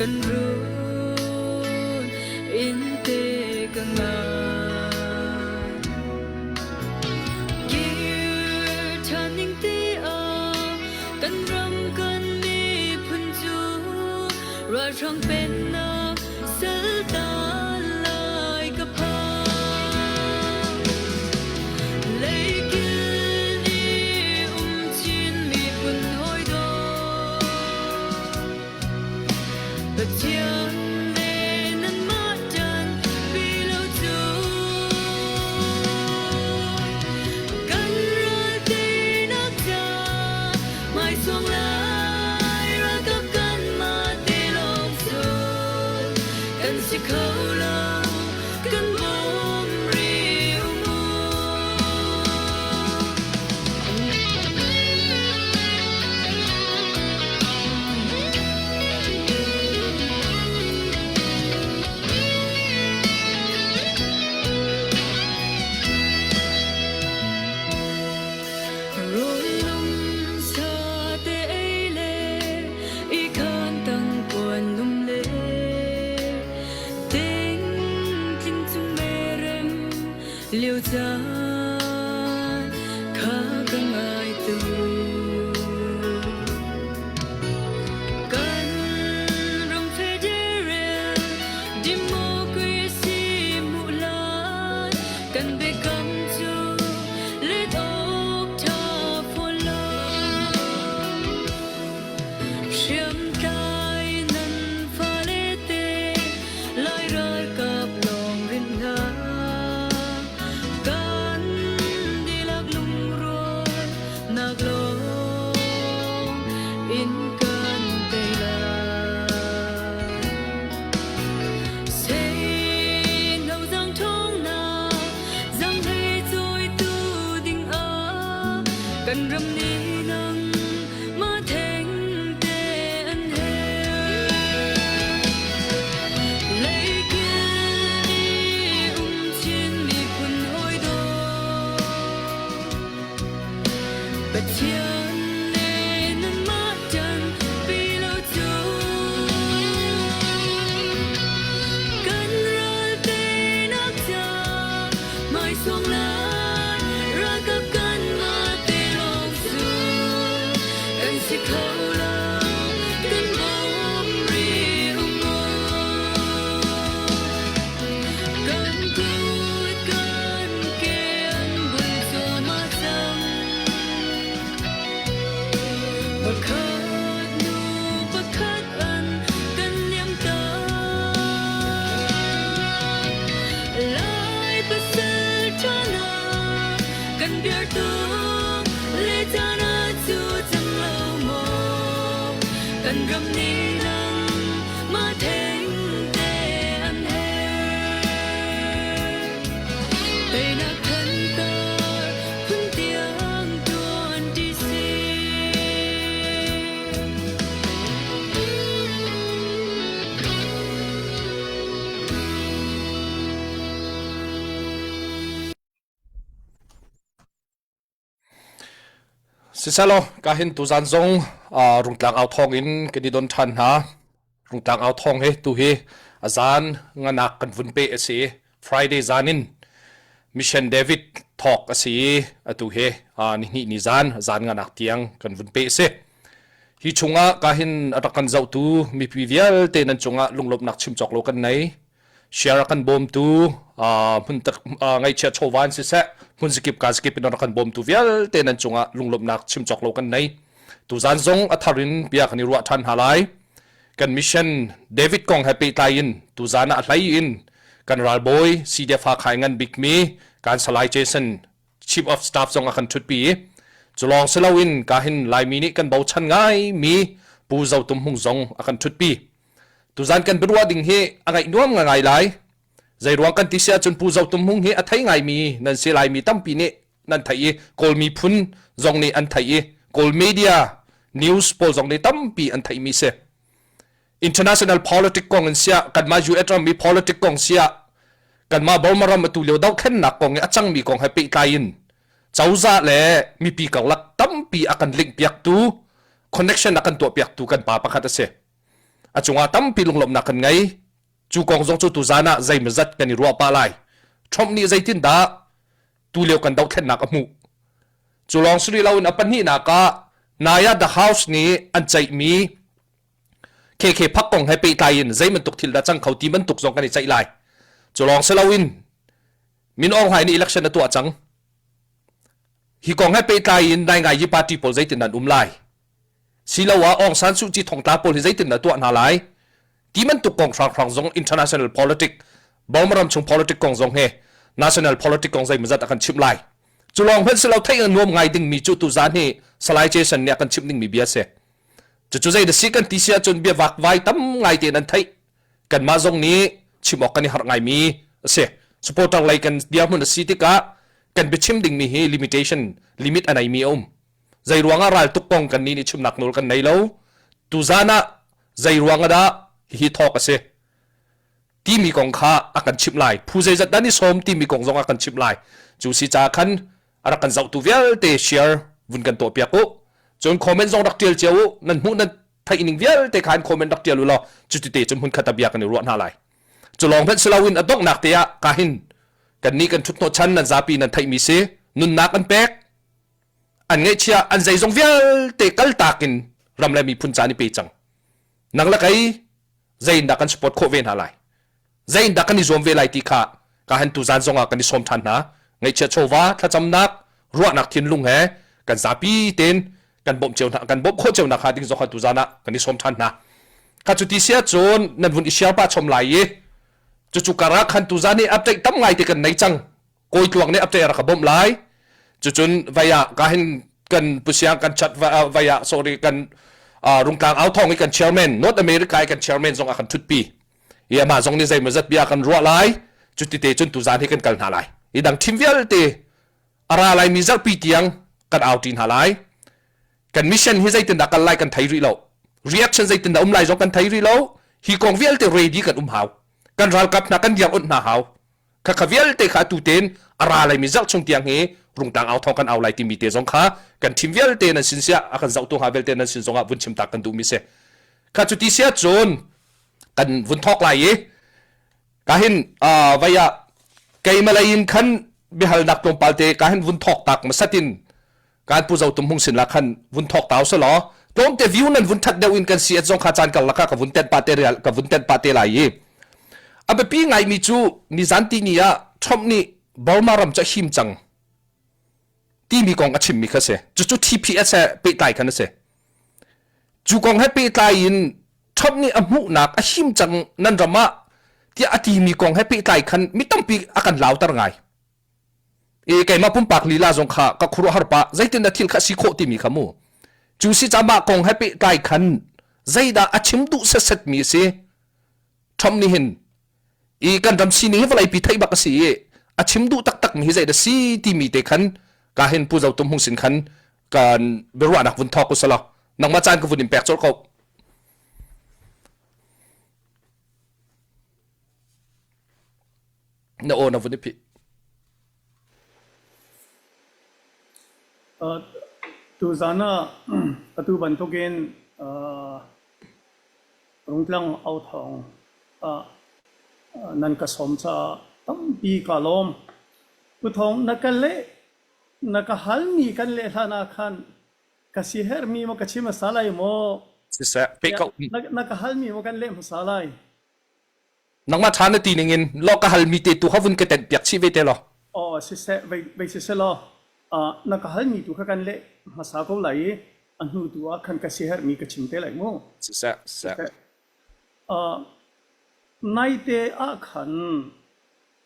Kan run in te ka ngai. Kir ṭhan ning ti ah kan ram kan miphun cu ralhrang pennak saltan lai ka phang. Leikil i um Chin miphun hawi dawt. Pathian le nanmah ṭan pi lo cu kan ral teinak ca hmaisuang lai ralkap kanmah te lawng cun kan si kho lo kan bawm rih u mu. Runlum sa te ei le i khan tang kuan lum le ting tling chung merem liu caan kha ka ngai tu. Kan ram federal democracy hmuh hlan kan biakam cu let awk ṭha fawn lo. Hriamtlai nan fale te Lai ralkap lawng rinh hna. Kan dihlak lungrual nak lawng in kan tei lai. Seino zang thawng na zang hlei cawitu ding ah kan ram nih nang ma theng te an her. Leikil i um Chin miphun hawi daw. Pathian le nanmah ṭan pi lo cu kan ral teinak ca hmaisong lai ralkap kanmah te lawng cu kan si kho lo kan bawm rih u mu. Kan kut kan ke an bul cuahmah cang. Pakhat hnu pakhat an kan liam tak. Lai pasal ṭha hna kan biar tuk le caan ah cu cang lo maw? Kan ram nih nang mah theng te an herh. Teinak thantar phun tiang tuan ti si. Siselaw ka hin tuzan zong Rungtlang au thawng in kan i don ṭhan hna. Rungtlang au thawng hi tu hi a zan nganak kan vun pe a si. Friday zan in Mission David thawk a si i atu hi nihnih ni zan zan nganak tiang kan vun pe a si. Hi chungah ka hin a rak kan zohtu mipi vialte nan cungah lunglawmhnak chim cawk lo kan nei. Share a kan bawmtu hmun ngaihchia chawva in siseh hmun zakip ka zakip in a rak kan bawmtu vialte nan cungah lunglawmhnak chim cawk lo kan nei. Tuzan zong a thar in bia kan i ruah ṭhan hna lai. Kan mission David kong he pehtlai in tuzan ah hlei in kan ralbawi CDF Hakha ngan bikmi kan Salai Jason Chief of Staff zong a kan ṭhutpi i cu lawng si loin ka hin Laimi nih kan bochan ngaimi Pu Zo Tum Hmung zong a kan ṭhutpi. Tuzan kan biaruah ding hi a ngaih nuam ngai lai. Zeiruang kan ti si ahcun Pu Zo Tum Hmung hi a thei ngaimi nan si Laimi tampi nih nan theih i Kawl miphun zong nih an theih i Kawl media news pawl zong nih tampi an theihmi si. International politic kong in siah kanmah US ram i politic kong siah kanmah Burma ram atu lio dohthlennak kong i a cangmi kong he pehtlai in cozah le mipi karlak tampi a kan link piaktu connection a kan tuah piaktu kan pa pakhat a si. A cungah tampi lunglawmhnak kan ngei. Cu kong zong cu tuzan ah zeimawzat kan i ruah pah lai. Trump nih zeitindah tulio kan dohthlennak a hmuh? Cu lawng si rih loin a pahnihnak ah nai ah The House nih an ceihmi KK Phak kong he pehtlai in zei bantuk thil dah cang kho ti bantuk zong kan i ceih lai. Cu lawng si loin Min Aung Hlaing nih election a tuah cang. Hi kong he pehtlai in Naingayi party pawl zeitin an um lai? Siloah Aung San Suu Kyi thongtla pawl hi zeitin dah tuah hna lai? Ti bantuk kong hranghrang zong international politic, Burma ram chung politic kong zong he national politic kong zeimawzat a kan chimh lai. Cu lawng hmanh si lo theih a nuam ngai dingmi cu tuzan hi Salai Jason nih a kan chimh dingmi bia a si. Cucu zei na si kan ti si ahcun bia vakvai tam ngai tein an theih. Kanmah zong nih chim awk kan i harh ngaimi a si. Supporter lei kan dirhmun a si tikah kan biachim dingmi hi limitation limit a neimi a um. Zei ruangah raltuk kong kan nih nih chimnak nawl kan nei lo. Tuzan ah zei ruangah dah hihi thawk a si timi kong kha a kan chimh lai. Phu zeizat dah ni sawm timi kong zong a kan chimh lai. Cu si caah khan a rak kan zohtu vialte share vun kan tuah piak u. Cun comment zong rak tial cio u. Nan hmuh nan theih ning vialte khan comment rak tial u law cuti te cun hmun khat ah bia kan i ruah hna lai. Cu lawng hmanh si loin a donghnak te ah ka hin kan nih kan ṭhut hnawh chan nan zapi nan theihmi si nunnak an pek an ngaihchia an zeizong vialte kaltak in ram le miphun caan i pe cang. Nang le kei zei in dah kan support khawh ve hna lai? Zei in dah kan i zuam ve lai ti kha ka han tuzan zong ah kan i sawm ṭhan hna. Ngaihchia chawva thlacamnak ruahnak thinlung he kan zapi tein kan bawmh cio hna kan bawmh khawh cio nak hnga ding zong kha tuzan ah kan i sawm ṭhan hna. Kha cu ti si ahcun nan vun i share pah chom lai i cucu karah khan tuzan i update tam ngai te kan nei cang. Kawi tluang nih update a rak ka bawmh lai. Cucun vai ah ka hin kan pusiang kan chat vai ah sorry kan rungtlang au thong i kan chairman North America i kan chairman zong a kan thutpi. I amah zong nih zeimawzat bia kan ruah lai. Cuti te cun tuzan hi kan kal hna lai. I dang thim vialte a ra lai mi zarhpi tiang kan au ṭi hna lai. Kan mission hi zeitindah kal lai kan thei rih lo. Reaction zeitindah um lai zong kan thei rih lo. Hi kong vialte ready kan um hau. Kan ralkap hna kan diang onh hna hau. Khakha vialte kha atu tein a ra laimi zarh chung tiang hi rungtlang au thawng kan au lai timi te zong kha kan thim vialte nan sin siah a kan zohtu hnga vialte nan sin zongah vun chim tak kan duhmi si. Kha cu ti sia cun kan vun thawk lai i ka hin vai ah keimalei in khan biahalnak tlawmpal te ka hin vun thawk tak masatin kan pu zo tum hung sin la khan vun thawk tau se law tlawmte view nan vun that deuh in kan si at zong kha caan kar laka ka vun tet pa te real ka vun tet pa te lai i a biapi ngai mi cu nizan ti ni ah Trump nih Burma ram cu a him cang timi kong a chimmi kha si cucu TPS he pehtlai khan a si cu kong he pehtlai in Trump nih a hmuhnak a him cang nan ram ah tiah a timi kong he pehtlai khan mi tampi a kan lauter ngai i keimah pumpak lila zong kha ka khuaruahhar pah zeitin dah thil kha si khawh timi kha mu cu si ca mah kong he pehtlai khan zeidah a chim duh setset mi a si Trump nih hin i kan ram sining hi vawleipi theih bak a si i a chim duh taktak mi hi zeidah si timi te khan ka hin Pu Zo Tum Hung sin khan kan biaruahnak vun thawk usalaw nangmah caan ka vun in pek colh ko Na aw na vun i phih. Uh, tuzan ah atu bantukin uh, Rungtlang authawng ah nan ka sawm caah tampi kaa lawm. Pu Thawng, na ka leh, na ka halmi kan leh hlan ah khan ka siherhmi maw ka chim hmasa lai maw? Siseh, peh ko. Na, na ka halmi maw kan leh hmasa lai? Nangmah ṭha na ti ning in law ka halmi te tu kha vun ka tenh piak chih ve te law. Aw siseh vei vei siseh law uh, na ka halmi tu kha kan leh hmasa ko lai i a hnu tu ah khan ka siherhmi ka chim te lai mu. Siseh siseh. Uh, naite ah khan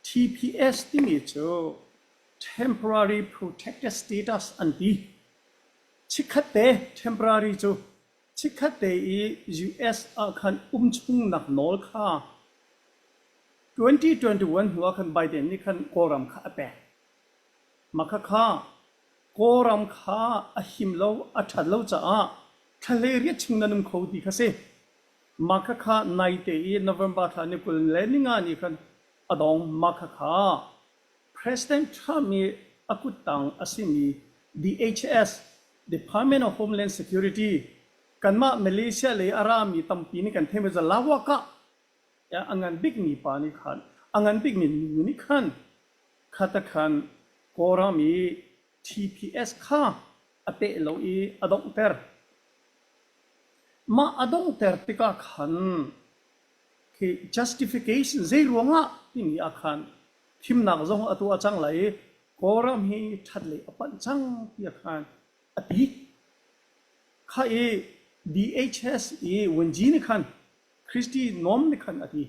TPS timi cu Temporary Protected Status an ti. Chikkhat te temporary cu Chikkhatte i US ah khan um chungnak nawl kha 2021 hnu ah khan Biden nih khan Kawlram kha a pek. Mah khakha Kawlram kha a him lo, a ṭhat lo caah thla 18 chung nan um kho ti kha si. Mah khakha naite i November thla ni 25 ni khan a dong. Mah khakha President Trump i a kuttang a simi DHS Department of Homeland Security. Kanmah Malaysia lei a rami tampi nih kan theimi cu Lawakah a ngan bikmi pa nih khan a ngan bikmi nu nih khan khata khan Kawlram i TPS kha a peh lo i a donghter. Mah a donghter tikah khan khi justification zei ruangah timi ah khan thimnak zong a tuah cang lai i Kawlram hi ṭhat lei a panh cang tiah khan a ti. Kha i DHS i Wenji nih khan Christy Noem nih khan a ti.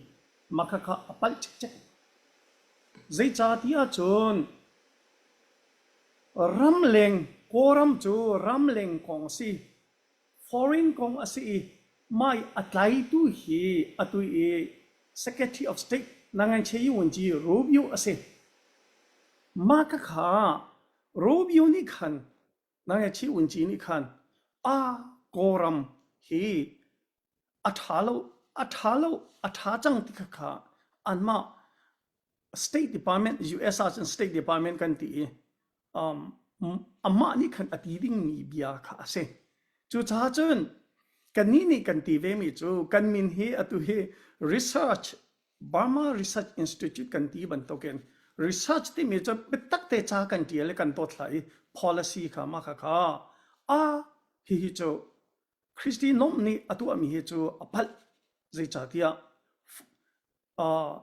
Mah kha kha a palh cikcek. Zeicah ti ahcun ramleng Kawlram cu ramleng kong a si. Foreign kong a si i mah i a tlaitu hi atu i Secretary of State Nanganche Wenji Rubio a si. Mah khakha Rubio nih khan Nanganche Wenji nih khan a Kawlram hi a ṭha lo, a ṭha lo, a ṭha cang ti khakha anmah State Department US ahcun State Department kan ti i um, amah nih khan a ti dingmi bia kha a si. Cucaah cun kannih nih kan ti vemi cu kan min hi atu hi research Burma Research Institute kan ti bantukin research timi cu biatak te ca kan ṭial i kan dothlai i policy kha mah kha kha a hihi cu Christy Noem nih a tuahmi hi cu a palh zeicahtiah uh,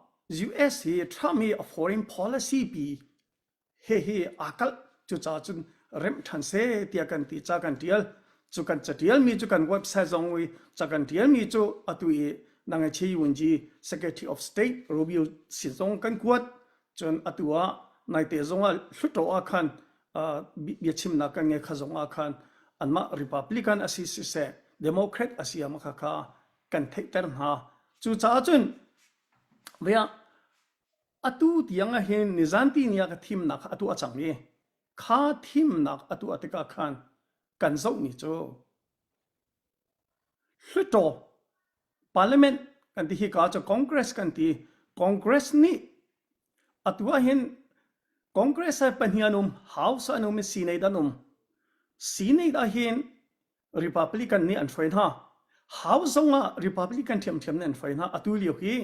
US hi Trump hi a foreign policy pi hihi aa kalh cucaah cun remh ṭhan seh tiah kan ti ca kan ṭial cu kan caṭialmi cu kan website zong i ca kan ṭialmi cu atu i Nangachi Wunji Secretary of State Rubio sin zong kan kuat cun atu ah naite zong ah Hluttaw ah khan biachimnak kan ngei kha zong ah khan anmah Republican a si siseh Democrat a si ah kha kha kan theihter hna cucaah cun vea Atu tiang ahhin nizanti ni ah ka thimnak kha a tuah cang i kha thimnak a tuah tikah khan kan zohmi cu Hluttaw Parliament kan ti hika cu Congress kan ti. Congress nih atu ahhin Congress ah pahnih an um, House an um i Senate an um. Senate ahhin Republican nih an hruai hna. House zong ah Republican ṭhiamṭhiam nih an hruai hna. Atu lio hi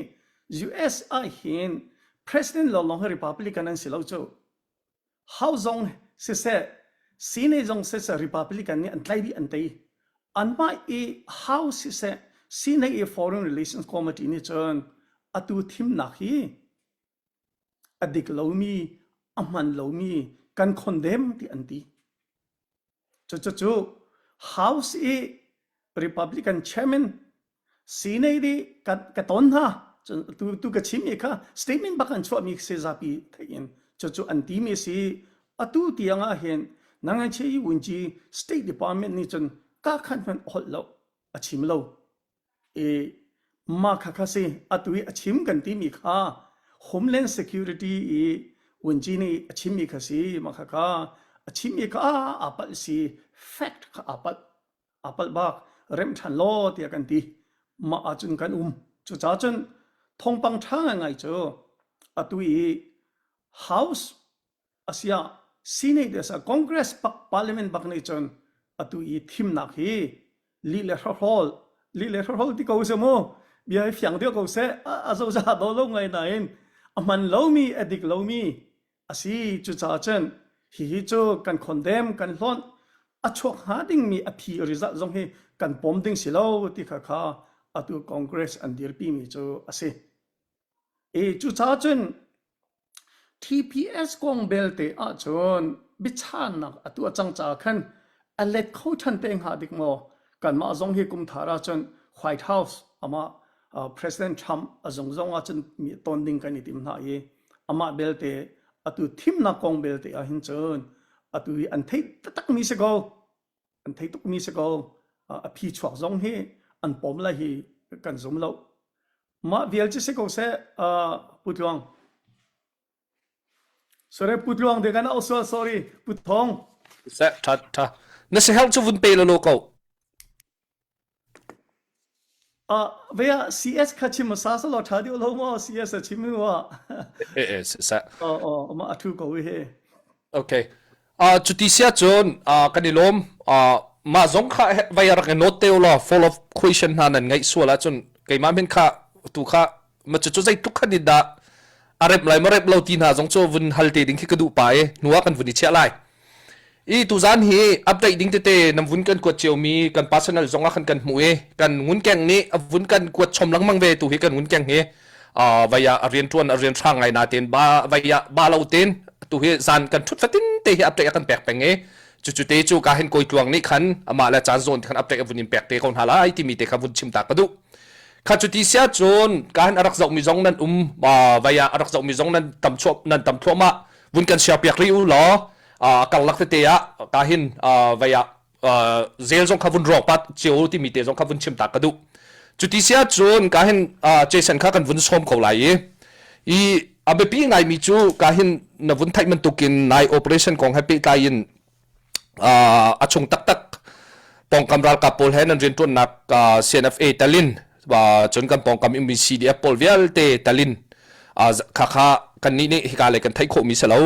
US ah hin President lawnglawng hi Republican an si lo cu. House zong siseh, Senate zong siseh Republican nih an tlaih dih an tei. Anmah i House siseh, Senate i Foreign Relations Committee nih cun atu thimnak hi a dik lomi, a hman lomi kan condemn ti an ti. Cucu House i Republican chairman Senate i ka, ka ton hna tu, tu ka chimmi kha statement bak an chuahmi si zapi theih in cucu an timi si atu tiang ah hin nangan che i wunci State Department nih cun ka khan hmanh holh lo a chim lo i mah kha kha si atu i a chim kan timi kha Homeland Security i Wunci nih a chimmi kha si mah kha kha a chimmi kha aa palh si fact kha aa palh aa palh bak remh ṭhan law tiah kan ti mah ahcun kan um cucaah cun thawngpang ṭha ngaingai cu atu i House asiah Senate asiah Congress pak Parliament bak nih cun atu i thimnak hi lih le hrawhrawl lih le hrawhrawl ti ko seh mu bia hi fiang deuh ko seh a zozah do lo ngai nain a hman lomi a dik lomi a si cucaah cun hihi cu kan condemn kan hlonh a chuak hnga dingmi a phi result zong hi kan pom ding si lo ti kha kha atu Congress an dirpi mi cu a si I cucaah cun TPS kong belte ahcun biachannak a tuah cang caah khan a let kho ṭhan te hnga dik maw? Kanmah zong hi kum thar ahcun White House amah uh, President Trump a zung zong ahcun mi ton ding kan i tim hna i amah belte atu thimnak kong belte ah hin cun atu hi an theih taktakmi si ko. An theih tukmi si ko. A phi chuak zong hi an pom lai hi kan zum lo. Mah vial cu si ko seh, uh, Pu Tluang. Sorry, Pu Tluang de kan au sual, sorry, Pu Thong. Seh, tha, tha. Na si help cu vun pe lo ko. Uh, vea CS kha chim sa sa lo tha deuh lo mo CS a chim wa. Eh eh se. Oh oh ma athu ko he. Okay. Uh, cuti sia cun uh, kan i lawm. Uh, mah zong kha vai rak i note te law follow up question hna nan ngaih sual ahcun keimah min kha tu kha ma cu cu zeitluk khan in dah a rep lai ma rep lo ti hna zong cu vun hal te ding khi ka duh pa i hnu ah kan vun i chiah lai. I tuzan hi update ding tete nam vun kan kuat cio mi kan personal zong ah khan kan hmuh i kan ngunkeng nih a vun kan kuat chom lengmang ve tu hi kan ngunkeng hi vaya a rian tuan a rian hrang ngai na ten ba vaya ba lo ten tu hi zan kan thut fatin te hi update a kan pek peng i cu cu te cu ka hin koi tluang nih khan amah le caan zawn khan update a vun in pek te ko hna lai timi te kha vun chim ta ka duh. Kha cu ti sia cun ka hin a rak zoh mi zong nan um vaya a rak zoh mi zong nan tam chuah nan tam thluahmah vun kan share piak rih u law karlak tete ah ka hin vei ah zel zong kha vun rawk pat cio timi te zong kha vun chim ta ka duh. Cuti sia cun ka hin Jason kha kan vun sawm ko lai i i a biapi ngaimi cu ka hin na vun theih bantukin nai operation kong he pehtlai in a chung taktak pawngkam ralkap pawl he nan rianṭuannak CNFA talin cun kan pawngkam ummi CDF pawl vialte talin khakha kannih nih hika lei kan theih khawhmi si lo.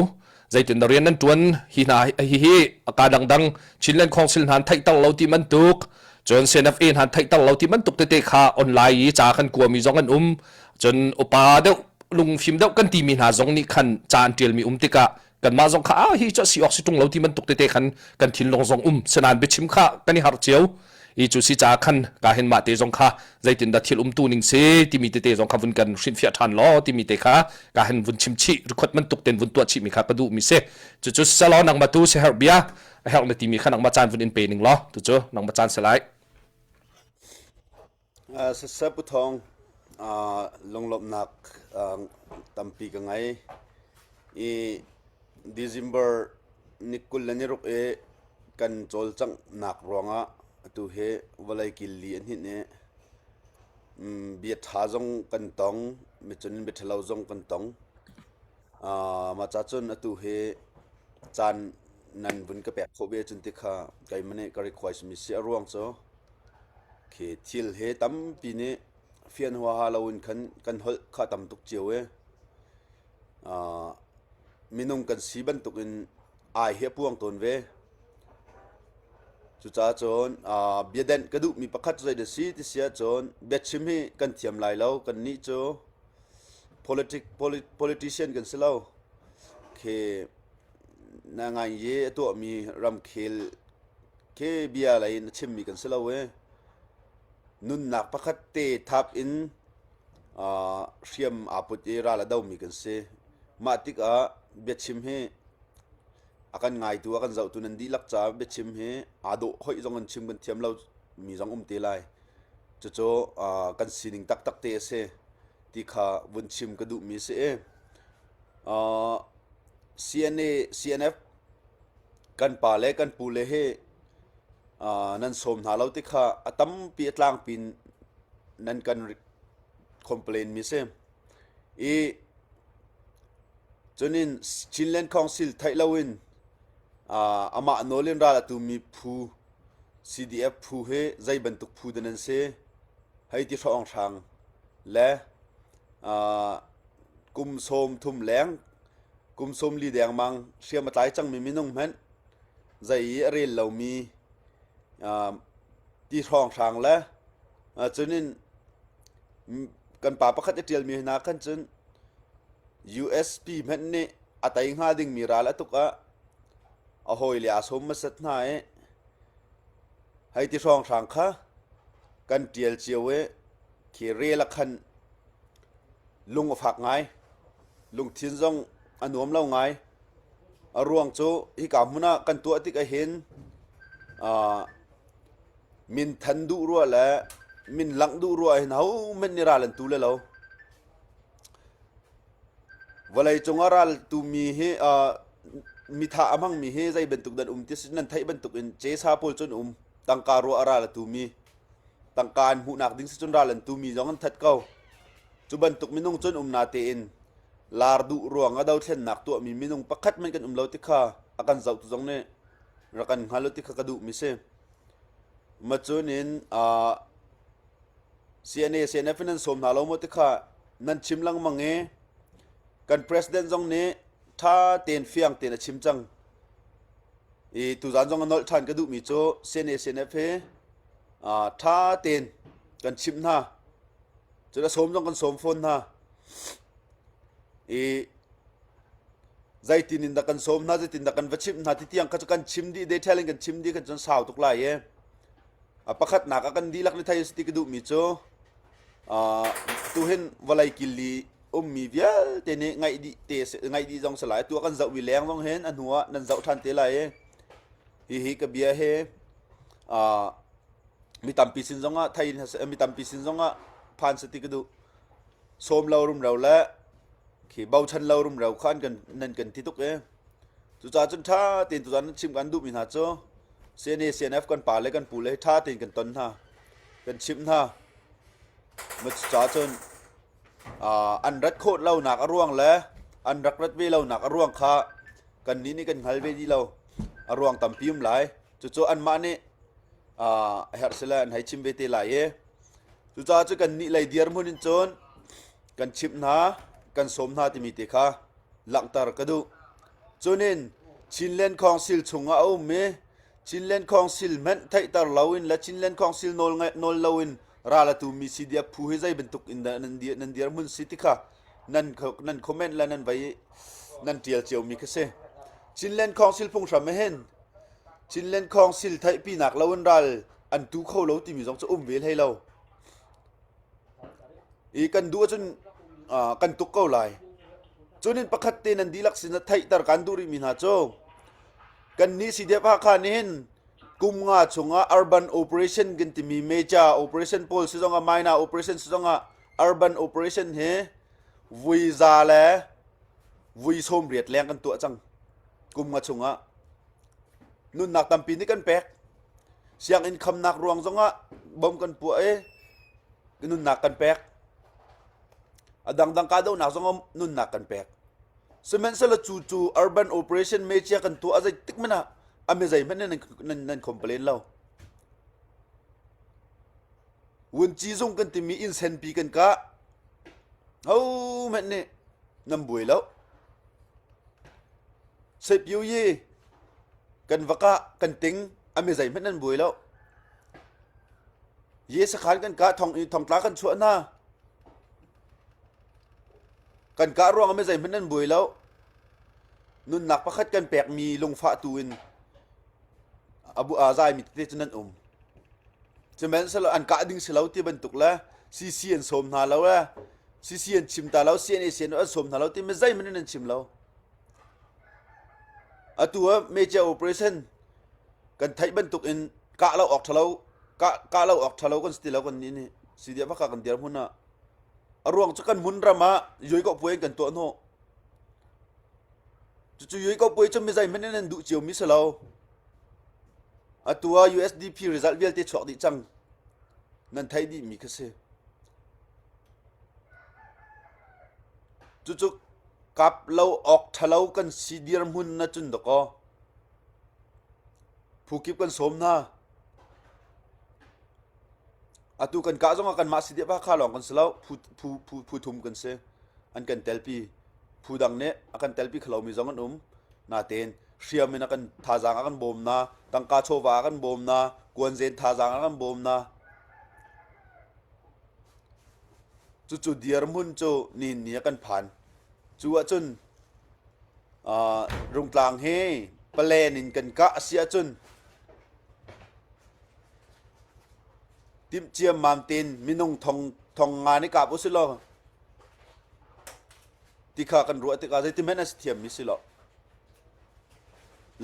Zeitin dah rian nan ṭuan hi hna hihi ka dangdang Chinland Council hna an theihter lo ti bantuk cun CNFA hna an theihter lo ti bantuk tete kha online i ca kan kuami zong an um. Cun upa deuh lungfim deuh kan timi hna zong nih khan ca an ṭialmi um tikah kanmah zong kha ah hi cu si awk si ṭung lo ti bantuk tete khan kan thinlung zong um senain biachim kha kan i harh cio i cu si ca khan ka hin mah te zong kha zeitin dah thil umtu ning si timi tete zong kha vun kan hrinhfiah ṭhan law timi te kha ka hin vun chim chih record bantuk ten vun tuah chih mi kha ka duh mi si. Cucu selaw nangmah tu si herh bia a herh na timi kha nangmah caan vun in pe ning law tu cu nangmah caan si lai. Siseh Pu Thawng, lunglawmhnak tampi ka ngei i December ni 26 i kan cawlcanghnak ruangah atu hi vawlei kil li a hninh i bia ṭha zong kan tong, micun bia ṭhalo zong kan tong. Mah ca cun atu hi caan nan vun ka pek khawh ve ahcun ti kha keimah nih ka request mi si. A ruang cu Khi thil he tampi nih fian huaha loin khan kan holh kha tam tuk cio i minung kan si bantukin ai hi a puang tawn ve. Cucaah cun biadenh ka duhmi pakhat cu zeidah a si ti si ahcun biachim hi kan thiam lai lo. Kannih cu politic politician kan si lo. Khi na ngai i a tuahmi ramkhel Khi bia lei in a chimmi kan si lo i nunnak pakhat te thap in hriam aa put i ral a domi kan si. Mah tikah biachim hi a kan ngaitu a kan zohtu nan dihlak caah biachim hi aa dawh hoih zong in chim kan thiam lo mi zong um te lai. Cucu kan sining taktak te a si ti kha vun chim ka duhmi a si i CNA, CNF Kan pa le kan pu le hi nan sawm hna lo ti kha a tampi a tlangpi in nan kan complain mi si. I cunin Chinland Council theih loin amah nawl in ral a tumi phu CDF phu hi zei bantuk phu dah nan si hei ti hrawnghrang le kum sawm thum leng Kum 40 dengmang hriam a tlai cangmi minung hmanh zei i a rel lomi ti hrawnghrang le cunin kan pa pakhat i ṭialmi hna khan cun USP hmanh nih a tei hnga dingmi ral a tuk ah a hawile aa sawm hmasat hna i hei ti hrawnghrang kha kan ṭial cio i khi rel ah khan lung a fak ngai. Lungthin zong a nuam lo ngai. A ruang cu hika hmun ah kan tuah tik ahhin min than duh ruah le min langh duh ruah hin hohmanh nih ral an tu le lo. Vawlei cung ah ral tumi hi mithah a hmangmi hi zei bantuk dan um ti nan theih bantuk in cesa pawl cun um. Tangka ruah a ral a tumi. Tangka an hmuhnak ding si cun ral an tumi zong an that ko. Cu bantuk minung cun um natein lar duh ruang ah dothlennak tuahmi minung pakhat hmanh kan um lo ti kha a kan zohtu zong nih rak kan hngal u ti kha ka duhmi si. Macun in uh, CNA CNF in nan sawm hna lo maw ti kha nan chim lengmang i kan president zong nih ṭha tein fiang tein a chim cang. I tuzan zong a nolh ṭhan ka duhmi cu CNA CNF hi ṭha tein kan chimh hna. Cun a sawm zong kan sawm fawn hna. I zeitin in dah kan sawm hna, zeitin dah kan va chimh hna ti tiang kha cu kan chim dih, detail in kan chim dih khan cun sau tuk lai i a pakhatnak ah kan dihlak nih thei a si ti ka duhmi cu tuhin vawlei killi ummi vialte nih ngaih dih te ngaih dih zong si lai. Atu ah kan zohmi leng zong hin a hnu ah nan zoh ṭhan te lai i hihi ka bia hi mi tampi sin zongah thei mi tampi sin zongah phan si ti ka duh. Sawm lo rumro le khi bochan lo rumro kha an kan nan kan ti tuk i cucaah cun ṭha tein tuzan nan chim kan duhmi hna cu CNA CNF kan pa le kan pu le hi ṭha tein kan ton hna kan chimh hna. Cucaah cun an rat khawh lonak a ruang le an rak rat ve lonak a ruang kha kannih nih kan hngal ve dih lo. A ruang tampi um lai. Cucu anmah nih a herh sile an hei chim ve te lai i cucaah cu kannih lei dirhmun in cun kan chimh hna, kan sawm hna timi te kha langhter ka duh. Cunin Chinland Council chungah a um i Chinland Council hmanh theihter loin le Chinland Council nawl nawl loin ral a tumi CDF phu hi zei bantuk in dah nan dir nan dirhmun si ti kha nan nan comment le nan vai nan tial ciomi kha si. Chinland Council phunghram ah hin Chinland Council theihpinak loin ral an tu kho lo timi zong cu um ve hlei lo. I kan duh ahcun kan tuk ko lai. Cunin pakhat te nan dihlak sin ah theihter kan duh rihmi hna cu Kannih CDF Hakha nih hin kum nga chungah urban operation kan timi major operation pawl si zongah minor operation si zongah urban operation hi vui za le vui 80 leng kan tuah cang kum nga chungah nunnak tampi nih kan pek sianginn khamnak ruang zongah bom kan puah i nunnak kan pek a dangdang kahdohnak zongah nunnak kan pek Sihmanhsehlaw cu cu urban operation mecia kan tuah a zeitik hmanh ah a mi zeihmanh nan, nan, nan complain lo. Vunci zung kan timi inn senpi kan kah. Ho hmanh nih nan buai lo. Seipyu yi kan va kah kan ting a mi zeihmanh nan buai lo. Ye sakhan kan kah thong thongtla kan chuah hna. Kan kah ruangah mi zeihmanh nan buai lo. Nunnak pakhat kan pekmi lungfah tu in a bu a zaimi tete cu nan um. Sihmanhsehlaw an kah ding si lo ti bantuk le CC an sawm hna lo le CC an chim ta lo CNA CN an sawm hna lo ti mi zeihmanh in an chim lo. Atu ah major operation kan theih bantuk in kah lo awk ṭha lo kah kah lo awk ṭha lo kan si ti lo kan nih nih CDF ka kan dirhmun ah A ruang cu kan hmunram ah yoi ko puai kan tuah hnawh. Cucu yoi ko puai cu mi zeihmanh in an duh ciomi si lo. Atu ah USDP result vialte chuak dih cang. Nan theih dihmi kha si. Cucu kap lo awk ṭhalo kan si dirhmun na cun dakaw. Phu kip kan sawm hna. Atu kan kah zongah kanmah si deuh Hakha lawng kan si lo. Phu, phu, phu, phu thum kan si. An kan telpi. Phu dang nih a kan telpi kholomi zong an um. Natein hriam in a kan thazaang a kan bawm na, tangka chawva a kan bawm na, kuanzen thazaang a kan bawm na. Cucu dirhmun cu nihin ni a kan phan. Cu ahcun uh, Rungtlang hi palen in kan kah a si ahcun Timh ciammam tein minung thong thong nga nih kap u si law ti kha kan ruah tikah zeitihmanh a si thiammi si lo.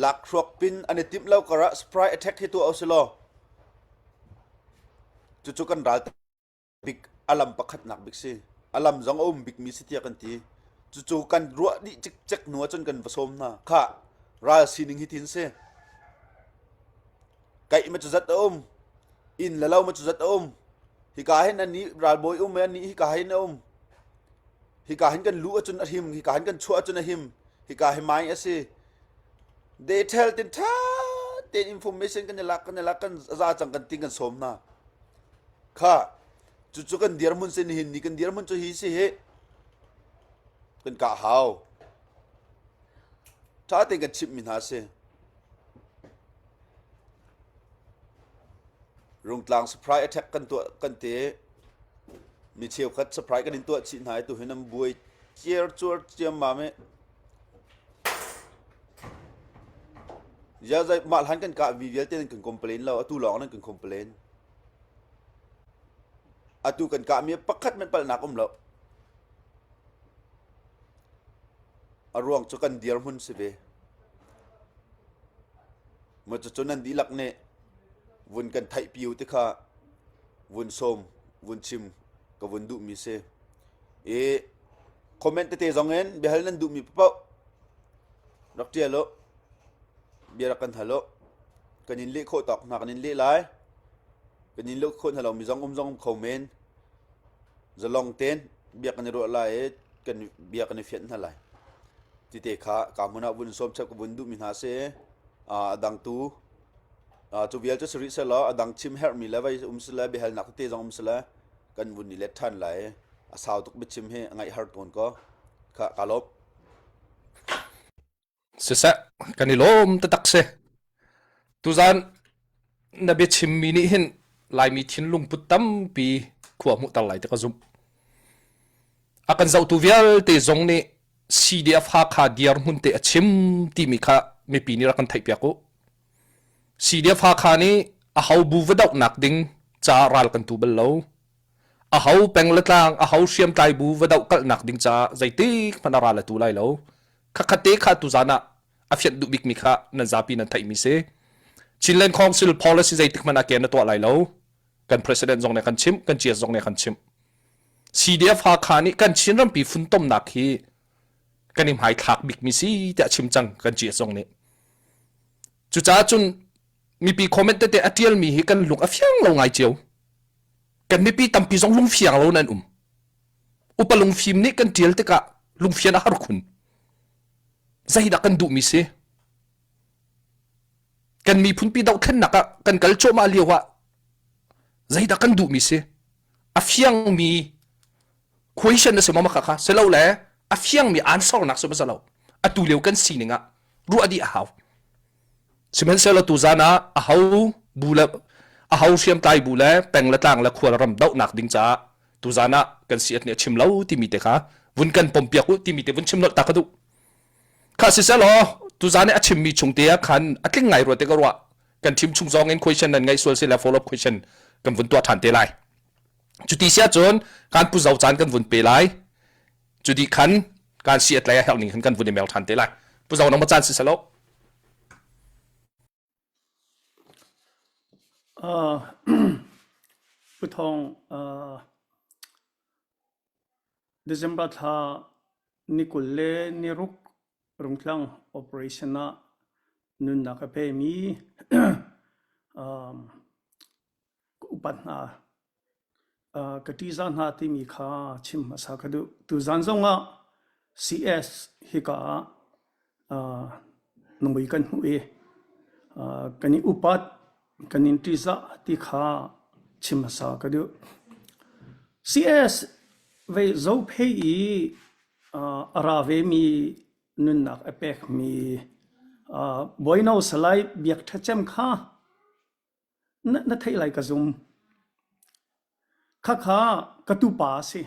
Lakhruak pin an i timh lo karah surprise attack hi tuah u si law cucu kan ral bik a lam pakhatnak bik si. A lam zong a um bikmi si tiah kan ti. Cucu kan ruah dih cikcek hnu ahcun kan va sawm hna. Khah, ral sining hi tin si. Kaih ma cu zat a um. Inn le lo ma cu zat a um. Hika hin an nih ralbawi um i an nih hika hin a um. Hika hin kan luh ahcun a him, hika hin kan chuah ahcun a him. Hika hi mai a si. Detail tin ṭha tein information kan i lak kan i lak kan za cang kan ting kan sawm hna. Kha cucu kan dirhmun si nihin ni kan dirhmun cu hi si hi kan kah hau. Ṭha tein kan chimhmi hna si. Rungtlang surprise attack kan tuah kan ti. Mi cheukhat surprise kan in tuah chih hna i tuhin an buai ciar cuar ciammam i Ya zai mah hlan kan kah mi vialte nan kan complain lo atu lawng nan kan complain. Atu kan kah mi pakhat men palnak um lo. A ruang cu kan dirhmun si ve. Maw cucu nan dihlak nih vun kan theihpi u ti kha vun sawm, vun chim ka vun duhmi si. I comment tete zong in biahal nan duhmi paoh rak ṭial u. Bia rak kan hal u. Kan in leh khawh tawk hna kan in leh lai. Kan in leh khawh hna lomi zong um zong um kho men. Zalong tein bia kan i ruah lai i kan bia kan i fianh hna lai. Tite kha ka hmun ah vun sawm chap ka vun duhmi hna si. A dang tu cu vial cu si rih sehlaw a dang chim herhmi le vai um sile biahalnak tete zong um sile kan vun i let ṭhan lai. A sau tuk biachim hi a ngaih har tawn ko. Kha ka lawm. Siseh, kan i lawm taktak si. Tuzaan na biachimmi nih hin Laimi thinlung put tampi khua hmuhter lai ti ka zumh. A kan zohtu vialte zong nih CDF Hakha dirhmun te a chim timi kha mipi nih rak kan theihpiak u. CDF Hakha nih aho bu va dohnak ding caah ral kan tu bal lo. Aho peng le tlang, aho hriamtlai bu va doh kalhnak ding caah zeitik hmanh a ral a tu lai lo. Khakhat te kha tuzaan ah a fianh duh bikmi kha nan zapi nan theihmi si. Chinland Council policy zeitik hmanh ah ken na tuah lai lo. Kan president zong nih kan chimh, kan CS zong nih kan chimh. CDF Hakha nih kan Chin rampi funtomnak hi kan i hmaithlak bikmi si tiah chim cang kan CS zong nih. Cucaah cun mipi comment tete a tialmi hi kan lung a fiang lo ngai cio. Kan mipi tampi zong lungfiang lo nan um. Upa lungfim nih kan ṭial tikah lungfian a har khun. Zeidah kan duhmi si? Kan miphunpi dohthlennak ah kan kal cuahmah lio ah zeidah kan duhmi si? A fiangmi question na si maw kha si lo le a fiangmi answer nak si ma lo atu lio kan sining ah ruah dih a hau. Sihmanhsehlaw tuzaan ah aho bu le aho hriamtlai bu le peng le tlang le khual ram dohnak ding caah tuzaan ah kan si nih a chim lo timi te kha vun kan pompiak u timi te vun chim nolh ta ka duh. Kha siselaw tuzaan i a chimmi chung te ah khan a tling ngai rua te ka ruah. Kan chim chung zong in question nan ngaih sual si le follow up question kan vun tuah ṭhan te lai. Cuti si ahcun kan pu zo caan kan vun pe lai. Cu dih khan kan si a tlai a herh ning khan kan vun i mel ṭhan te lai. Pu zo nang ma caan si selo. Uh, Pu Thawng, uh, December thla ni 20 le ni ruk Rungtlang operation ah nunnak a pemi um, ka upat hna ka ṭihzah hna timi kha chim hmasa ka duh. Tuzan zongah CS hika ah na mui kan hmuh i kan i upat, kan in ṭihzah ti kha chim hmasa ka duh. CS vei Zophei i a ra vemi nunnak a pekmi Bawino Salai Biak Ṭha Cem kha Na, na theih lai ka zum. Khakha ka tupa a si.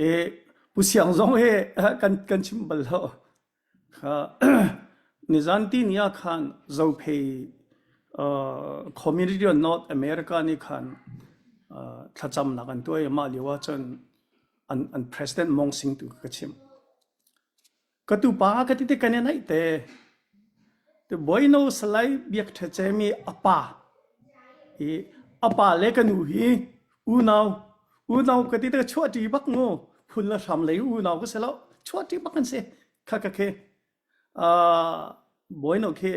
E, Pu Siang zong hi kan, kan chim bal lo. Kha, nizan ti ni ah khan Zophei uh, Community of North America nih khan uh, thlacamnak an tuah i mah lio ah cun an, an president Mong Sing tu ka chim. Ka tupa ka ti te kan i naih te. Te Bawino Salai Biak Ṭha Cem i a pa i a pa le ka nu hi unau unau ka ti te chuahṭi bak mu phun le hram lei unau ka si lo chuahṭi bak kan si kha ka khi uh, Bawino khi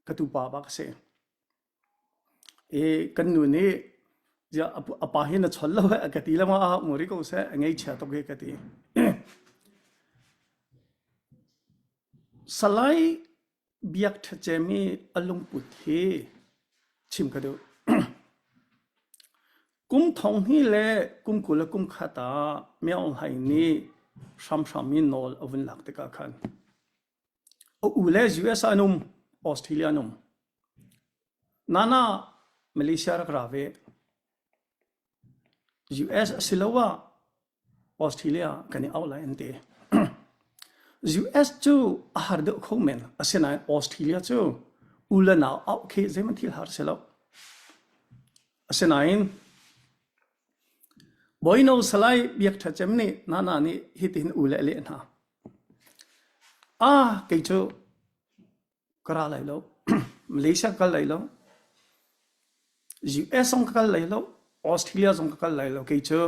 ka tupa bak a si. I kan nu nih ziah a pa hi na chon lo a ka ti le ma a um rih ko seh a ngeichia tuk hi ka ti. Salai Biak Ṭha Cem i a lungput hi chim ka duh. Kum thong hnih le kum 20 le kum khat ah Myo Hlaing nih hramhram in nawl a vun lak tikah khan A u le US ah an um, Australia an um. Nana Malaysia rak ra ve. US asiloah Australia kan i auh lai an ti. US cu a har deuh kho men. Asinain Australia cu u le nau auh khi zeihmanh thil har si lo. Asinain Bawino Salai Biak Ṭha Cem nih Nana nih hitihin u le a leh hna. Ah, kei cu ka ra lai lo. Malaysia ka kal lai lo. US zong ka kal lai lo. Australia zong ka kal lai lo. Kei cu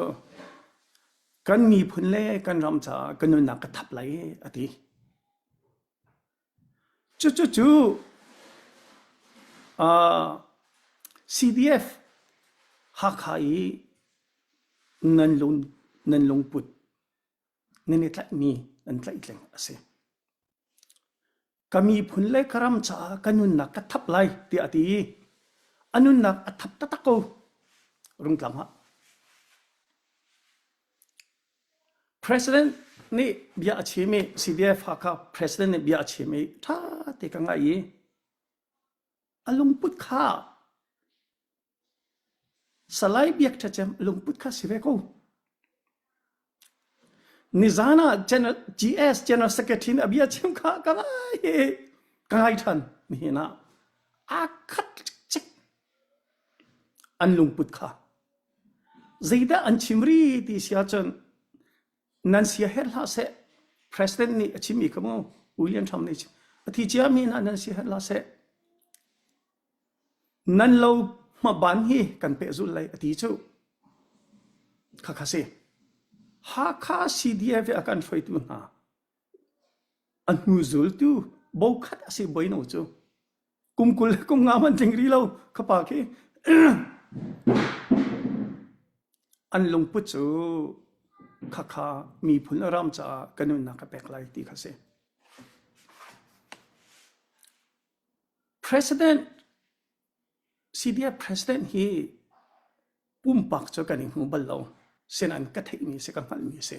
kan miphun le kan ram caah ka nunnak ka thap lai a ti. Cucu uh, CDF Hakha i nan lung nan lungput nan i tlaihmi nan tlaihtleng a si. Ka miphun le ka ram caah ka nunnak ka thap lai tiah a ti i a nunnak a thap taktak ko Rungtlang ah. President nih bia a chim i CDF Hakha President nih bia a chim i ṭha te ka ngaih i a lungput kha Salai Biak Ṭha Cem lungput kha si ve ko. Nizan ah General, GS General Secretary nih a bia chim kha ka ngai i ka ngai ṭhan nihin ah aa khat cikcek an lungput kha. Zeidah an chim ri ti si ahcun nan sia herh hlah seh. President nih a chimmi kha mu William Trump nih a thi ciami hna nan sia herh hlah seh. Nan lo hmaban hi kan pehzulh lai a ti cu. Khakha si. Hakha CDF i a kan hruaitu hna a hnu zultu bokhat a si boino cu. Kum 20 le kum nga man tling ri lo khapa khi an lungput cu khakha miphun ram caah kan nunnak ka pek lai ti kha si. President CDF President hi pumpak cu kan i hmu bal lo. Sinan ka theihmi si ka hngalhmi si.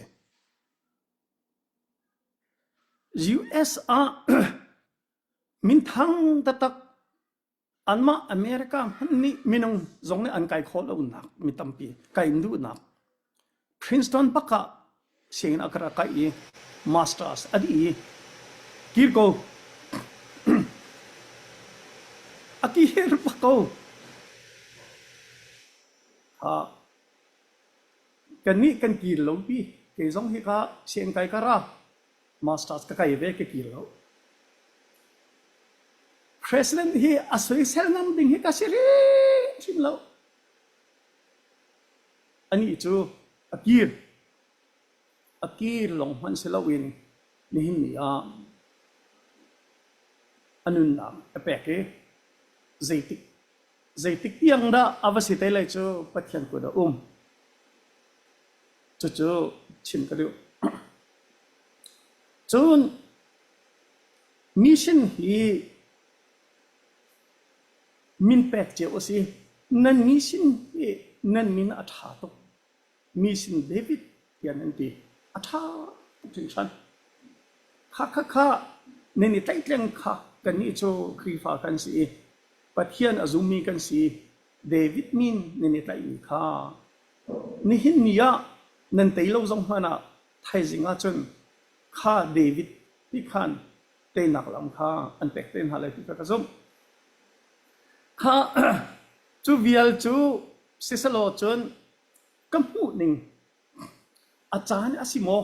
US ah minthang taktak anmah America hmanh nih minung zong nih an kai khawh lonak mi tampi kai in duhnak Princeton bak ah sianginn a ka rak kai i masters a dih i kir ko a kir bak ko kannih kan kir lo pi kei zong hi ka sianginn kai ka ra masters ka kai ve ka kir lo president hi a soisel ngam ding hi ka si hrimhrim lo Anih cu a kir. A kir lawng hmanh si loin nihin ni ah a nunnak a pek i zeitik zeitik tiang dah a va si te lai cu Pathian kut a um. Cucu chim ka duh. Cun mission hi Min pek cio a si. Nan mi sin hi nan min a ṭha tuk. Mi sin David tiah nan ti. A ṭha tuk hringhran. Kha kha kha nan i tlaihtleng kha kannih cu Khrihfa kan si i Pathian a zummi kan si. David min nan i tlaihmi kha nihin ni ah nan tei lo zong hmanh ah thaizing ah cun kha David ti khan teinak lam kha an pek te hna lai ti kha ka zumh. Kha cu vial cu siselaw cun ka hmuh ning a caan a si maw?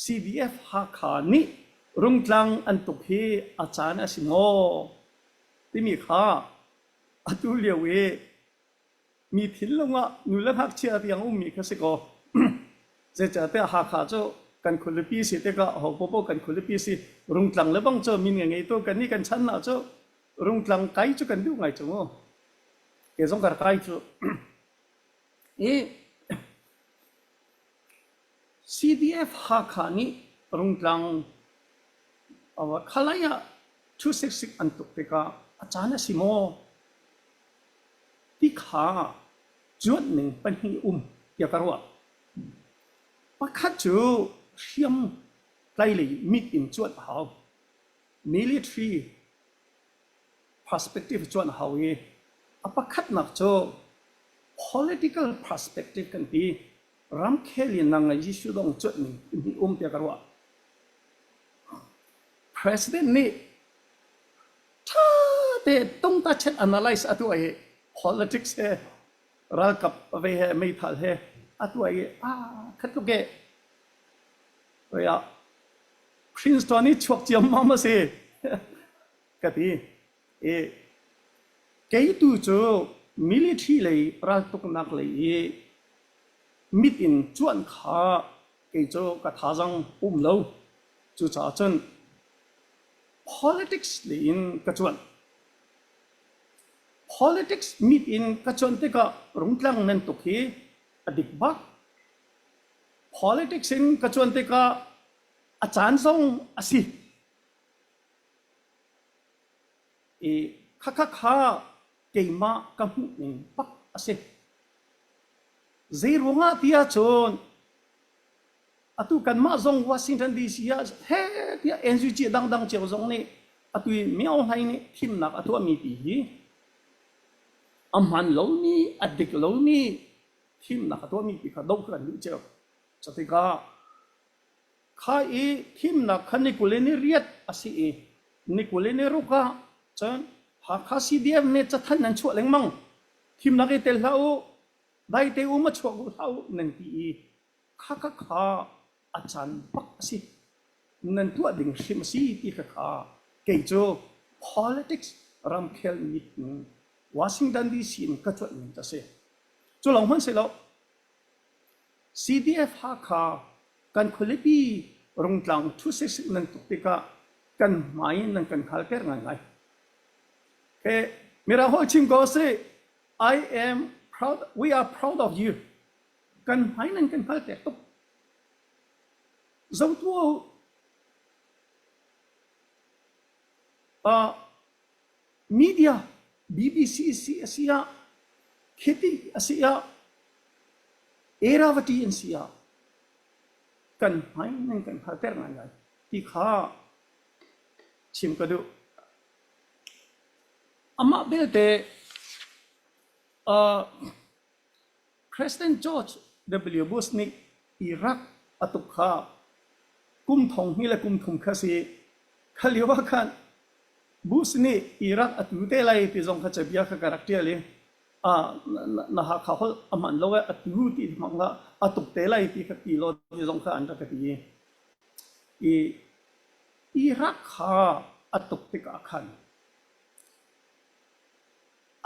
CDF Hakha nih Rungtlang an tuk hi a caan a si maw? Timi kha atu lio i mi thinlung ah nu le ngakchia tiang ummi kha si kaw zeicahtiah Hakha cu kan khualipi si tikah ho popo kan khualipi si Rungtlang le bang cu min nge ngei tu kan nih kan chan ah cu Rungtlang kai cu kan duh ngai cu mu ke zong kar kai cu i CDF Hakha nih Rungtlang khalai ah 266 an tuk tikah a caan a si maw Ti kha cuanh ning pahnih um tiah ka ruah. Pakhat cu hriam tlai lei mit in cuanh a hau. Military. perspective cuan hau i a pakhatnak cu political perspective kan ti. Ramkhel in nang ngai Jesuh dong cuanh ning hi um tiah ka ruah. President nih ṭha te tungta chet analyze a tuah i politics he ralkap ve he meithal he a tuah i ah khat tluk e ah Princeton i chuak ciammam a si ka ti i kei tu cu military lei raltuknak lei i mit in cuanh kha kei cu ka thazang um lo. Cucaah cun politics lei in ka cuanh. Politics mit in ka cuanh tikah Rungtlang nan tuk hi a dik bak. Politics in ka cuan tikah a caan zong a si. I khakha kha keimah ka hmuh ning bak a si. Zei ruangah ti ahcun atu kanmah zong Washington DC ah he tiah NUG dangdang cio zong nih atu i Myo Hlaing nih thimnak a tuahmi ti hi a hman lomi a dik lomi thimnak a tuahmi ti kha doh kan duh cio. Cutikah kha i thimnak kha ni 20 ni riat a si i ni 20 ni ruk ah cun Hakha CDF nih cathanh nan chuah lengmang. Thimnak i tel hlah u, daite um a chuak u hlah u nan ti i kha kha kha a caan bak a si. Nan tuah ding hrim a si ti kha kha kei cu politics ramkhel mit in Washington DC in ka cuanh ning a si. Cu lawng hmanh si lo, CDF Hakha kan khualipi Rungtlang thu sisik nan tuk tikah kan hmai nan kan hngalter ngaingai. He Mirang holh chim ko si, I am proud, we are proud of you. Kan hmai nan kan hngalter tuk. Zotu uh, Media BBC si a si ah, Khiti a si ah, Eravati an si ah, kan hmai nan kan hngalter ngaingai ti kha chim ka duh. Amah belte uh, President George W. Bush nih Iraq a tuk kha kum thong hnih le kum thum kha si. Kha lio ah khan Bush nih Iraq a tu te lai ti zong kha cabia kha ka rak ṭial i na Hakha holh a hman lo i a tu ti hmang kha a tuk te lai ti kha ti law ti zong kha an rak ka ti i Iraq kha a tuk tikah khan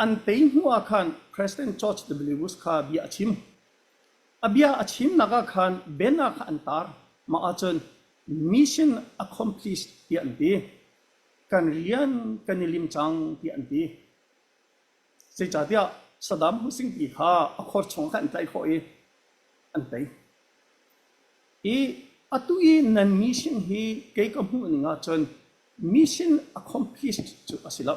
An tei hnu ah khan President George W. Bush kha bia a chim. A bia a chimnak ah khan banner kha an tar. Mah ahcun mission accomplished tiah an ti. Kan rian kan i lim cang tiah an ti. Zeicahtiah Saddam Hussein ti kha a khor chung khan an tlaih khawh i an tei. I atu i nan mission hi kei ka hmuh ning ahcun mission accomplished cu a si lo.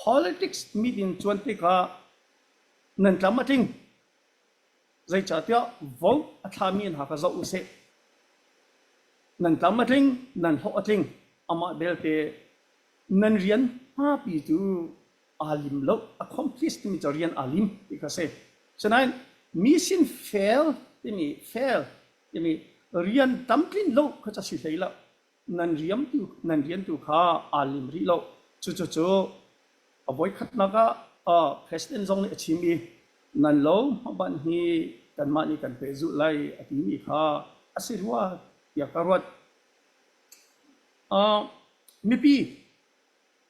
Politics mit in cuan tikah nan tlam a tling. Zeicahtiah vote a thlami hna kha zoh usih. Nan tlam a tling, nan hlawh a tling. Amah belte nan rian hmapi cu aa lim lo. Accomplish timi cu rian aa lim ti kha si. Sinain mission fail timi fail timi rian tamtlin lo kha cu a si hlei lo. Nan riam tu nan rian tu kha aa lim rih lo. Cucu a voikhatnak ah president zong nih a chim i nan lo hmaban hi kanmah nih kan pehzulh lai a timi kha a si rua tiah ka ruat. Mipi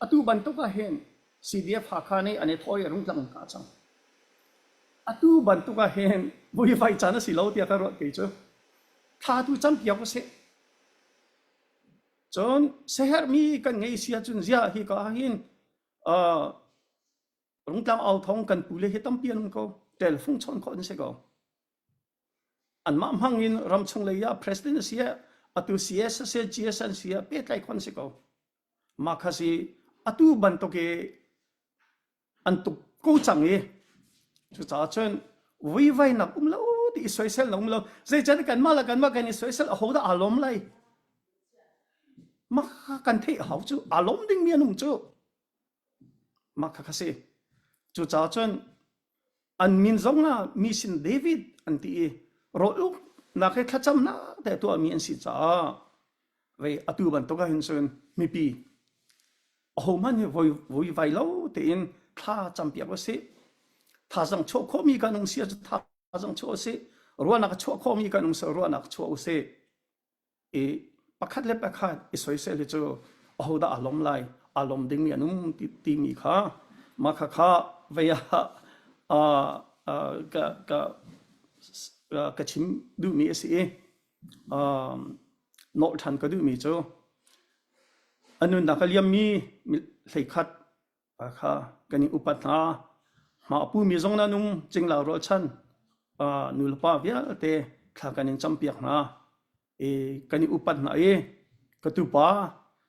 atu bantuk ah hin CDF Hakha nih an i thawh i Rungtlang an kah cang. Atu bantuk ah hin vuivai caan a si lo tiah ka ruat kei cu. Thla tu campiak usih. Cun siaherhmi kan ngei si ahcun ziah hika ah hin uh, Rungtlang au thong kan pule hi tampi an um ko. Telfung chawn khawh an si ko. Anmah hmang in ramchung lei ah president a si ah atu CS a si GS an si ah pehtlai khawh an si ko. Mah kha si atu bantuk i an tuk ko cang i cucaah cun vuivainak um lo ti i soisel na um lo zeican kanmah le kanmah kan i soisel aho dah aa lawm lai mah kha kan theih hau cu aa lawm dingmi an um cu. Mah kha kha si. Cucaah cun an min zong ah mi sin David an ti i rawl uknak he thlacamnak te tuahmi an si caah vei atu bantuk ah hin cun mipi ahohmanh hi voi voi vai lo tein thla campiak usih. Thazang chuah khawhmi kan um si ahcun thazang chuah usih. Ruahnak a chuah khawhmi kan um si ruahnak chuah usih. I pakhat le pakhat i soisel hi cu ahodah aa lawm lai, aa lawm dingmi an um ti, timi kha mah kha kha vei ah uh, uh, ka, ka, ka chim duhmi a si i um, nawlh ṭhan ka duhmi cu a nunnak a liammi hleikhat kha kan i upat hna. Mah a pumi zong nan um cingla rualchan nu le pa vialte thla kan in campiak hna. I kan i upat hna i ka tupa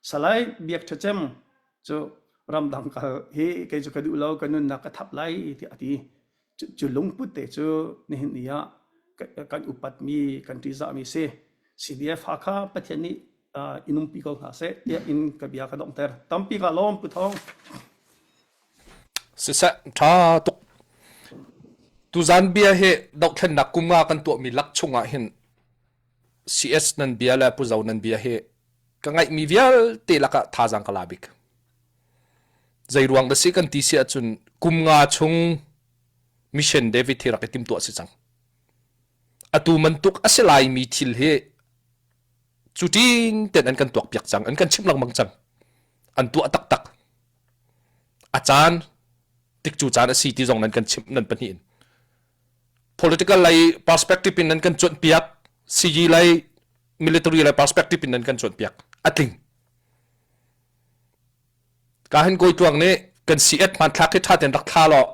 Salai Biak Ṭha Cem cu ramdang kal hi kei cu ka duh lo ka nunnak ka thap lai tiah a ti. Cu lungput te cu nihin ni ah kan upatmi kan ṭihzahmi si. CDF Hakha Pathian nih in umpi ko hna seh tiah in ka bia ka donghter. Tampi ka lawm Pu Thawng. Siseh ṭha tuk. Tuzan bia hi dohthlennak kum nga kan tuahmi lak chungah hin CS nan bia le Pu Zo nan bia hi ka ngaihmi vialte lakah thazaang ka la bik. Zei ruang dah si kan ti si ahcun kum nga chung mission David hi rak i timtuah si cang. Atu bantuk a si laimi thil hi cu tin ten an kan tuak piak cang, an kan chimh lengmang cang. An tuah taktak. A caan tik cu caan a si ti zong nan kan chimh nan pahnih in. Political lei perspective in nan kan cuanh piak, CG lei military lei perspective in nan kan cuanh piak. A tling. Ka hin kawi tluang nih kan si-et hmanthlak hi ṭha tein rak thla law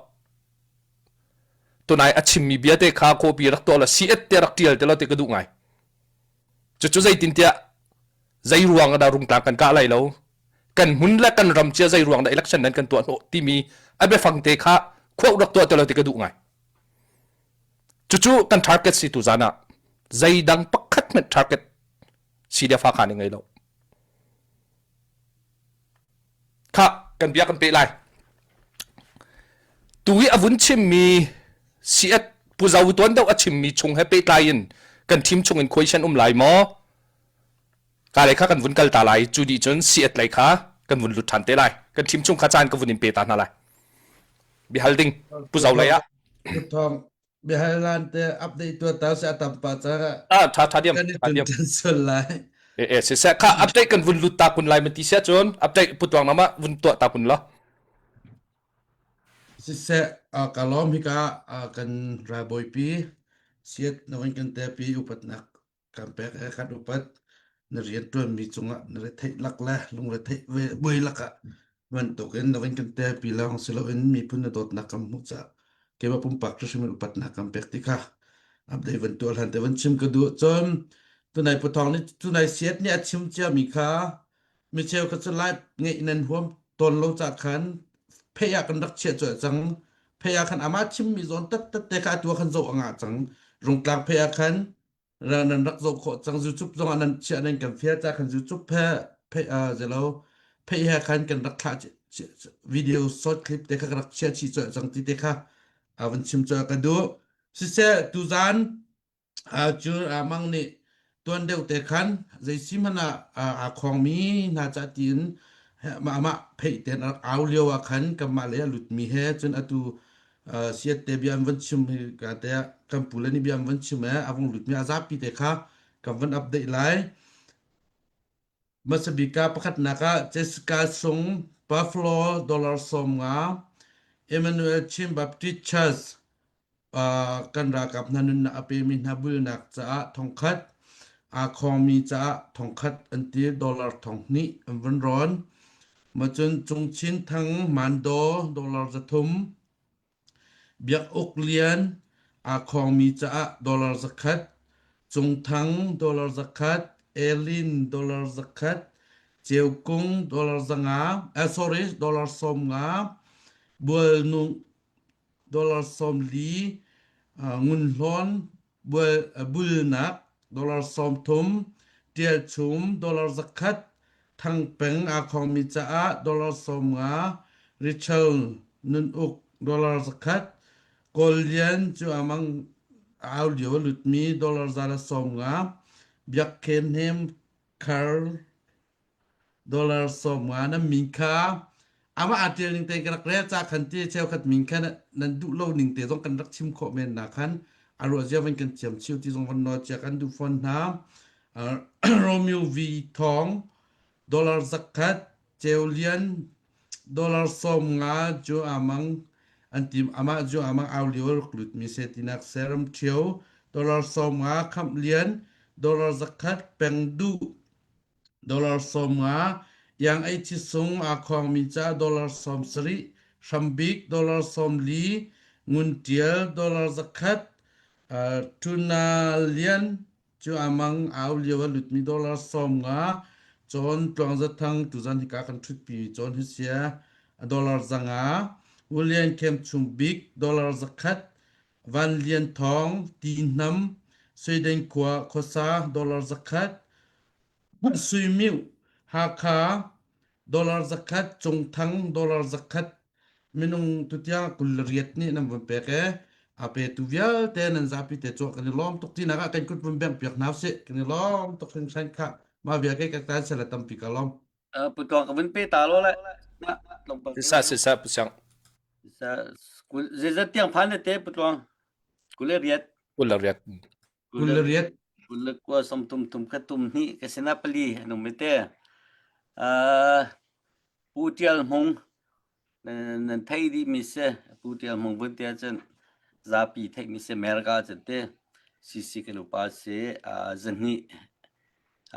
tunai a chimmi bia te kha copy rak tuah law si-et te rak ṭial te law ti ka duh ngai. Cucu zeitintiah zei ruang ah dah rungtlang kan kah lai lo kan hmun le kan ram cia zei ruang dah election nan kan tuah hnawh timi a biafang te kha khuah rak tuah te law ti ka duh ngai. Cucu kan target si tu zan ah zeidang pakhat hmanh target si le fa kha nih ngei lo. Kha kan bia kan peh lai. Tu i a vun chimmi siat Pu Zo tuan deuh a chimmi chung he pehtlai in kan team chung in question um lai maw? Ka lei kha kan vun kal ta lai. Cu dih cun siat lei kha kan vun lut ṭhan te lai. Kan team chung kha caan ka vun in pe ta hna lai. Bihal ding Pu Zo lei ah. Thawng Biahal lan te update tu ta se atam pa cha Ah tha tha diam kan i tha tun diam. tan sul lai. E e se se kha update kan vun lut ta kun lai man ti sia cun update putuang nama vun tuah ta kun la. Siseh ka lawm hika kan ralbawipi siat nawin kan te pi upatnak kan pek he kan upat na rianṭuanmi cungah na retheih lak le lungretheih ve buai lakah bantukin na van kan telpi lawng si loin miphun na dawtnak kan hmuh caah keimah pumpak hrimhrim in upatnak kan pek ti kha update van tuah hlan te van chim ka duh cun tunai puthong nih tunai siat nih a chim ciami kha micheu kha cu live ngeih nan huam tawn lo ca khan phei ah kan rak chiah cuah cang phei ah khan amah chimmi zawn tat tat te kha atu ah khan zoh a ngah cang rungtlang phei ah khan nan rak zoh khawh cang YouTube zong ah nan chiah nan kan fial ca khan YouTube he phei zelo phei he khan kan rak thlah video short clip te kha ka rak chiah chih cang ti te kha a van chim cu ka duh siseh tuzan cu mang nih tuan deuh te khan zei si hmanh ah aa khawngmi hna ca tiin mah phei ten a rak au lio ah khan kanmah lei a lutmi he cun atu siat te bia an van chim hi ka te kan pu le nih bia an van chim e a vung lutmi a zapi te kha kan van update lai Hmasabik ah pakhatnak ah Jessica Sung Buffalo dollar 50 Emmanuel Chin Baptist Church kan ralkap hna nunnak a pemi hna bulnak caah thongkhat aa khawngmi caah thongkhat an ti dollar 2000 an vun rawn. Macun Cungchin Thang Mando dollar 300 Biak Uk Lian aa khawngmi caah dollar 100 Cung Thang dollar 100 Elin dollar 100 Ceu Kung dollar 500 eh, sorry dollar 50 Bualnu dollar 40 Ngun Hlawn bulnak dollar 30 Ṭialchum dollar 100 Thangpeng aa khawngmi caah dollar 50. Rachel Nun Uk dollar zakhat, Kawl Lian cu amang au lio a lutmi dollar 150, Biak Khen Hnem Khar dollar 50 nan min kha amah aa ṭial ning tein ka rak rel ca khan ti cheukhat min kha nan duh lo ning te zong kan rak chim khawh men na khan a ruah zia van kan thiam chiu ti zong van nawl cia kan duh fawn hna. Romeo V Thawng dollar zakhat Ceu Lian dollar 50 cu amang an tim amah cu amang au lio rak lut mi se tinak seram ṭhio dollar 50 Khamh Lian dollar zakhat Peng Duh Dollar 50, iang ei thi sung aa khawngmi caah dollar 70, hrambik dollar 40, ngun ṭial dollar 100, uh, tuna lian cu amang au lio a lutmi dollar 50, cawn tluang zathang tuzan hika kan ṭhutpi cawn hi sia dollar 500, William Khem Chung Bik dollar 100, Van Lian Thawng Ti Hnam Sweden khua khuasa dollar 100, Suimiu Hakha dollar 100 Cungthang dollar 100 minung tutiang 28 nih nan vun pek e a petu vialte nan zapi te cu kan i lawm tuk tinak ah kan kut vun bengh piak hna usih kan i lawm tuk hringhran kha mah vial ke ka tan sala tampi ka lawm Putluang ka vun pe ta lo le na tlawmpal Sisa sisa pusiang Sa zeizat tiang phan te putluang kule riat kule riat Kul riat. Kul le kua som tum tum ka tum hnih ka sinah pali an um te. Uh, Pu Tial Hmung nan thei dih mi si Pu Tial Hmung vun tia cun zapi theih mi si America cun te CC kan upa si uh, zahnih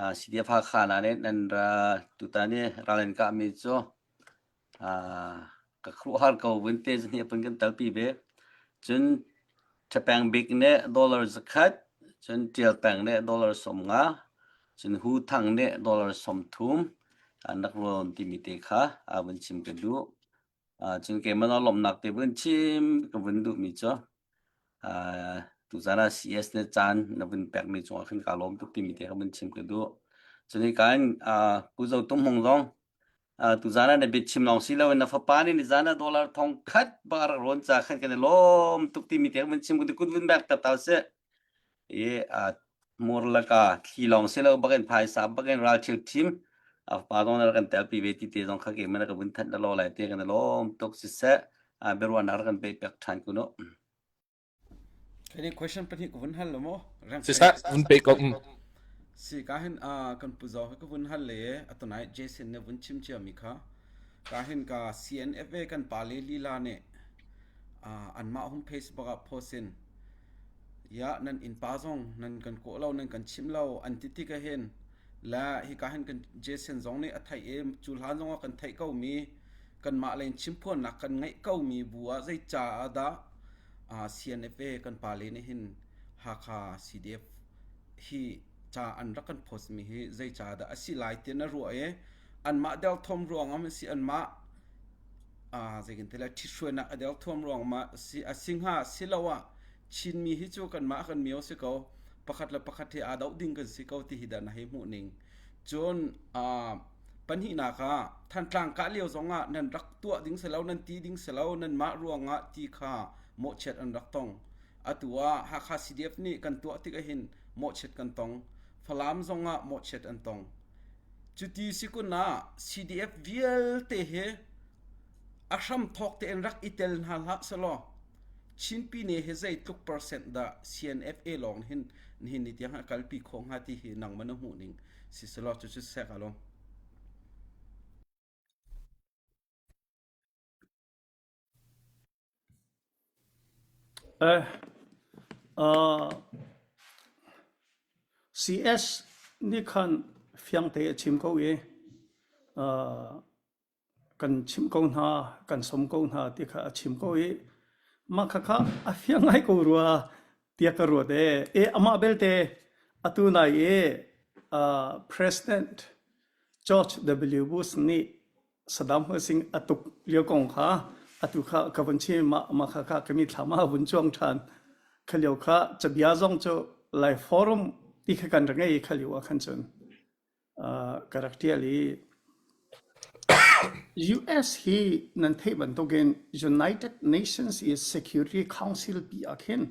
uh, CDF Hakha na ne nan ra tutan i ral an kah mi cu Ka khuaruahhar ko vunte zahnih a kan talpi ve. Cun Ṭhapeng bik nih dollar 100, cun Ṭial Peng nih dollar 50, cun Hu Thang nih dollar 30 an rak rawn timi te kha a vun chim ka duh. Cun keimah lawmhnak te vun chim ka vun duhmi cu tuzaan ah CS nih caan na vun pekmi cungah khin kaa lawm tuk timi te kha vun chim ka duh. Cun hika in Pu Zo Tum Hmung zong Tuzaan ah na biachim lawng si loin na fapa nih nizaan ah dollar thong khat bak a rak rawn ca khan kan i lawm tuk timi tiang vun chim kun vun bek tak ta sih. I mur laka thli lawng si lo bakin phaisa bakin ral thil thim a fapa zong na kan telpi ve ti te zong kha ke mana ka vun thanh na lo lai te kan i lawm tuk siseh biaruahnak rak kan pe pek than kun u. Kani question pahnih ka vun hal lo maw? Siseh, vun pe ko. Si ka hin kan pu zo ka vun hal le atunai Jason ne vun chim cia mi kha ka hin ka CNFA kan pa le lila ne anmah hung Facebook ah post in ya nan inn pa zong nan kan kawh lo nan kan chim lo an ti tik hin la hi ka hin kan Jason zong nih a theih i cu hlan zong ah kan theih ko mi kanmah len chimphuannak kan ngeih ko mi bu ah zei ca ah dah CNFA kan pale nih hin Hakha CDF hi ca an rak kan post mi hi zei ca dah a si lai ti na ruah i anmah delthawm ruang ah si anmah zeikin te le ṭhithruainak a delthuam ruang ma si a si hnga si lo ah Chinmi hi cu kanmah kan mio si ko pakhat le pakhat hi aa doh ding kan si ko ti hi dah na hei hmuh ning cun Pahnihnak ah Thantlang kah lio zongah nan rak tuah ding si lo, nan ti ding si lo, nanmah ruangah ti kha mawhchiat an rak tong. Atu ah Hakha CDF nih kan tuah tik ahhin mawhchiat kan tong. Falam zongah mawhchiat an tong. Cuti si kun ah CDF vialte hi a hramthawk tein rak i tel hna hlah selaw Chin Pyine hi zeitluk percent dah CNFA lawng hin nihin ni tiang a kalpi khawh hnga ti hi nangmah na hmuh ning si selaw cucu sek a lo. Eh, uh, CS nih khan fiangte a chim ko i uh, kan chimh ko hna, kan som ko hna ti kha a chim ko i mah khakha a fiang ngai ko rua tiah ka ruat e. E amah belte atu nai i uh, President George W. Bush nih Saddam Hussein a tuk lio kong kha atu kha ka vun chim mah mah kha kha ka mithlam ah vun cuang ṭhan. Kha lio kha cabia zong cu Lai Forum ti kha kan rak ngei i kha lio ah khan cun ka rak ṭial i. US hi nan theih bantukin United Nations i Security Council pi ah khin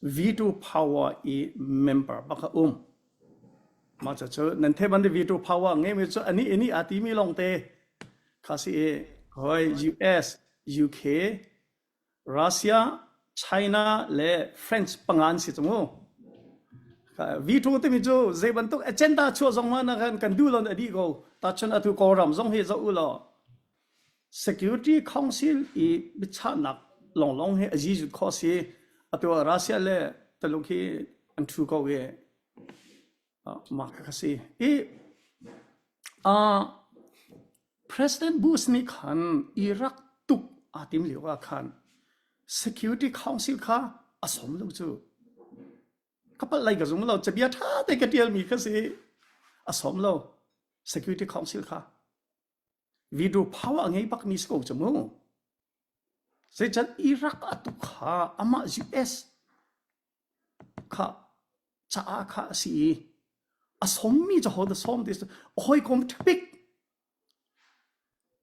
veto power i member bak a um. Mah cucu nan theih bantuk veto power ngeimi cu anih ini aa timi lawngte kha si i hoi US, UK, Russia, China le French panga an si cu mu. Veto timi cu zei bantuk agenda chuah zong hmanh ah khan kan duh lo a dih ko. Tachun atu Kawlram zong hi zoh u law Security Council i biachahnak lawnglawng hi a zizut khawh si. Atu ah Russia le Taluk hi an thu ko i mah kha si. I uh, President Bush nih khan Iraq tuk aa tim lio ah khan Security Council kha a som lo cu. Ka palh lai ka zum lo. Cabia ṭha te ka ṭialmi kha si. A som lo. Security Council kha. Veto power a ngei bakmi si ko cu mu. Zeican Iraq a tuk kha amah US kha caah kha a si i a sawmmi cu hodah sawm ti a hawikom ṭha bik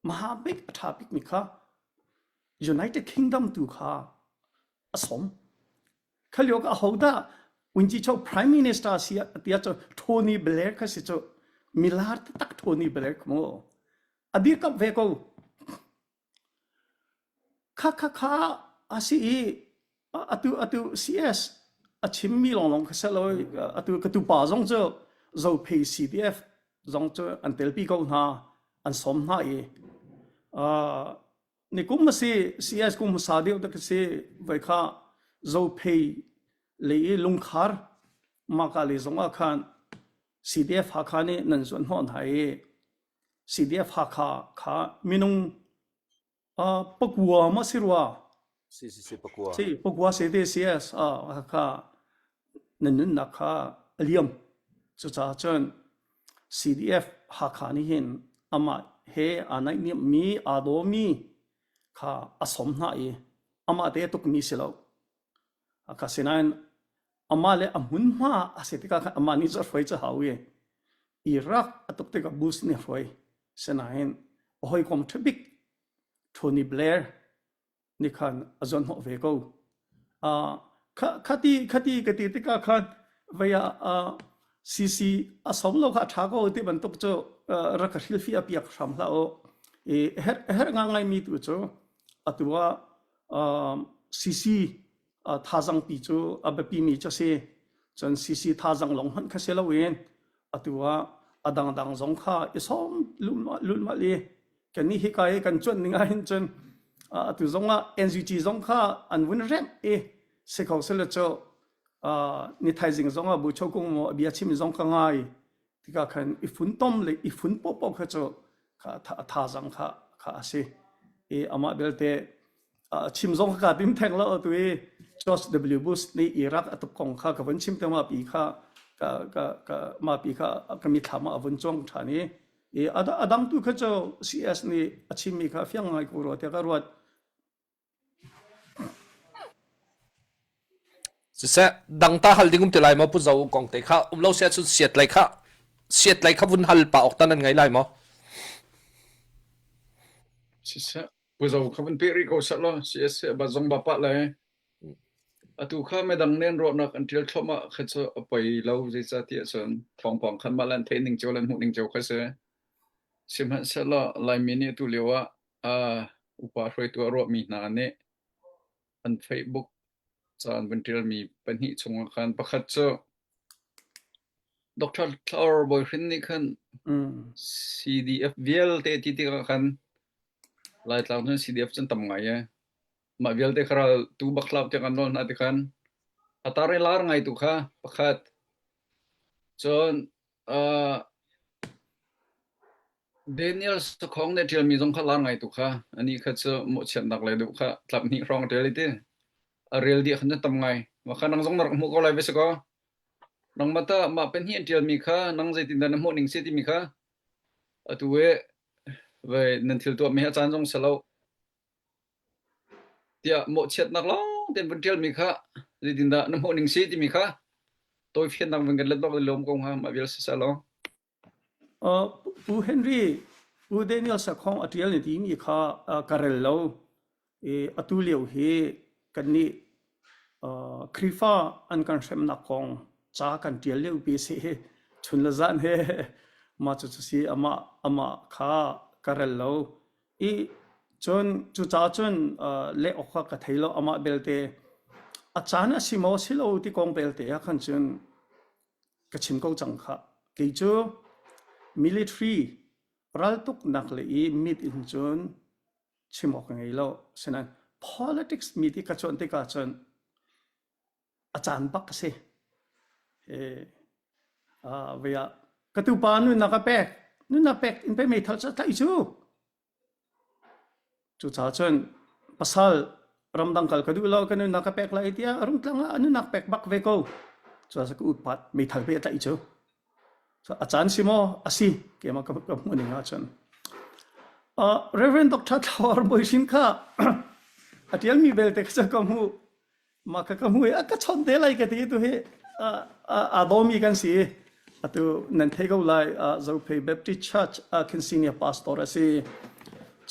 maha bik a ṭha bikmi kha United Kingdom tu kha a sawm. Kha lio ka ahodah Unci cho Prime Minister si tiah cu Tony Blair kha si cu milar taktak Tony Blair kha mu a dirkamh ve ko. Kha kha kha a si i atu atu CS a chimmi lawnglawng kha si lo atu ka tupa zong cu Zophei CDF zong cu an telpi ko hna an sawm hna i uh, nikum a si CS kum hmasa deuh te si voi kha Zophei lei i lungkhar maka le zong ah khan CDF Hakha nih nan zuan hnawh hna i CDF Hakha kha minung uh, pakua ma si rua Si si si pakua. Si pakua se te CS uh, Hakha nan nunnak kha a liam. Cucaah cun CDF Hakha nih hin amah he aa naihniammi, aa dawmi kha a sawm hna i amah te tukmi si lo. Hakha sinain amah le a hmunhma a si tikah khan amah nih cu a hruai cu hau i Iraq a tuk tikah Bush nih a hruai. Sinain a hawikom ṭha bik Tony Blair nih khan a zuanhnawh ve ko. Uh, khati khati ka ti tikah khan vei ah uh, CC a som lo kha a ṭha ko ti bantuk cu uh, rak ka hrilfi a piak hram hlah u. I her her nga ngai mi tu cu atu ah uh, CC uh, thazang pi cu a biapi mi cu si. Cun CC thazang lawng hmanh kha si loin atu ah a dangdang zong kha i sawm lulmal i kannih hika i kan cuanh ning ahhin cun atu zong ah NGT zong kha an vun remh i si kho sile cu ni thaizing zong ah Bucho Kung maw a bia chim zong ka ngai tikah khan i funtom le i fun popo kha cu kha thazang kha kha a si i amah belte chim zong ka tim theng lo tu i George W Bush nih Iraq a tuk kong kha ka vun chim te ma pi kha ka ka ka ma pi kha ka mithlam ah a vun chuang ṭhan i i a dang tu kha cu CS nih a chimmi kha fiang ngai ko rua tiah ka ruat. Siseh dang ta hal ding um ti lai maw pu zo kong te kha um lo sia cun siat lai kha siat lai kha vun hal pa ok tan an ngai lai maw Siseh pu zo kha vun pe rih ko seh law CS ba zong ba pa le atu kha medang nen ruahnak an tial thluahmah kha cu a poi lo zeicahtiah cun thawngpang khan mah le an theih ning cio le an hmuh ning cio kha si. Sihmanhsehlaw Laimi nih atu lio ah uh, upa hruaitu a ruahmi hna nih an Facebook ca an vun ṭialmi pahnih chungah khan pakhat cu Dr. Thlaur Bawi Hrin nih khan CDF vialte ti tikah khan Laitlang cun CDF cun tam ngai e. Mah vialte kha ral tu bak hlah tiang an nawl hna ti khan a tar i lar ngai tu kha pakhat. Cun uh, Daniel Sakhong nih a ṭialmi zong kha lar ngai tu kha anih kha cu mawhchiatnak le duh kha tlap hnih hrawng a ṭial i ti. A rel dih khan cu tam ngai. Mah kha nang zong na rak hmuh ko lai ve si kaw. Nangmah tah mah pahnih an ṭialmi kha nang zeitindah na hmuh ning si timi kha atu i vei nan thil tuahmi hi a caan zong si lo tiah mawhchiatnak lawng tein vun ṭialmi kha zeitindah na hmuh ning si timi kha tawifiannak vun kan let bak lawm ko hnga mah vial si seh law. Uh, Pu Henry. U Daniel Sakhong a ṭial ni timi kha ka rel lo. I atu lio hi kannih Khrihfa an kan hremnak kong ca kan ṭial lio pi si hi chun le zan he mah cu si amah amah kha ka rel lo. I cun cucaah cun leh awk kha ka thei lo amah belte a caan a si maw si lo ti kong belte ah khan cun ka chim ko cang khah. Kei cu military raltuknak le i mit in cun chim awk ka ngei lo. Asinain politics mit i ka cuanh tikah cun a caan bak a si. Vei ah ka tupa nunnak a pek. Nunnak pek in pei meithal cu a tlaih cu. Cucaah cun pasal ramdang kal ka duh lo ka nunnak ka pek lai tiah rungtlang ah a nunnak pek bak ve ko. Cucaah ka upat meithal pe a tlaih cu. A caan si maw? A si. Keimah ka, ka hmuh ning ahcun. Uh, Reverend Dr. Thlawar Bawi kha a ṭialmi belte kha cu ka hmuh. Mah kha ka hmu i a ka chawnh te lai ka ti tu hi aa dawmi kan si. Atu nan thei ko lai Zophei Baptist Church ah khin senior pastor a si.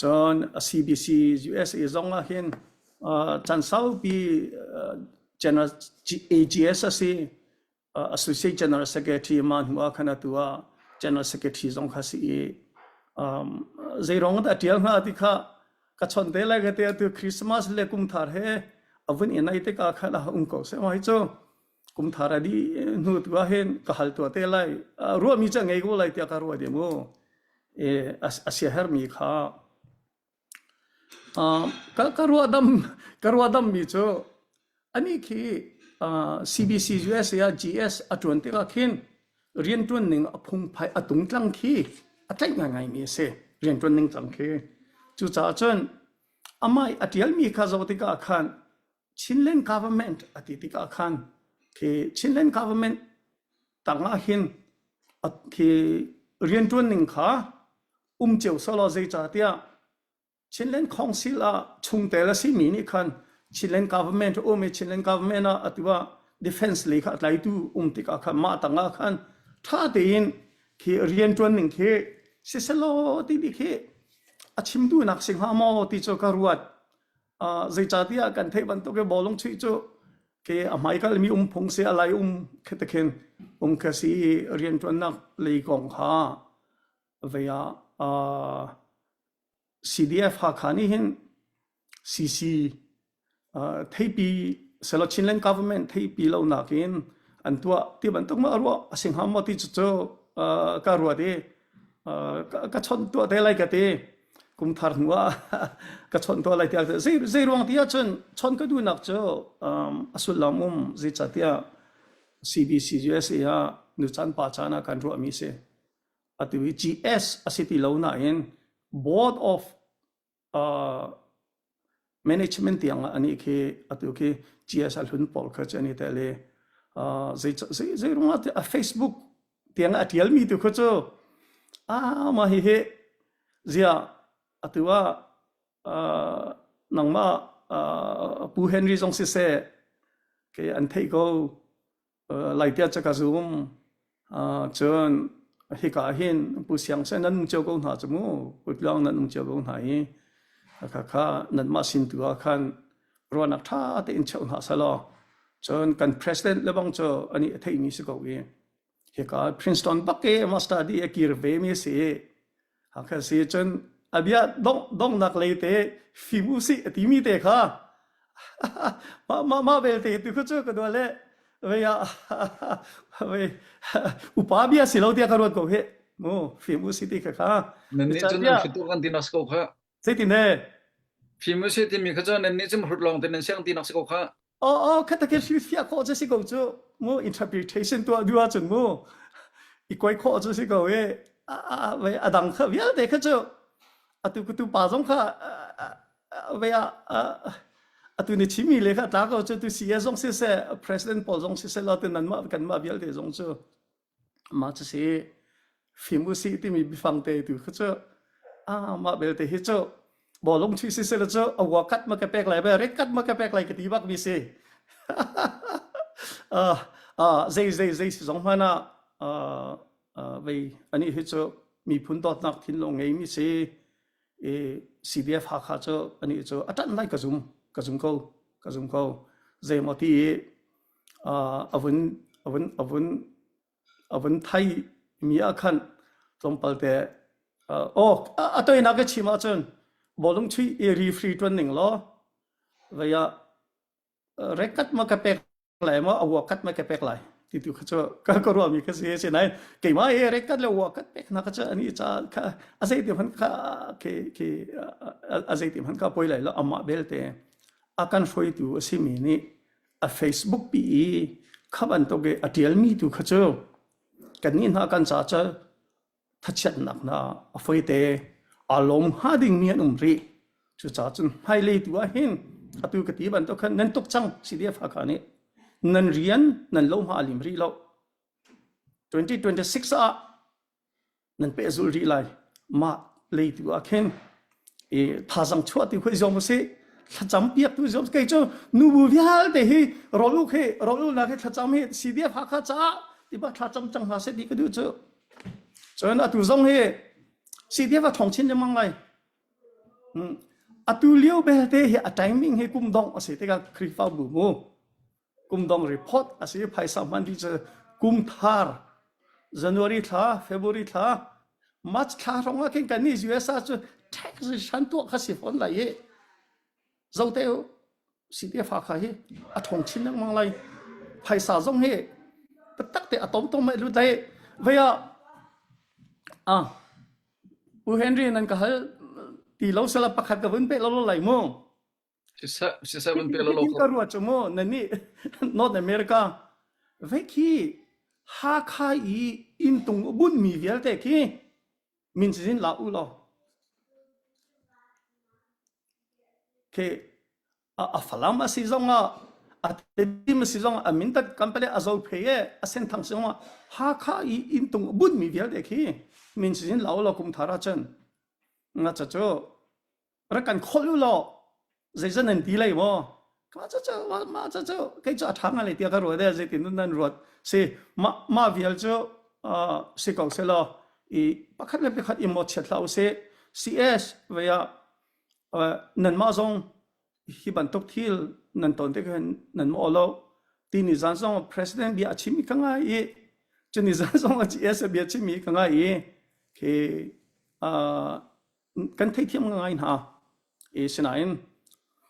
Cun CBC USA zong ah hin chan saupi General AGS a si. Associate General Secretary ma hnu ah khan atu ah General Secretary zong kha si i um, zeirong dah tial hnga ti kha ka chon te lai ka te atu Christmas le kumthar he avun in ai te ka kha la um ko se mai chu kumthar adi hnu tu ah hin ka hal tua te lai ruah mi cha ngei ko lai tia ka ruah de mu e asia her mi kha Ka ka ruahdam ka ruahdammi cu anih khi CBC USA ah GS a ṭuan tikah khin rianṭuan ning a phungphai a tungtlang khi a tlaih ngaingaimi a si rianṭuan ning cang khi. Cucaah cun amah i a ṭialmi kha zoh tikah khan Chinland government a ti tikah khan khi Chinland government tangah hin khi rianṭuan ning kha um cio sawlaw zeicahtiah Chinland Council ah chungtel a simi nih khan Chinland government a um i Chinland government ah atu ah defense lei kha a tlaitu um tikah khan mah tangah khan ṭha tein khi rianṭuan ning khi siselaw timi khi a chim duhnak si hnga maw ti cu ka ruat. Uh, zeicahtiah kan theih bantuk i bawlung chuih cu ke a hmaikal mi um phung si a lai um khete khin um kha si i rianṭuannak lei kong kha vei ah uh, CDF Hakha nih hin CC uh, theipi selo Chinland government theipi lo nakin an tuah ti bantuk ma ruah a si hnga maw ti cu cu uh, ka ruat i uh, ka, ka chawnh tuah te lai ka ti kum thar hnu ah ka chawnh tuah lai tiah zei zei ruang ti ahcun chawnh ka duhnak cu um, a sullam um zeicahtiah CBC USA ah nu caan pa caan ah kan ruahmi si atu hi GS a si ti lo nain board of uh, management tiang ah ani khi atu khi GS a hlun pawl kha chu ani tel i uh, zei zei zei rungah a Facebook tiang a tial mi tu kha chu a ma hi hi zia atu ah uh, nangmah uh, Pu Henry zong si se ke an thei ko Laitia ca ka zum. Cun hika hin Pu Siang Sen nan um cio ko hna cu mu. Pu Tluang nan um cio ko hna i khakha nanmah sin tu ah khan ruahnak ṭha tein cheuh hna selaw cun kan president le bang cu ani a theimi si ko i hika Princeton bak i master di a kir ve mi si Hakha si cun a bia dong dongnak lei te fim usih a timi te kha mah mah mah belte tu khu cu ka dua le vei ah vei upa bia si lo tiah ka ruat ko hi mu fim usih ti kha kha Nan nih cun nan hrutuk kan ti nak si ko kha. Zeitin he? Fim usih timi kha cu nan nih cun hrut lawng te nan siang ti nak si ko kha. Aw aw kha tak hrilh fiah khawh cu si ko cu mu interpretation tuah duh ahcun mu i koi khawh cu si ko i a dang kha vialte kha cu atu kutu pa zong kha ve ah atu ni chimi le kha tla ko cu tu CS zong si seh president pawl zong si seh law tu nan mah kan mah vialte zong cu Mah cu si fim usih timi biafang te tu kha cu ah mah belte hi cu bawlung chuih si seh cu a ua kat ma ka pek lai be red kat ma ka pek lai ka ti bak mi si. uh, uh, zei zei zei si zong hmanh ah uh, uh, vei ani hi cu. Miphun dawtnak thinlung ngeimi si. I CDF Hakha cu anih cu a ṭanh lai ka zum ka zum ko ka zum ko. Zeimaw ti i a vun a vun a vun a vun thai mi ah khan tlawmpal te aw a toinak ka chim ahcun bawlung chuih i referee ṭuan ning law vei ah rekat ma ka pek lai maw a kat ma ka pek lai ti tu kha cu ka ka ruah mi kha si si nain keimah hi rekat le wa kat pek na kha cu ani ca kha a zei ti hman kha ke ke a zei ti hman kha poi lai lo amah belte a kan hruaitu a si mi nih a Facebook pi i kha bantuk i a ṭialmi tu kha cu kannih hna kan ca cu thachiatnak hna a foite aa lawm hnga dingmi an um rih. Cucaah cun hmailei tu ah hin atu ka ti bantuk khan nan tuk cang CDF Hakha nih nan rian nan lo hma a lim rih lo. 2026 ah nan pehzulh rih lai mah leitu ah khin i thazang chuah ti khoi zong si thlacam piak tu zong kei cu nubu vialte hi rawl uk hi rawl ulnak hi thlacam hi CDF Hakha caah tiba thlacam cang hna seh ti ka duh cu cun atu zong hi CDF a thong chin lengmang lai atu lio belte hi a timing hi kum dong a si tikah Khrihfabu mu kum dong report a si phaisa hman dih cu kum thar January thla February thla March thla hrawng ah khin kan nih US ah cu tax shan tuah kha si fawn lai i zote u CDF kha hi a thong chin lengmang lai phaisa zong hi taktak te a tom tom mai lut lai vei ah ah U Henry nan ka hal ti lo sala pakhat ka vun pe lo lai mu Siseh, siseh van pe lo lo ka ruat cu mu nan nih North America ve khi Hakha i inntung a bunhmi vialte khi min cazin la u law khi a Falam a si zongah a Tedim a si zongah a Mindat company a Zophei e a Senthang si zongah Hakha i inntung a bunhmi vialte khi min cazin la u law kum thar ahcun nga ca cu rak kan kholh u law zeizat nan ti lai maw mah cu cu mah cu cu kei cu a ṭha ngai lai tiah ka ruat e zeitin nan ruat si mah mah vial cu si ko seh law i pakhat le pakhat i mawhchiat hlah usih CS vei ah nanmah zong hi bantuk thil nan ton tik hin nan maw lo ti ni zan zong president bia a chimmi ka ngai i cu ni zan zong CS bia chimmi ka ngai i khi kan theithiam ngai hna. E sinain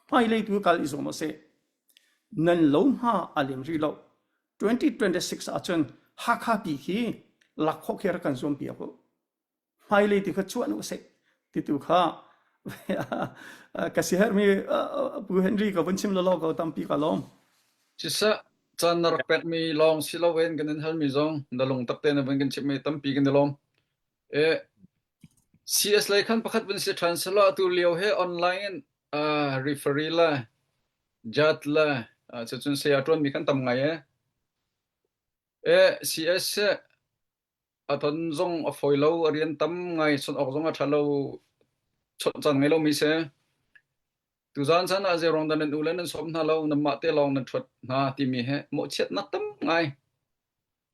hmailei tu kal i zuam usih. Nan lo hma a lem rih lo. 2026 ahcun Hakha pi khi lak khawh khi rak kan zuam piak u. Hmailei ti kha cuan usih ti tu kha ka si hermi Pu Henry ka vun chim lolo ko tampi ka lawm. Siseh, caan na rak pekmi lawng si loin kan in halmi zong na lung tak tein na vun kan chimhmi tampi kan i lawm. E, CS lei khan pakhat vun si ṭhan selaw atu lio he online in uh, referee le judge le uh, cucun saya ṭuanmi kan tam ngai e. E, CS hi a ton zong a fawi lo, a rian tam ngai, chawnh awk zong a ṭha lo, chawnh caan ngei lomi si. Tuzaan caan ah zeiruang dah nan u le nan sawm hna lo, nanmah te lawng nan ṭhuat hna timi he mawhchiatnak tam ngai.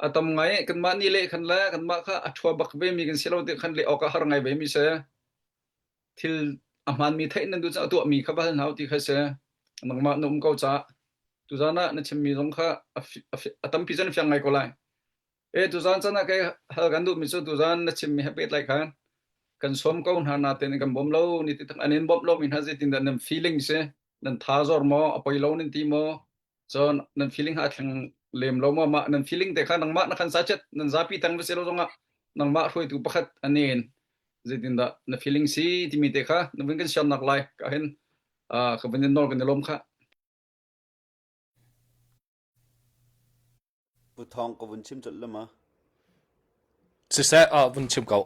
A tam ngai kanmah nih leh khan le kanmah kha a ṭhua bak vemi kan si lo ti khan leh awk a har ngai vemi si. Thil a hmaanmi theih nan duh cun a tuahmi kha va hal hna u ti kha si. Nangmah na um ko caah tuzaan ah na chimmi zong kha a, a, a tampi cun a fiang ngai ko lai. E tuzaan caan ah kei hal kan duhmi cu tuzaan na chimmi he pehtlai khan kan sawm ko hna natein kan bawm lo ni ti an in bawmh lomi hna zeitindah nan feeling si nan tha zor maw a poi lo nan ti maw Cun nan feeling ha a thleng lem lo maw mah nan feeling te kha nangmah na khan sachet nan zapi tang va si lo zongah nangmah hruaitu pakhat anen zeitindah na feeling si timi te kha na vun kan siarnak lai ka hin ka vun in nawl kan i lawm kha Pu Thawng ka vun chim colh le ma. Siseh ah vun chim ko.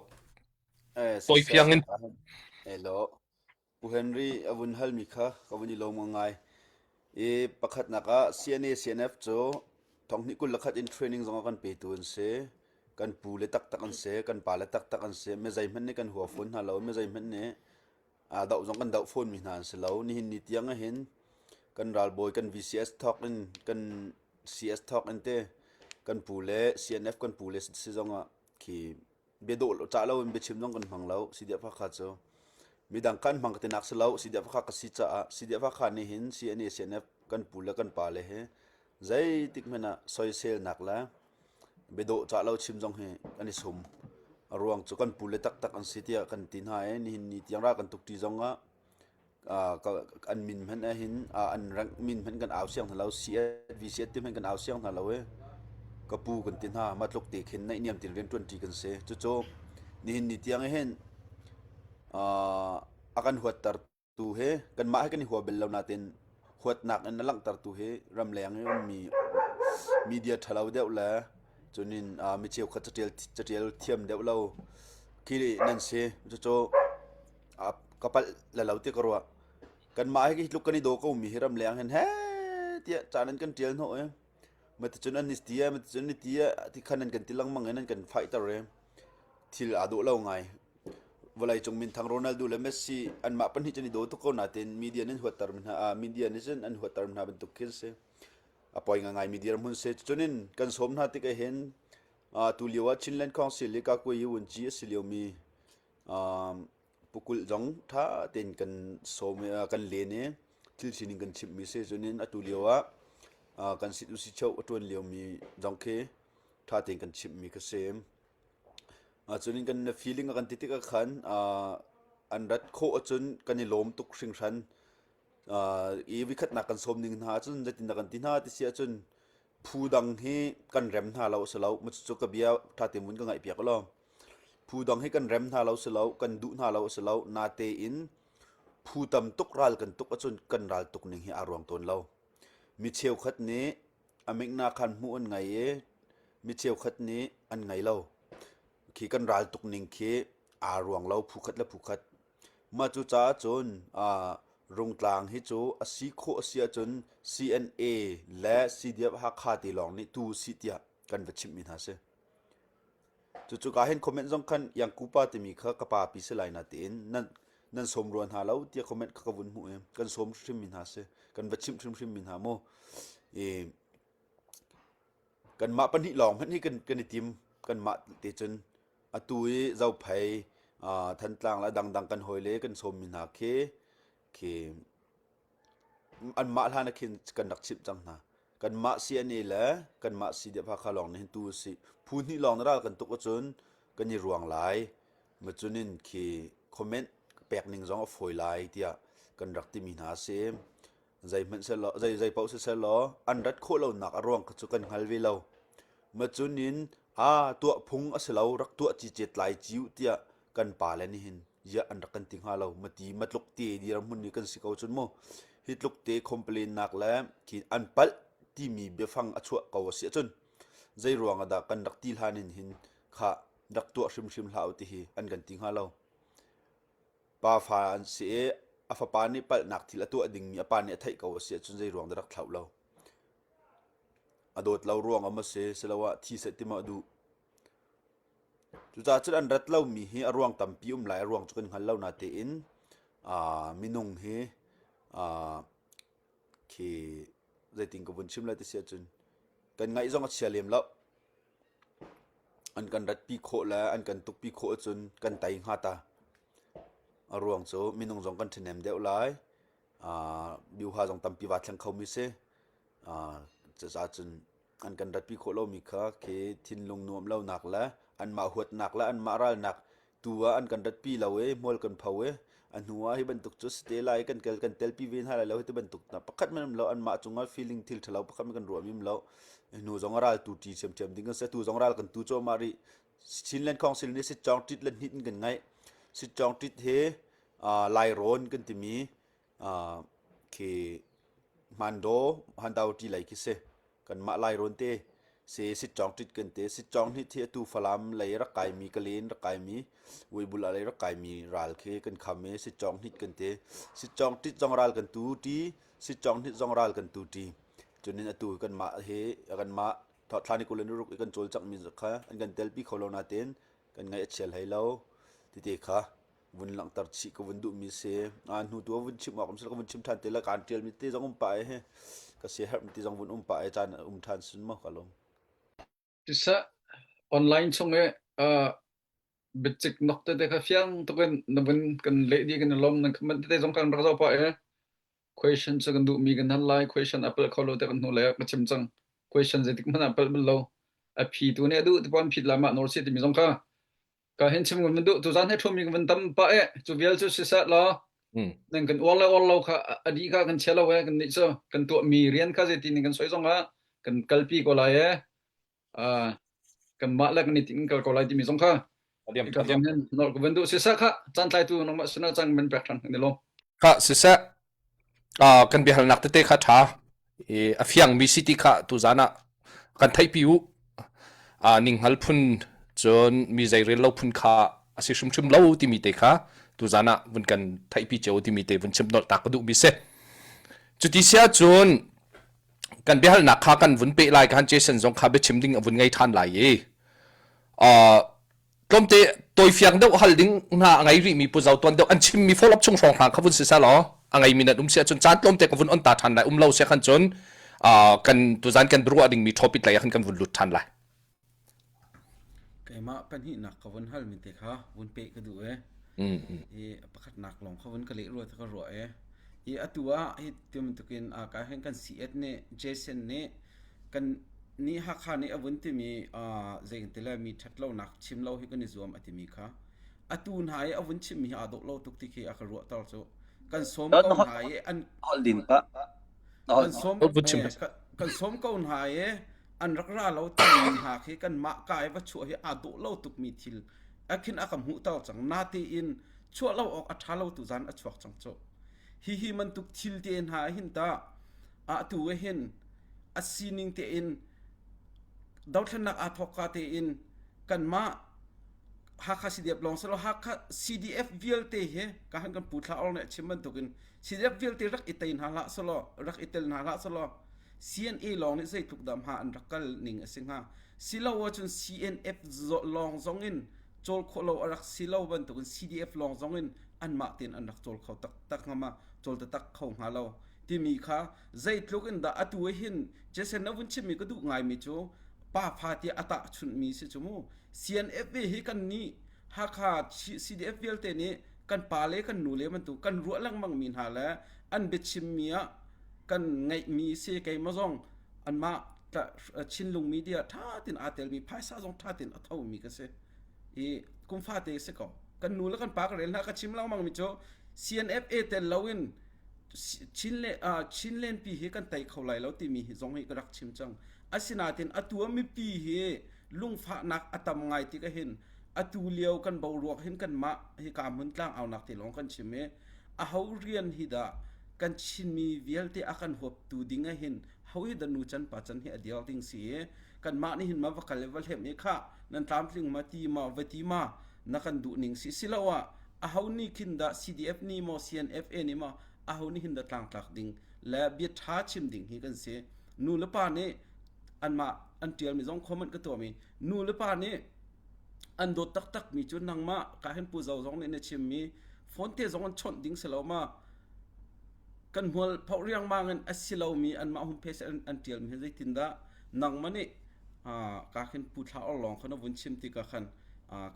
Eh, Tawi siseh, fiang in. Elo. Pu Henry a vun halmi kha ka vun i lawm ngai. I pakhatnak ah CNA CNF cu thonghnih 21 in training zong a kan petu an si. Kan pu le taktak an si, kan pa le taktak an si. Mi zeihmanh nih kan hua fawn hna lo, mi zeihmanh nih aa doh zong kan doh fawnmi hna an si lo. Nihin ni tiang ahhin kan ralbawi kan VCS thawk in kan CS thawk in te kan pu le CNF kan pu le si zong ah khi Biadawh cah lo in biachim zong kan hmang lo. CDF Hakha cu midang kan hmang ka tinak si lo. CDF Hakha ka si caah CDF Hakha nih hin CNA CNF kan pu le kan pa le hi zeitik hmanh ah soiselnak le biadawh cah lo chim zong hi kan i sum. A ruang cu kan pu le taktak an si tiah kan ti hna i nihin ni tiang ra kan tuk ṭi zong ah an min hmanh ahhin an rank min hmanh kan au siang hna lo CS VCS ti hmanh kan au siang hna lo i ka pu kan ti hna mah tluk te khin naihniam tin rian ṭuanṭi kan si cucu nihin ni tiang hin a kan huatter tu hi kanmah hi kan i hua bel lo nain huatnak in a langhtertu hi ramleng i ummi media ṭhalo deuh le cunin mi cheukhat caṭial caṭial thiam deuh lo khi nan si cucu ka palh le lo ti ka ruah. Kanmah hi tluk kan i daw ko mi hi ramleng hin he tiah caan an kan ṭial hnawh i maticun an ti a maticun ni ti a ti khan an kan ti lengmang in an kan fighter i thil aa dawh lo ngai. Vawleicung minthang Ronaldo le Messi anmah pahnih cun i daw tuk ko nain media nih an huatter mi hna media nih cun an huatter mi hna bantuk khi an si. A poi ngaingai mi dirhmun si. Cucun in kan sawm hna tik ah hin tu lio ah Chinland Council i Kakuayi Wunci a si liomi Pukulh zong ṭha tein kan sawm i kan len i thil sining kan chimhmi si. Cunin atu lio ah kan sit u si cheu a ṭuan liomi zong khi ṭha tein kan chimhmi kha si. Cunin kan feeling a kan ti tikah khan an rat khawh ahcun kan i lawm tuk hringhran. I vikhatnak kan sawm ning hna ahcun zeitindah kan ti hna ti si ahcun phu dang hi kan rem hna lo a si lo. Cucu ka bia ṭha tein vun ka ngaihpiak u law. Phu dang hi kan rem hna lo si lo, kan duh hna lo a si lo. Natein phu tam tuk ral kan tuk ahcun kan ral tuk ning hi aa ruang tawn lo. Mi cheukhat nih a mingna khan hmuh an ngei i mi cheukhat nih an ngei lo. Khi kan ral tuk ning khi aa ruang lo phu khat le phu khat. Mah cu caah cun Rungtlang hi cu a si khawh a si ahcun CNA le CDF Hakha ti lawng nih tu si tiah kan va chimhmi hna si. Cucu ka hin comment zong khan Yangkupa timi kha ka pa pi si lai na tiin nan nan sawm rua hna lo tiah comment kha ka vun hmuh i kan sawm hrim mi hna si kan va chimh hrimhrim mi hna mu i kanmah pahnih lawng hmanh hi kan kan i tim kanmah te cun atu i Zophei Thantlang le dangdang kan hawi le kan sawm mi hna khi khi Anmah hlan ah khin kan rak chimh cang hna. Kanmah CNA le kanmah CDF Hakha lawng nih hin tu usih. Phu hnih lawng na ral kan tuk ahcun kan i ruang lai. Macun in khi comment pek ning zong a fawi lai tiah kan rak timi hna a si. Zeihmanh selaw, zei zei paoh siseh law an rat khawh lonak a ruang kha cu kan hngal ve lo. Macun in aa tuah phung a si lo rak tuah cicet lai ciu tiah kan pale nih hin ziah an rak kan ti hnga lo mati matluk te dirhmun ni kan si ko cun mu hi tluk te complain nak le khi an palh timi biafang a chuah ko a si ahcun zei ruang ah dah kan rak ti hlan in hin kha rak tuah hrimhrim hlah u ti hi an kan ti hnga lo pa fa an si i a fapa nih palhnak thil a tuah dingmi a pa nih a theih ko a si ahcun zei ruang dah rak thlauh lo a dawt lo ruang am a si siloah thi seh ti ma a duh Cucaah cun an rat lomi hi a ruang tampi um lai. A ruang cu kan hngal lo natein minung hi khi zeitin ka vun chim lai ti si ahcun kan ngaih zong a chia lem lo. An kan ratpi khawh le an kan tukpi khawh ahcun kan tei hnga ta. A ruang cu minung zong kan ṭhahnem deuh lai. Biuha zong tampi vaa thleng khomi si. Cucaah cun an kan ratpi khawh lomi kha khi thinlung nuam lonak le anmah huatnak le anmah ralnak tu ah an kan ratpi lo i hmual kan pho i a hnu ah hi bantuk cu si te lai kan kel kan telpi ve hna lai lo hi ti bantuk na pakhat men um lo anmah cungah feeling thil ṭhalo pakhat men kan ruah mi um lo hnu zong a ral tu ṭi ṭhiamṭhiam ding kan si tu zong ral kan tu cuahmah rih Chinland Council nih Sitcawng ṭit le hnit in kan ngaih Sitcawng ṭit hi Lairawn kan timi khi Hmandaw Handau ṭi lei khi si. Kanmah Lairawn te si Sitcawng ṭit kan ti. Sitcawng nih thi atu Falam lei rak kaimi Kalen rak kaimi Uibul lei rak kaimi ral khi kan kham i Sitcawng hnit kan ti. Sitcawng ṭit zong ral kan tu ṭi, Sitcawng hnit zong ral kan tu ṭi. Cunin atu kanmah hi kanmah thla ni 26 i kan cawlcanghmi kha an kan telpi kho lo nain kan ngaih a chia hlei lo tite kha vun langhter chih ka vun duhmi si. A hnu tu ah vun chim awk um si ka vun chim ṭhan te le kaan ṭialmi te zong um pah i hi ka siaherhmi te zong vun um pah i caan um ṭhan sin maw ka lawm. Siseh, online chung i uh, Biacik nok tete kha fiang tuk in na vun kan leh dih kan i lawm nan comment tete zong kan rak zoh pah i question cu kan duhmi kan hal lai question a palh kho lo te kan hnu le ka chim cang question zeitik hmanh ah palh bal lo a phi tu nih a duh ti pon phit lai mah nawl si timi zong kha ka hin chim kan duh tu zan he thumi kan van tam pah e cu vial cu siseh law nan kan uar le uar lo kha a dih kha kan chia lo e kan nih cu kan tuah mi rian kha zeiti ning kan soi zong ah kan kalpi ko lai e kanmah le kan i ting kal ko lai timi zong kha ka zawn hin nor ka van duh siseh kha caan tlaitu nangmah sinah caan kan pek ṭhan kan i lawm. Kha siseh kan biahalnak tete kha ṭha i a fiangmi si ti kha tuzan ah kan theihpi u. Ninghngal phun cun mi zeirel lo phun kha a si hrimhrim lo timi te kha tuzan ah vun kan theihpi cio timi te vun chim nolh ta ka duhmi si. Cuti si ahcun kan biahalnak kha kan vun peh lai kan Jason zong kha biachim ding a vun ngei ṭhan lai i tlawmte tawifiang deuh hal ding hna a ngei rihmi Pu Zo Tuan deuh an chimmi follow up chung hrawng hna kha vun si seh law a ngeimi nan um si ahcun caan tlawmte ka vun on ta ṭhan lai um lo si khan cun kan tuzan kan ruah dingmi topic lei ah khan kan vun lut ṭhan lai. Keimah pahnihnak ka vun halmi te kha vun peh ka duh ee. I pakhatnak lawng kha vun ka leh rua ka ruah ee. I atu ah hi ti bantukin a ka hin kan CS nih Jason nih kan nih Hakha nih a vun timi zei kan ti lai mi ṭhat lonak chim lo hi kan i zuam a timi kha atu hna i a vun chimmi hi aa dawh lo tuk ti khi a ka ruahter cu kan sawm ko hna i an holh din pah kan sawm kan sawm ko hna i an rak ra lo timi hna khi kanmah ka i va chuah hi aa dawh lo tukmi thil a khin a ka hmuhter cang natein chuah lo awk a ṭha lo tu zan a chuak cang cu hihi bantuk thil te hna hin ta a tu hin a sining tein dothlennak aa thawk ka tein kanmah Hakha CDF lawng silo Hakha CDF vialte hi ka han kan pu thla or nih a chim bantukin CDF vialte rak i tei hna hlah selaw rak i tel hna hlah selaw CNA lawng nih zeitluk dah hma an rak kal ning a si hnga. Silo ahcun CNF lawng zong in cawl khawh lo a rak si lo bantukin CDF lawng zong in anmah tein an rak cawl kho taktak hnga ma cawl taktak kho hnga lo timi kha zeitluk in dah atu hin Jason na vun chimmi ka duh ngaimi cu pa fa tiah a tahchunhmi si cu mu CNF hi kan nih Hakha CDF vialte nih kan pa le kan nu le bantuk kan ruah lengmang mi hna le an biachimmi ah kan ngeihmi si keimah zong anmah Chinlung media ṭha tein aa telmi phaisa zong ṭha tein a thomi ka si i kum fate si ko kan nu le kan pa ka rel hna ka chim lengmang mi cu CNFA tel loin Chin le Chinland pi hi kan tei kho lai lo timi hi zong hi ka rak chim cang asinain atu ah mipi hi lungfahnak a tam ngai tik ahhin atu lio kan boruak hin kanmah hi ka hmun tlang aunak te lawng kan chim i aho rian hi dah kan Chinmi vialte a kan huaptu ding ahhin ho hi dah nu can pa can hi a dir ding si i kanmah nih hin ma va kal i va hlem i khah nan tlamtling ma ti ma va ti ma na kan duh ning si siloah aho nih khin dah CDF nih maw CNFA nih maw aho nih hin dah tlangtlak ding le bia ṭha chim ding hi kan si nu le pa nih anmah an ṭialmi zong comment ka tuahmi nu le pa nih an dawt taktakmi cu nangmah ka hin pu zo zong nih na chimmi phone te zong an chawnh ding si lo ma kan hmual phoh riangmang in a si lomi anmah home page an, an ṭialmi hi zeitindah nangmah nih ka khin pu thla or lawng kha na vun chim tikah khan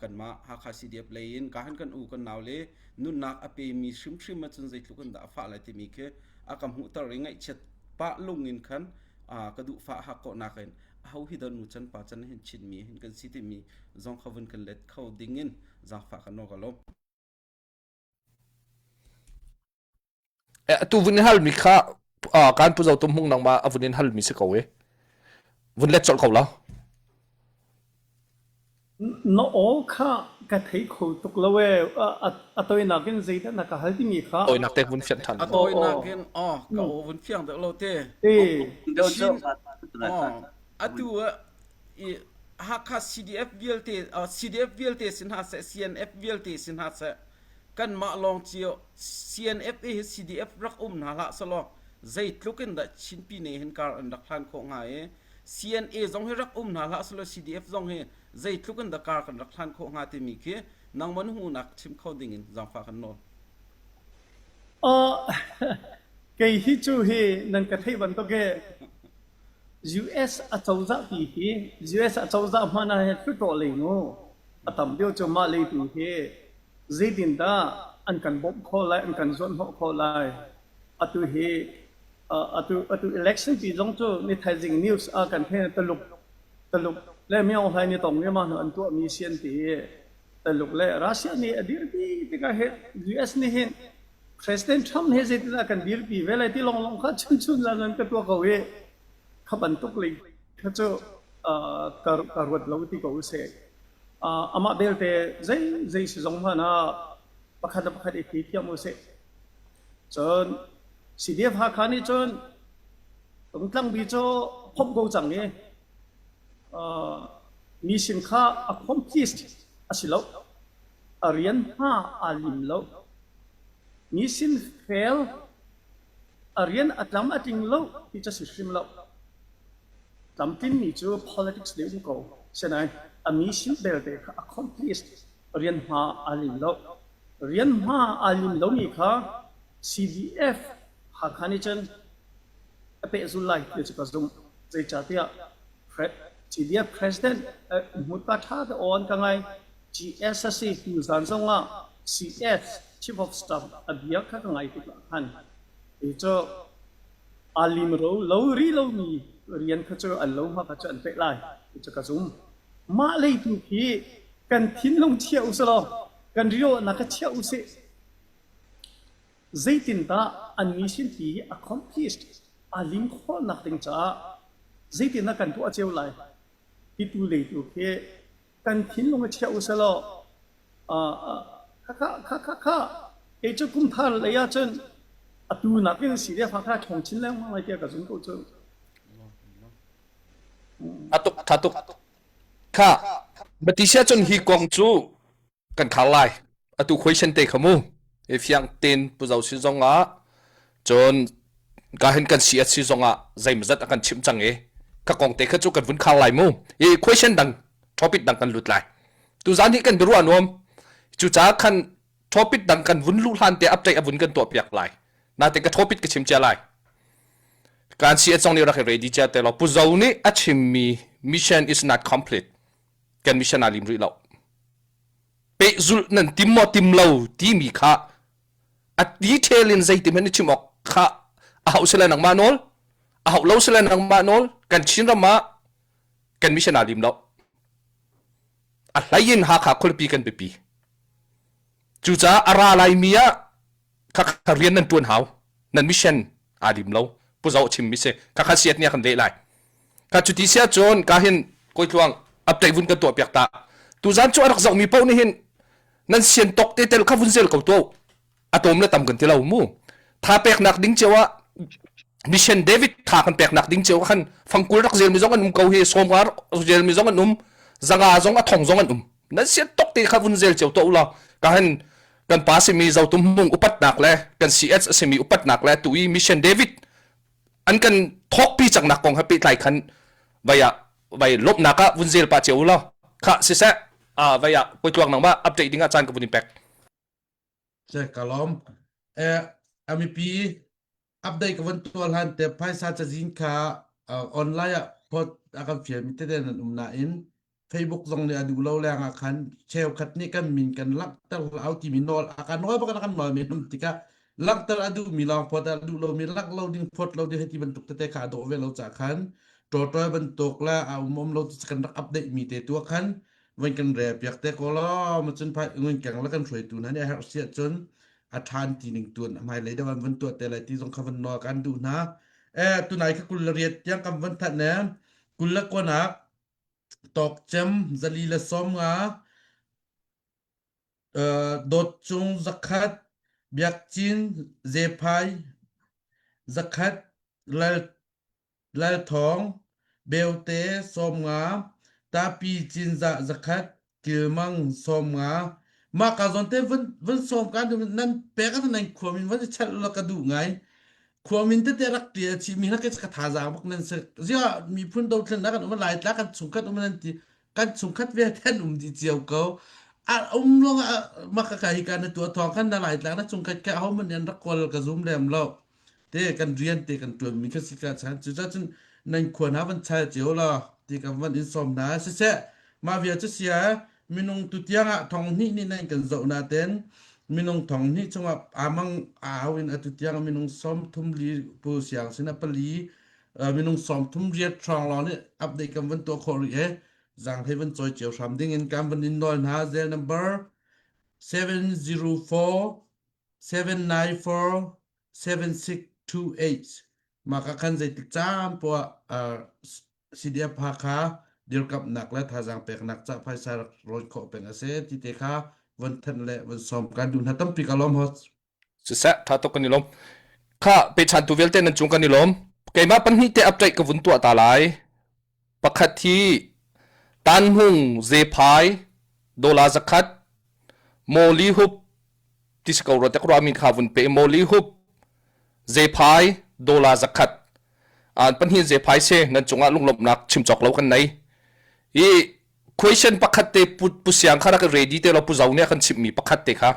kanmah Hakha CDF lei in ka han kan u kan nau le nunnak a pemi hrimhrim ahcun zeitluk in dah a fah lai timi khi a ka hmuhter i ngaihchiat pah lung in khan ka duh fah hak kawhnak in aho hi dah nu can pa can hin Chinmi hin kan si timi zong kha vun kan let kho ding in zaangfah kan nawl ka lawm. Atu vun in halmi kha kan pu zo tum hmung nangmah a vun in halmi si ko e. Vun let colh ko la. Na aw kha ka thei kho tuk lo ee. A tawinak in zeidah na ka hal timi kha. Tawinak te vun fianh ṭhan. A tawinak in aw ka aw vun fiang deuh lo te. Chin atu ah Hakha CDF vialte CDF vialte si hna seh CNF vialte si hna seh kanmah lawng cio CNF hi CDF rak um hna hlah selaw zeitluk in dah Chin Pine hin kar an rak hlan khawh hnga i CNA zong hi rak um hna hlah selaw CDF zong hi zeitluk in dah kar kan rak hlan khawh hnga timi khi nangmah na hmuhnak chim kho ding in zaangfah kan nawl. Kei hi cu hi nan ka theih bantuk hi US acozah pi hi US acozah hmanh ah hin hluttaw lei mu. A tam deuh cu mah lei tu hi zeitindah an kan bawmh khawh lai, an kan zuanhnawh khawh lai. Atu hi atu atu election pi zong cu ni thaizing news ah kan theih Taluk Taluk le Myo Hlaing nih tong ma hnu an tuahmi si an ti i Taluk le Russia nih a dirpi tikah hin US nih hin President Trump he zeitindah kan dirpi ve lai ti lawnglawng kha chunchun zan an ka tuah ko i kha bantuk lei kha cu ka ka ruat lo ti ko usih. Amah belte zei zei si zong hmanh ah pakhat le pakhat i thei thiam usih. Cun CDF Hakha nih cun Rungtlangbi cu phomh ko cang i mi sin kha accomplished a si lo. A rian hma aa lim lo. Mi sin fail a rian a tlam a tling lo ti cu a si hrim lo. Tlamtlinmi cu politics deuh um ko. Sinain a mission belte kha accomplished rian hma aa lim lo. Rian hma aa lim lomi kha CDF Hakha nih cun a pehzul lai ti cu ka zumh. Zeicahtiah CDF President hmutka ṭha te aw an ka ngai. GS a si tuzan zongah CS Chief of Staff a bia kha ka ngai tikah khan hi cu aa lim ro lo rih lomi rian kha cu an lo hma kha cu an peh lai ti cu ka zum. Mah lei tu khi kan thinlung chia u law kan riawhnak kha chia u sih. Zeitindah an mission ti hi accomplished aa lim khawhnak ding caah zeitindah kan tuah cio lai ti tu lei tu khi kan thinlung a chia u selaw kha kha kha kha kei cu kum thar lei ah cun atu nakin si le fa kha ṭhawng chin lengmang lai tiah ka zum ko cu. Atuk tha tuk. Kha Batisia cun hi kong cu kan khar lai. Atu question te kha mu. Hi fiang ten pu zo sin zong ah cun ka hin kan si at si zong ah zeimazat a kan chimh cang i ka kong te kha cu kan vun khar lai mu. I question dang topic dang kan lut lai. Tuzan hi kan biaruah nuam. Cucaah khan topic dang kan vun luh hlan te update a vun kan tuah piak lai. Nate ka topic ka chim cia lai. Kan si at zong nih rak i ready cia te lo. Pu Zo nih a chimmi mission is not complete. Kan mission aa lim rih lo. Pehzulh nan tim maw tim lo timi kha a detail in zeitim hen i chim awk kha a hauh sile nangmah nawl a hauh lo sile nangmah nawl kan Chin ram ah kan mission aa lim lo a hlei in Hakha khualipi kan biapi cucaah a ra laimi ah kha kha rian nan tuan hau nan mission aa lim lo pu zo chim mi si kha kha siat nia kan leh lai kha cuti sia cun ka hin koi tluang update vun kan tuah piak ta tuzan cu a rak zoh mi paoh nih hin nan sian tok te tel kha vun zel ko to a tom le tam kan ti lo mu tha peknak ding cio ah mission david tha kan peknak ding cio khan fangkul rak zel mi zong an um ko hi somngar zel mi zong an um zanga zong a thong zong an um nan sian tok te kha vun zel cio to ula ka han kan pa simi zotum mung upatnak le kan CS a simi upatnak le tu i mission david an kan thawkpi cangnak kong he pehtlai khan vai ah vai lawmhnak ah vun zel pa cio ulaw kha siseh a vai ah poitluang nangmah update ding ah caan ka vun in pek Che ka lawm. Eh, amipi update ka van tuah hlan te phaisa cazin kha uh, online ah phot a kan fial mi tete nan um nain Facebook zong nih a duh lo leng ah khan cheukhat nih kan min kan langhter hlah timi nawl a kan nawl bak kan nawl mi um tikah langhter a duh mi lawng phot a duh lo mi langh lo ding phot lo ding hei ti bantuk tete kha a dawh ve lo ca khan tawtawi bantuk la a um um lo ti kan rak update mi te tu khan van kan rel piak te ko law ma cun phai ngun keng la kan hruaitu hna nih a herh si ahcun a ṭhan ti ning tuan hmai lei deuh an van tuah te lai ti zong kha van nawl kan duh hna eh tunai kha kul le riat tiang kan van thanh ne kul le kuanak tawkcem zali le 50 dawt cung zakhat biakcin zephai zakhat lal Lalthawng, Beute 50, Tapi Cinzah zakhat, Kilmang 50. Mah ka zawn te vun vun sawm ka nan pek ah nan khuamin van i chalh la ka duh ngai. Khuamin tete rak ṭial chih mi hna ka thazaang bak nan si. Ziah miphun dothlennak kan um lai tla kan chungkhat um nan ti kan chungkhat vialte an um dih cio ko. A um lawng ah mah ka ka hi ka na tuah thawng khan na lai tlang na chungkhat kha ahohmanh nih an rak kawl ka zum lem lo. Te kan rian te kan ṭuanmi kha si ka chan cucacun nan khua hna van chal cio law ti kan van in sawm hna siseh mah vial cu sia. Minung tutiang ah thong hnih nih nan kan zoh naten minung thong hnih chungah amang au in atu tiang minung 34 pu siang sin a pali minung 38 hrawng lawng nih update kan van tuah khawh rih e zang hlei van cawi cio hram ding in kan van in nawl hna zel number 704 794 7628 mah ka khan zeitik caan poah CDF Hakha dirkamhnak le thazaang peknak ca phaisa rak rawn khawh peng a si ti te kha von thanh le von sawm kan duh hna tampi ka lawm host. Siseh tha tuk kan i lawm. Kha pechan tu vialte nan cung kan i lawm. Keimah pahnih te update ka vun tuah ta lai. Pakhat hi Tanhung Zephai dola zakhat Mawli Hup ti si ko rua te ka ruah mi kha vun pe Mawli Hup Zephai dola zakhat an pahnih zephai se nan cungah lunglawmhnak chim cawk lo kan nei i question pakhat te pu, pu siang kha rak ready te lo pu zo nih a kan chimhmi pakhat te kha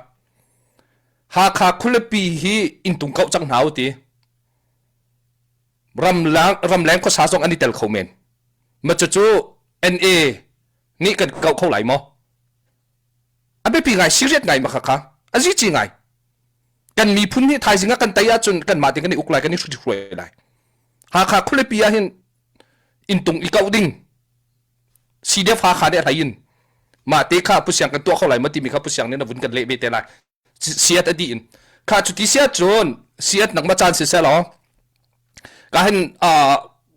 Hakha khualipi hi inn tung kauh cang hna u ti ramlang ramleng khuasa zong an i tel kho men ma cucu NA nih kan kauh kho lai maw a biapi ngai serious ngai ma kha kha a zici ngai kan miphun hi thaizing ah kan tei ahcun kanmah te kan i uk lai kan i hruai lai Hakha khualipi ah hin inntung i kauh ding CDF Hakha nih a hlei in mah te kha pusiang kan tuah kho lai ma timi kha pusiang nih na vun kan leh ve te lai siat a dih in kha cuti siat cun siat nak ma caan si seh law ka hin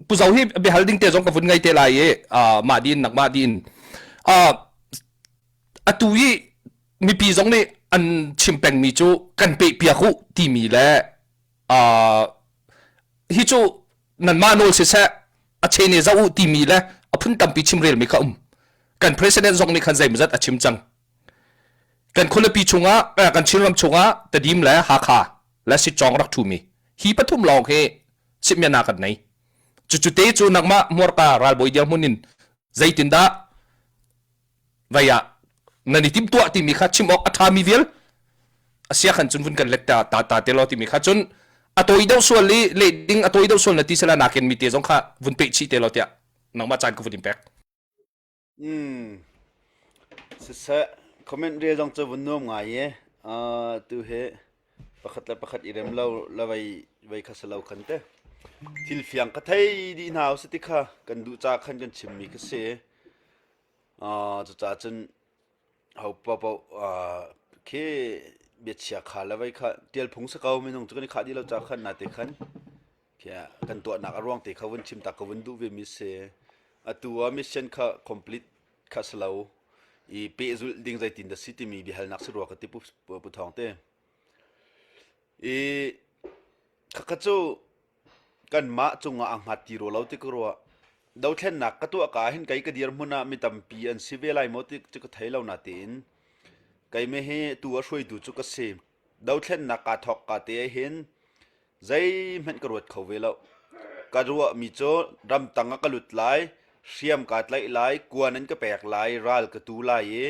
pu zo hi biahal ding te zong ka vun ngei te lai i mah din nak mah din atu i mipi zong nih an chim pengmi cu kan peh piak u timi le hi cu nanmah nawl siseh a chene zoh u timi le a phun tampi chimrelmi kha um kan president zong nih khan zeimawzat a chim cang kan khualipi chungah kan Chinram chungah Tedim le Hakha le Sitcawng rak ṭhumi hi pathum lawng hi sitmiana kan nei cucu te cu nangmah hmurka ralbawi dirhmun in zeitindah vai ah nan i timtuah timi kha chim awk a ṭhami vial a sia khan cun vun kan let ta ta ta te law timi kha cun a tawi deuh sual i leh ding a tawi deuh sual na ti sela nakin mi te zong kha vun peh chih te law tiah nangmah caan ka vun in pek. Mm. Siseh, comment rel zong cu vun nuam ngai i uh, tu hi pakhat le pakhat i rem lo la vei vei kha si lo khan te. Thil fiang ka thei dih hna usih ti kha kan duh ca khan kan chimmi kha si. Uh, cucaah cun ho paohpaoh uh, khi biachia kha le vei kha tial phung si ko minung cu kan i khah dih lo ca khan nate khan khiah kan tuahnak a ruang te kha vun chim ta ka vun duh ve mi si. Atu ah mission kha complete kha si lo i pehzulh ding zeitin dah si timi biahalnak si rua ka ti pu pu Thawng te. I khakha cu kanmah cungah a hngat ti rua lo ti ka ruah. Dothlennak ka tuah ka hin kei ka dirhmun ah mi tampi an si ve lai maw ti cu ka thei lo natein keimah hi tu a hruaitu cu ka si. Dothlennak kaa thawk ka te ah hin zeihmanh ka ruat kho ve lo. Ka ruahmi cu ramtang ah ka lut lai, hriam kaa tlaih lai, kuan an ka pek lai, ral ka tu lai i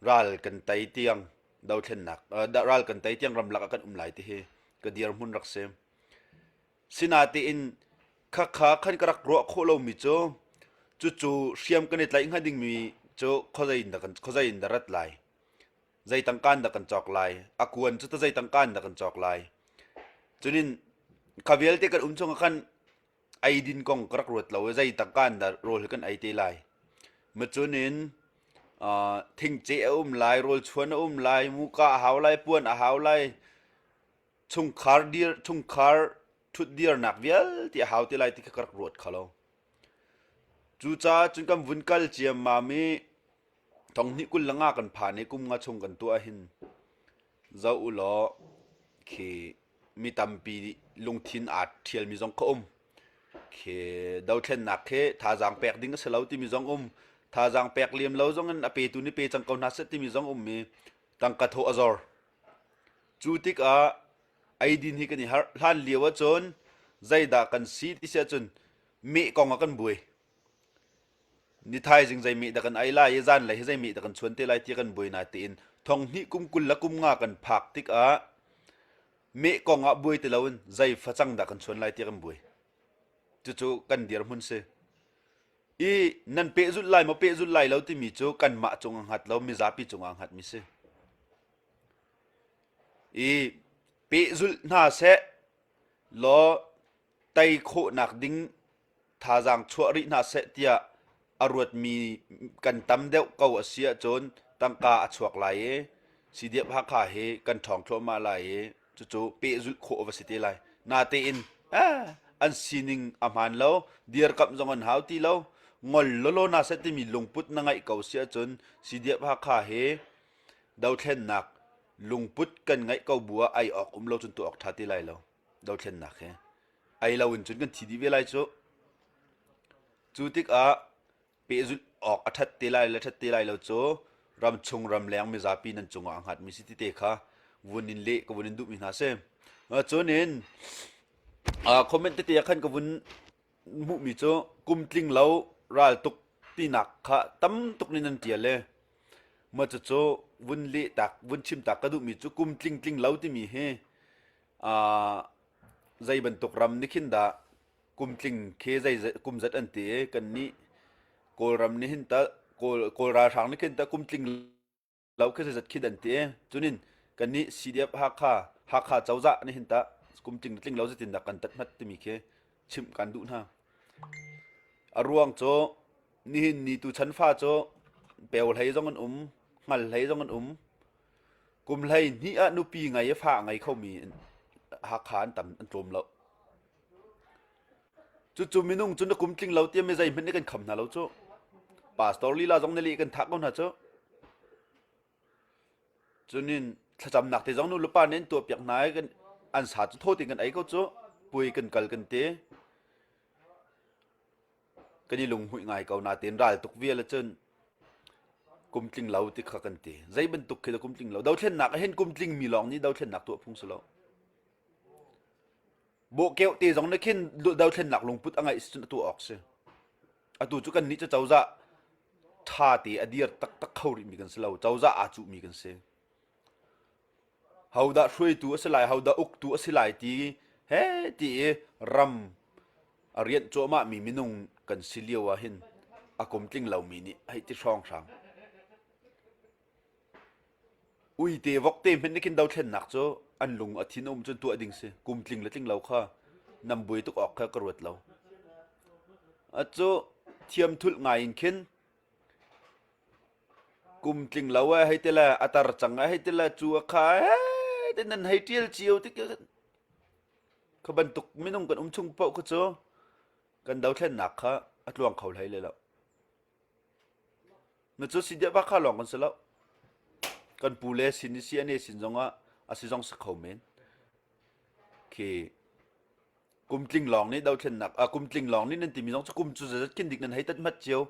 ral kan tei tiang dothlennak ral kan tei tiang ramlak ah kan um lai ti hi ka dirhmun rak si. Sinatein khakha khan ka rak ruah khawh lomi cu cucu hriam kan i tlaih hnga dingmi cu khuazei in dah kan khuazei in dah rat lai. Zei tangka in dah kan cawk lai. A kuan cu ta zei tangka in dah kan cawk lai. Cunin kha vialte kan um chung ah khan eidin kong ka rak ruat lo i zei tangka in dah rawl hi kan ei te lai. Macunin uh, thingceh a um lai, rawl chuan a um lai, muka a hau lai, puan a hau lai, chungkhar dir chungkhar ṭhutdirnak vialte a hau te lai ti kha ka rak ruat kho lo. Cucaah cun kan vun kal ciammam i thonghnih 25 kan phan i kum nga chung kan tuah hin zoh u law khi mi tampi lungthin aa ṭhialmi zong kha um. Khi dothlennak khi thazaang pek ding a si lo timi zong um. Thazaang pek lem lo zong in a petu nih pe cang ko hna seh timi zong um i tangka thawh a zor. Cu tikah eidin hi kan i harh. Hlan lio ahcun zeidah kan si ti si ahcun meh kong ah kan buai. Ni thaizing zei meh dah kan ei lai i zanlei hi zei meh dah kan chuan te lai ti kan buai na tiin thong hnih kum 20 le kum nga kan phak tikah meh kong ah buai ti loin zei facang dah kan chuan lai ti kan buai. Cucu kan dirhmun si. I nan pehzulh lai maw pehzulh lai lo timi cu kanmah cung a hngat lo mizapi cungah a hngatmi si. I pehzulh hna seh law tei khawhnak ding thazaang chuah rih hna seh tiah a ruatmi kan tam deuh ko a si ahcun tangka a chuak lai i CDF Hakha hi kan ṭhawng thluahmah lai i cucu pehzulh khawh a va si te lai. Natein eh, an sining a hmaan lo, dirkamh zong an hau ti lo, ngol lawlaw hna seh timi lungput na ngeih ko si ahcun CDF Hakha hi dothlennak lungput kan ngeih ko bu ah ei awk um lo cun tuah awk ṭha ti lai lo dothlennak hi. Ei lo in cun kan thi dih ve lai cu. Cu tikah pehzulh awk a ṭhat te lai le ṭhat te lai lo cu ramchung ramleng mizapi nan cungah a hngatmi si ti te kha vun in leh ka vun in duhmi hna si. Cun in comment tete ah khan ka vun hmuhmi cu kum tling lo raltuk tinak kha tam tuk nih nan ṭial i mah cucu vun leh tak vun chim tak ka duhmi cu kum tling tling lo timi hi zei bantuk ram nih khin dah kum tling khi zei kum zat an ti i kannih Kawlram nih hin tah Kawl Kawl ralhrang nih khin tah kum tling lo khi zeizat khi an ti i cunin kannih CDF Hakha Hakha cozah nih hin tah kum tling tling lo zeitin dah kan tat hmat timi khi chimh kan duh hna. A ruang cu nihin ni tu chan fa cu peu hlei zong an um, hngal hlei zong an um. Kum hlei hnih ah nupi ngei i fa a ngei khomi Hakha an tam an tlawm lo. Cucu minung cu na kum tling lo tiah mi zeihmanh nih kan kham hna lo cu. Pastor lila zong nih lih kan thah ko hna cu. Cunin thlacamnak te zong nu le pa nih an tuahpiak hna i kan an sa cu thaw tein kan ei ko cu. Puai kan kal kan ti. Kan i lunghmuih ngai ko natein ral tuk vial ahcun kum tling lo ti kha kan ti. Zei bantuk khi dah kum tling lo. Dothlennak ah hin kum tling mi lawng nih dothlennak tuah phung si lo. Bawhkeuh te zong nih khin dothlennak lungput a ngeih cun a tuah awk si. Atu cu kannih cu cozah ṭha te a dir taktak kho rihmi kan si lo. Cozah aa cuhmi kan si. Hodah hruaitu a si lai, hodah uktu a si lai ti he ti i ram a rianh cuahmahmi minung kan si lio ah hin a kum tling lomi nih hei ti hrawnghrang. Uite vokte hmanh nih khin dothlennak cu an lung a thin a um cun tuah ding si. Kum tling le tling lo kha nan buai tuk awk kha ka ruat lo. Acu thiam thulh ngai in khin kum tling lo eh hei ti le a tar cang eh hei ti le cu a kha eh ti nan hei ṭial cio tik kha bantuk minung kan um chung paoh kha cu kan dothlennak kha a tluang kho hlei le lo. Na cu si deuh kha lawng kan si lo. Kan pu le sin i si ane sin zongah a si zong si kho men. Khi kum tling lawng nih dothlennak a kum tling lawng nih nan timi zong cu kum cu zazat khin dik nan hei tat mat cio.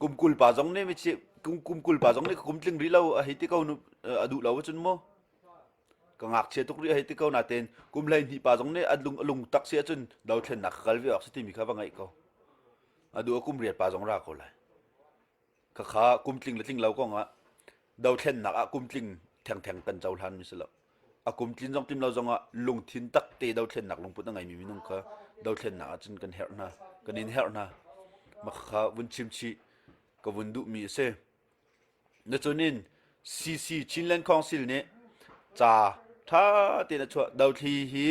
Kum 20 pa zong nih michi kum kum 20 pa zong nih kum tling rih lo a hei ti ko nu a duh lo cun mu. Ka ngakchia tuk rih a hei ti ko natein kum 12 pa zong nih a lung a lung tak si ahcun dothlennak ka kal ve awk si timi kha va ngaih ko. A duh a kum riat pa zong ra ko lai. Khakha kum tling le tling lo kong ah dothlennak ah kum tling thengtheng kan cohlan mi si lo. A kum tlin zong tlin lo zong ah lungthin tak te dothlennak lungput a ngeimi minung kha dothlennak ah cun kan herh hna. Kan in herh hna. Mah khakha vun chim chih ka vun duhmi a si. Na cunin CC Chinland Council nih ca ṭha tein a chuah. Dothli hi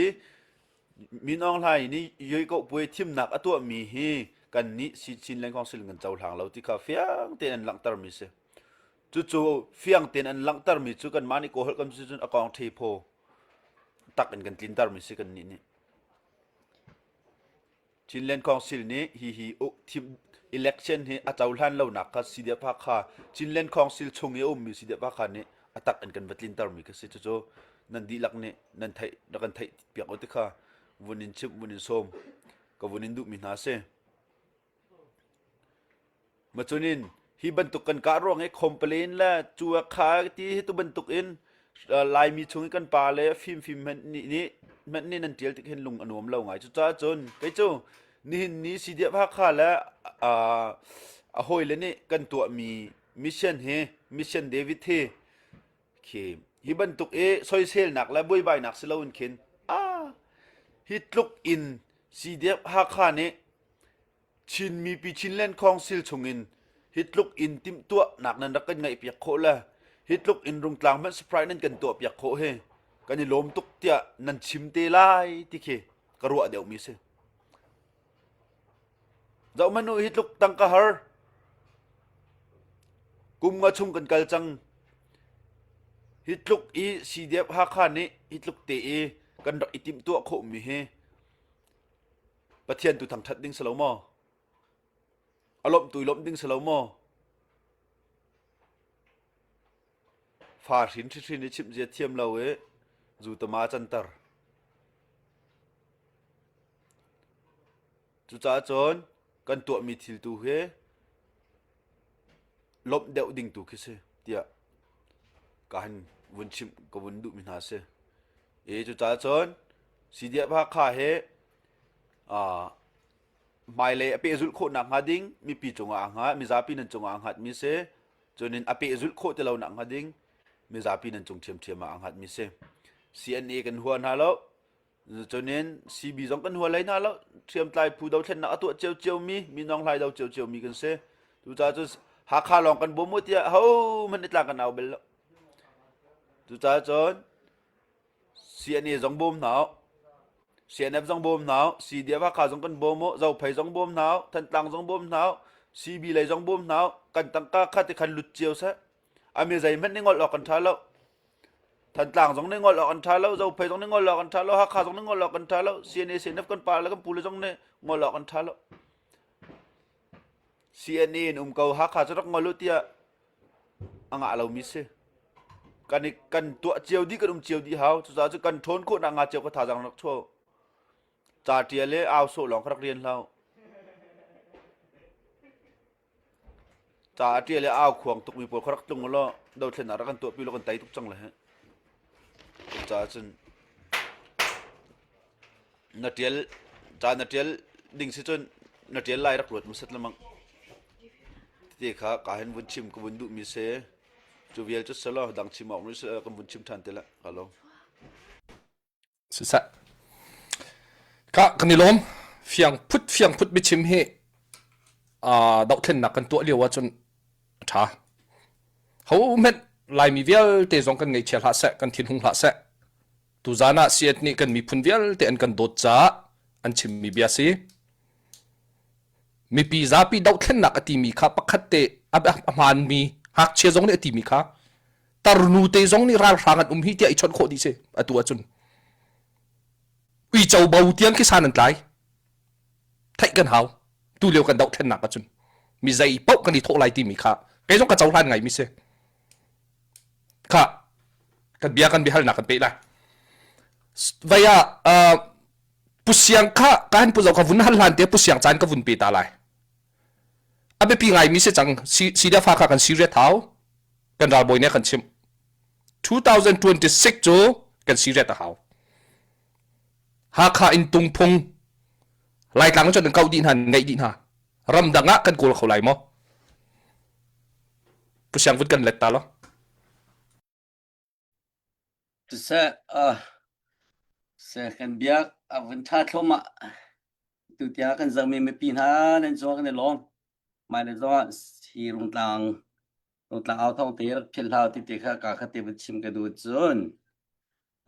Min Aung Hlaing nih Yoiko puai thimnak a tuahmi hi kannih Chinland Council kan cohlang lo ti kha fiang tein an langhtermi si. Cucu fiang tein an langhtermi cu kanmah nih Kawlholh kan si cun a kong ṭhe phaw tak in kan tlintermi si kannih nih. Chinland Council nih hihi thim election hi a cohlan lonak kha CDF kha Chinland Council chung i a ummi CDF kha nih a tak in kan va tlintermi kha si. Cucu nan dihlak nih nan theih rak kan theih piak u ti kha vun in chimh vun in sawm ka vun in duhmi hna si. Macunin hi bantuk kan kah ruang i complain le cu a kha ti hi tu bantuk in Laimi chung i kan pa le fimfim hmanh nih nih hmanh nih nan ṭial tik hin lung a nuam lo ngai. Cucaah cun kei cu nihin ni CDF Hakha le a hawile nih kan tuahmi mission hi mission David hi khi hi bantuk i soiselnak le buaibainak si loin khin ah hi tluk in. CDF Hakha nih Chin mipi Chinland Council chungin hi tluk in timhtuahnak nan rak kan ngaihpiak khawh le hi tluk in Rungtlang hmanh surprise nan kan tuahpiak khawh hi kan i lawm tuk tiah nan chim te lai ti khi ka ruah deuhmi si. Zohhmanh u hi tluk tangka har kum nga chung kan kal cang. Hi tluk i CDF Hakha nih hi tluk te i kan rak i timhtuah khawhmi hi Pathian tu thangṭhat ding si lo maw? A lawmh tu i lawmh ding si lo maw? Fa hrin hrin i chimh zia thiam lo i zu tama canter. Cucaah cun kan tuahmi thil tu hi lawmh deuh ding tu khi si tiah ka han vun chimh ka vun duhmi hna si. I cucaah cun CDF Hakha hi uh, hmailei a pehzulh khawh nakhnga ding mipi cungah aa hngat mizapi nan cungah aa hngatmi si cunin a pehzulh khawh ti lo nakhnga ding mizapi nan cung ṭhiamṭhiam ah aa hngatmi si. CNA kan hua hna lo Cunin CB zong kan hua hlei hna lo. Hriamtlai phu dothlennak a tuah ciocio mi, minawng hlai do ciocio mi kan si. Cucaah cun Hakha lawng kan bawm u tiah hohmanh nih tlang kan au bel lo. Cucaah cun CNA zong bawm hna u. CNF zong bawm hna u. CDF Hakha zong kan bawm u. Zophei zong bawm hna u. Thantlang zong bawm hna u. CB lei zong bawm hna u. Kan tangka kha ti khan lut cio seh. A mi zeihmanh nih ngol awk kan ṭha lo. Thantlang zong nih ngol awk an ṭha lo, Zophei zong nih ngol awk an ṭha lo, Hakha zong nih ngol awk an ṭha lo, CNA CNF kan pa le kan pu le zong nih ngol awk an ṭha lo. CNA in um ko Hakha cu rak ngol u tiah a ngah lomi si. Kan i kan tuah cio dih kan um cio dih hau. Cucaah cu kan ṭhawn khawhnak nga cio ka thazaang rak chuah. Ca ṭial le au sawh lawng kha rak rian hlah. Ca a ṭial i au khuang tukmi pawl kha rak tlung ulaw dothlennak rak kan tuahpi law kan tei tuk cang le hih. Cucaah cun na ṭial ca na ṭial ding si cun na ṭial lai rak ruat hmasat lengmang. Tete kha ka hin vun chim ka vun duhmi si. Cu vial cu selaw dang chim awk mi si kan vun chim ṭhan te la. Ka lawm. Siseh. Ka kan i lawm. Fiang phut fiang phut biachim hi uh, dohthlennak kan tuah lio ahcun a ṭha. Ho hmenh Laimi vialte zong kan ngaihchia hlah seh, kan thinhung hlah seh. Tuzaan ah siat nih kan miphun vialte an kan dawt caah an chimmi bia si. Mipi zapi dohthlennak a timi kha pakhat te a hmaanmi ngakchia zong nih a timi kha tarnu te zong nih ralhrang an um hi tiah i chawnh khawh dih si atu ahcun uico bo tiang khi san an tlai theih kan hau tu lio kan dohthlennak ahcun mi zei paoh kan i thawh lai timi kha kei zong ka cohlan ngai mi si kha kan bia kan biahalnak kan peh lai vei ah pusiang kha ka han pu zo ka vun hal hlan te pusiang caan ka vun pe ta lai a biapi ngaimi si cang Syria fa kha kan Syria thau kan ralbawi nih kan chimh 2026 cu kan Syria ta hau Hakha in tungphung Laitlang cun kan kauh dih hna ngeih dih hna ramdang ah kan kawl kho lai maw Pu Siang vun kan let ta lo Siseh, uh, seh kan biak a vun ṭha thluahmah. Tutiang kan zohmi mipi hna nan cungah kan i lawm. Hmailei zongah hi Rungtlang Rungtlang au thawng te rak philh hlah ti te kha ka kha te vun chim ka duh cun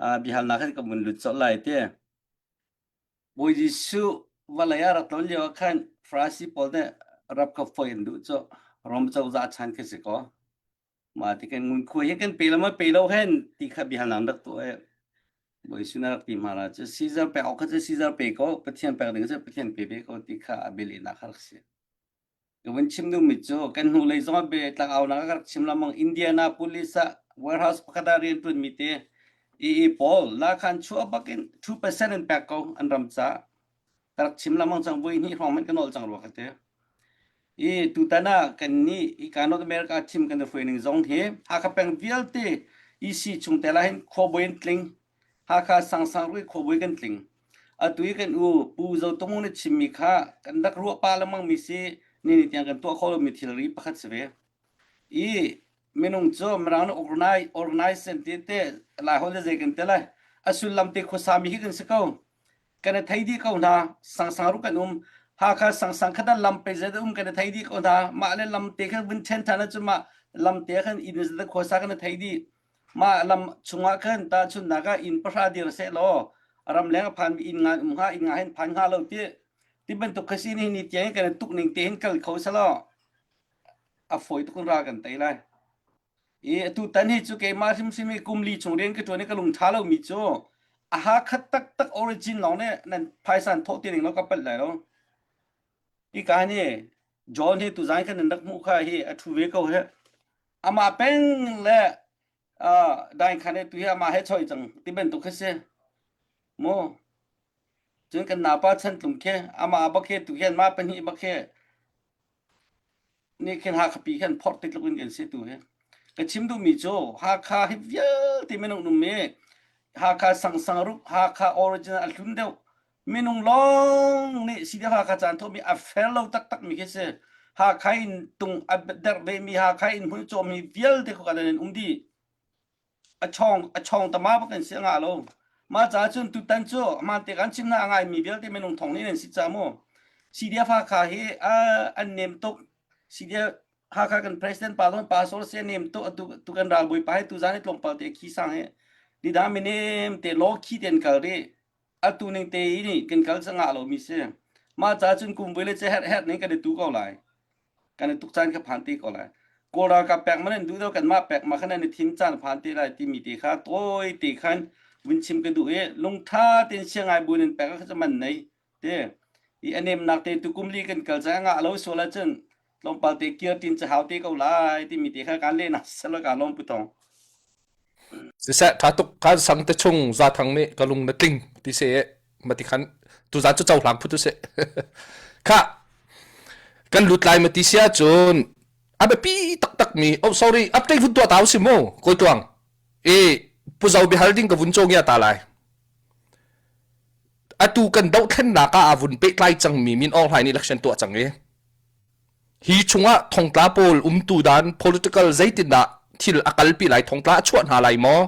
uh, biahalnak khan ka vun lut colh lai ti. Bawi Jesuh vawlei ah rak tlon lio ah khan Farasi pawl nih rap kha foi an duh cu Rom cozah chan khi si kaw. Mah ti kan ngunkhuai hi kan pe lo ma pe lo hen ti kha biahalnak rak tuah i Bawi Jesuh rak ti hma la cu Caesar pek awk kha cu Caesar pe ko Pathian pek ding cu Pathian pe ve ko ti kha a bialehnak kha rak si. Ka vun chim duhmi cu kan hnulei zong ah bia tlangaunak ka rak chim lengmang Indianapolis ah warehouse pakhat ah rian ṭuanmi te EE pawl la khan chuah bak in 2% an pek ko an ram ca ka rak chim lengmang cang voi hnih hrawng hmanh ka nolh cang rua ka ti. I tutan ah kannih hika North America thim kan i hruai ning zong hi Hakha peng vialte EC chungtel ah hin khuabawi an tling. Hakha sangsang rui khuabawi kan tling. Atu i kan u Pu Zo Tung nih chimmi kha kan rak ruah pah lengmang mi si ni ni tiang kan tuah kho lomi thilri pakhat si ve. I minung cu Mirang nih organize organize an ti te Lai holh le zei kan ti lai. A sullam te khuasami hi kan si ko. Kan i thei dih ko hna. Sangsang ru kan um. Hakha sangsang khat ah lam pe zet um kan i thei dih ko hna. Mah le lam te khan vun ṭhen ṭhan ahcun mah lam te khan inn zet khuasa kan i thei dih. Mah lam chungah khan tahchunhnak ah inn pahra dir seh law ramleng a phanmi inn nga um hnga inn nga hin phan hnga lo ti ti bantuk kha si ni ni tiang kan i tuk ning te hin kal kho selaw a fawi tuk in ral kan tei lai. I atu tan hi cu keimah hrimhrim hi kum li chung rian ka ṭuan i ka lung ṭha lomi cu a ha khat taktak origin lawng nih nan phaisa an thawh ti ning lo ka palh lai lo. Hi ka ni John hi tuzan khan nan rak hmuh kha hi a ṭhu ve ko he. Amah peng le uh, dain khan tu hi amah he choi cang ti bantuk khi si. Mu cun kan napa chan tlung khi amah bak khi tu hian ma pahnih bak khi nih khin Hakha pi khan phorh ti tluk in kan si tu hi. Ka chim duhmi cu Hakha hi vialte minung um i Hakha sangsang rup Hakha original a hlun deuh minung lawng nih si deuh Hakha caan thawhmi a fair lo taktak mi khi si. Hakha in tung a derh ve mi Hakha in hmun cawm mi vialte khuka in um dih. A chawng a chawng tama bak in si a ngah lo. Mah caah cun tutan cu hmaan te kan chim hna a ngaimi vialte minung thong nih nan si ca mu. CDF Hakha hi an nem tuk. CDF Hakha kan president pa zong pastor si a nem tuk atu tu kan ralbawi pa hi tu zan i tlawmpal te khi sang hi nidang mi nem te law khi ten kal ri atu ning te hi kan kal ca ngah lo mi si. Mah caah cun kum voi le che herh herh ning kan i tu ko lai. Kan i tuk caan kha phan te ko lai. Kawl ralkap pek man an duh lo kanmah pek ma khan an i thim caan phan te lai timi te kha tawi te khan vun chim ka duh i lungtha tein siangai bu in pek kha cu man nei te i a nemnak te tu kum li kan kal cang ngah lo sual ahcun tlawmpal te kir tin ca hau te ko lai timi te kha kan lehnak selo ka lawm pu tong. Siseh tha tuk kan sang te chung za thang nih ka lung na tling ti se mati khan tuzan cu cohlang phut usih kha kan lut lai mati sia cun a biapi taktak mi oh sorry update vun tuah ta usih mu koi tuang e puzau bihal ding ka vun cawngia ta lai atu kan dohthlennak ah a vun pehtlai cangmi Min Aung Hlaing nih election tuah cang i hi chungah thongtla pawl umtu dan political zeitindah thil a kalpi lai thongtla a chuah hna lai maw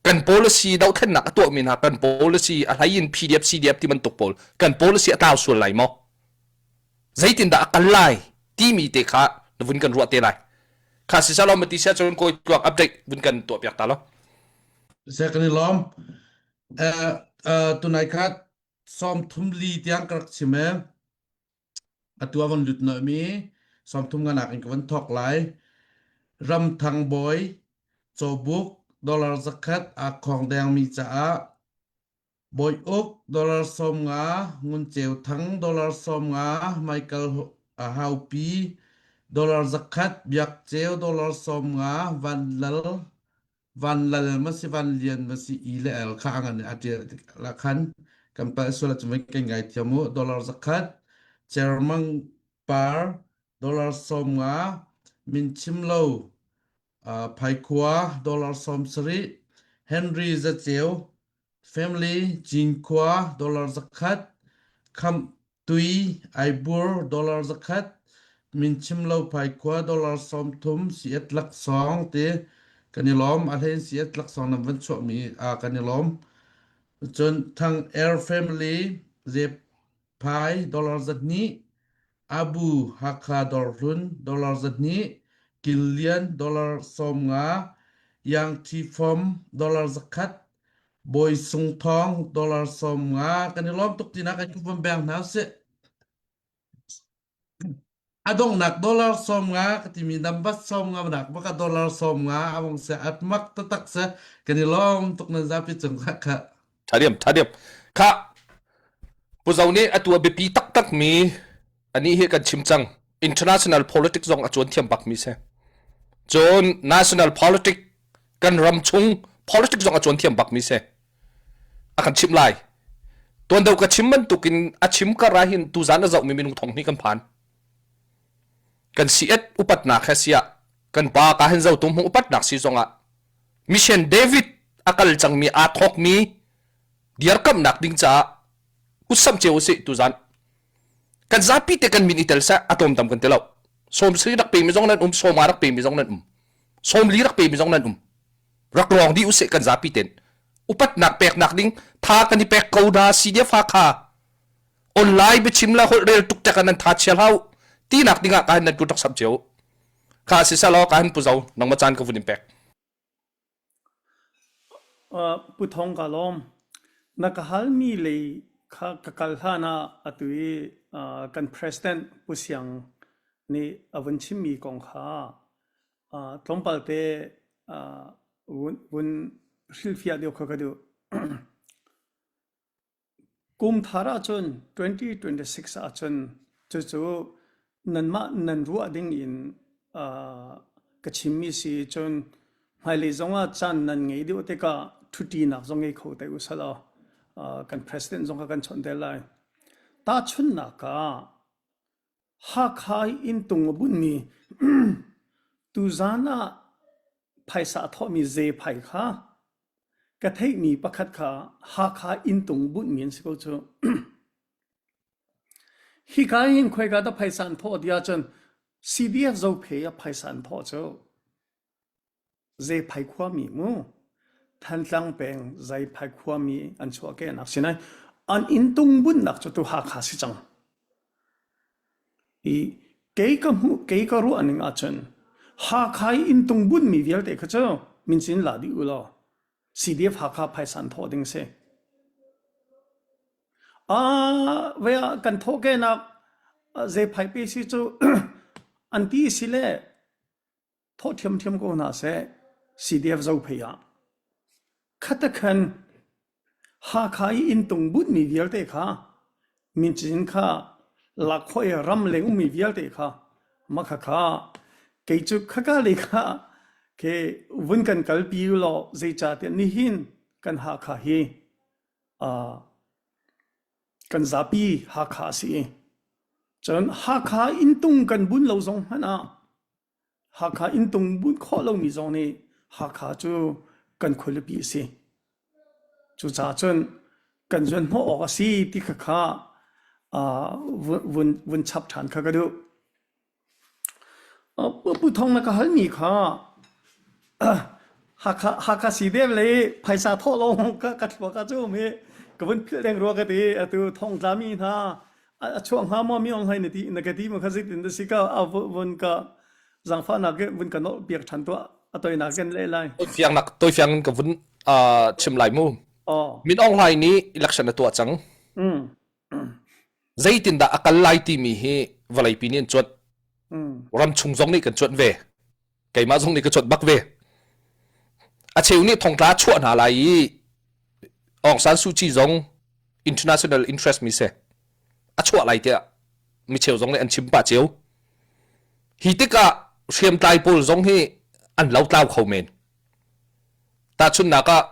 kan policy dohthlennak a tuahmi hna kan policy a hlei in PDF CDF ti bantuk pawl kan policy a tlau sual lai maw zeitindah a kal lai timi te kha na vun kan ruah te lai kha si salo mati sia cun koi tluak update vun kan tuah piak ta lo Se kan i lawm. Eh tunai kha sawm thum li tiang ka rak chim e. Atu a von lut mi 30 nga nak in ka von thawk lai. Ramthang bawi cawbuk dollar zakhat aa khawng dengmi caah Bawi uk dollar 50 Ngun Ceu Thang dollar 50 Michael Haupi dollar zakhat Biak Ceu dollar 50 Van Lal Van Lal ma si Van Lian ma si I le L kha angan a ṭial la khan kan palh sual ahcun voi kan ngai thiam u dollar zakhat Cermang par dollar 50 min chim lo uh, Phaikhua dollar 70 Henry Zaceu Family Cinkhua dollar zakhat Khamh Tui Aibur dollar zakhat Minchimlo Phaikhua dollar 30 siat laksawng ti kan i lawm a hlein siat laksawng nan van chuahmi ah kan i lawm cun Thang Air Family Zephai dollar zahnih Abu Hakha Dawrhlun dollar zahnih Kilian dollar 50 Yang Thi Fom dollar zakhat Bawi Sung Thawng dollar 50 kan i lawm tuk tinak kan van beng hna usih. A donghnak dollar 50 ka timi number 50 nak baka dollar 50 among se at mak tatak se kan i lawm tuk nan zapi cung kha kha. Tha diam tha diam. Kha Pu Zo nih atu a biapi taktak mi ani hi kan chim cang. International politics zong a cuan thiam bak mi si. Cun national politics kan ram chung politics zong a cuan thiam bak mi si. A kan chimh lai. Tuan deuh ka chim bantukin a chim kar ah hin tuzan a zohmi minung thong hnih kan phan. Kan si et upatnak he siah kan pa ka hin zo tum hung upatnak si zongah mission David a kal cangmi aa thawkmi dirkamhnak ding caah kutsamh cio usih tuzan kan zapi te kan min i tel seh a tlawmtam kan ti lo sawm sri rak pe mi zong nan um sawma rak pe mi zong nan um sawm li rak pe mi zong nan um rak rawng dih usih kan zapi ten upatnak peknak ding. Tha kan i pek ko na CDF Hakha. Online biachim le holh rel tuk tek nan tha chia hlau. Tinak dingah ka hin nan tu rak sam cio. Kha si salo ka hin pu zo nangma caan ka vun in pek. Pu Thawng ka lawm. Na ka halmi lei kha ka kal hlan ah atu i kan President Pu Siang nih a vun chimmi kong kha tlawmpal te vun hrilhfiah deuh kha ka duh. Kum thar ahcun 2026 ahcun cucu nanmah nan ruah ding in ka chimmi si cun hmailei zongah caan nan ngei deuh tikah ṭhuṭinak zong ngei kho te u selaw kan president zong kha kan chawnh te lai. Tahchunhnak ah Hakha i inntung a bunhmi tuzaan ah phaisa a thawhmi zephai kha Ka theihmi pakhat kha Hakha inntung bunhmi an si ko cu. Hika hin khoika dah phaisa an thawh ti ahcun CDF Zophei ah phaisa an thawh cu. Zeiphai khuami mu. Thantlang peng Zeiphai khuami an chuahkehnak si nain an inntung bunhnak cu tu Hakha si cang. I kei ka hmuh kei ka ruah ning ahcun Hakha i inntung bunhmi vialte kha cu mincin la dih u law CDF Hakha phaisa an thawh ding si. Ah, vei ah kan thawhkehnak zeiphai pe si cu an ti si le thawh ṭhiamṭhiam ko hna seh CDF Zophei ah. Khatakhan Hakha i inntung bunhmi vialte kha mincin kha lak khawh i ramleng ummi vialte kha mah khakha kei cu khaka lei kha ke vun kan kalpi u law zeicahtiah nihin kan Hakha hi uh, kan zapi Hakha a si i cun Hakha inntung kan bun lo zong hmanh ah Hakha inntung bunh khawh lomi zong nih Hakha cu kan khualipi a si. Cucaah cun kan zuanhnawh awk a si ti kha kha vun, vun chap ṭhan kha ka duh. Pu Thawng na ka halmi kha Hakha, Hakha CDF le phaisa thawh lawng ka, ka thluak ah cu um hi ka vun philh deng rua ka ti. Atu thongtlami hna a chuah hnga maw mi ong na ti na ka ti ma kha zeitin da si ka a vun ka zangfahnak ke vun ka nolh piak ṭhan tuah a toinak kan leh lai. Fiang nak toi fiang ka vun chim lai mu. Min Aung Hlaing nih election a tuah cang. Zeitindah a kal lai timi hi vawleipi nih an cuanh. Ramchung zong nih kan cuanh ve. Keimah zong nih ka cuanh bak ve. A cheu nih thongtla chuah hna lai i Aung San Suu Kyi zong international interest mi si a chuah lai tiah mi cheu zong nih an chim pah cio. Hi tikah hriamtlai pawl zong hi an lotlau kho men. Tahchunhnak ah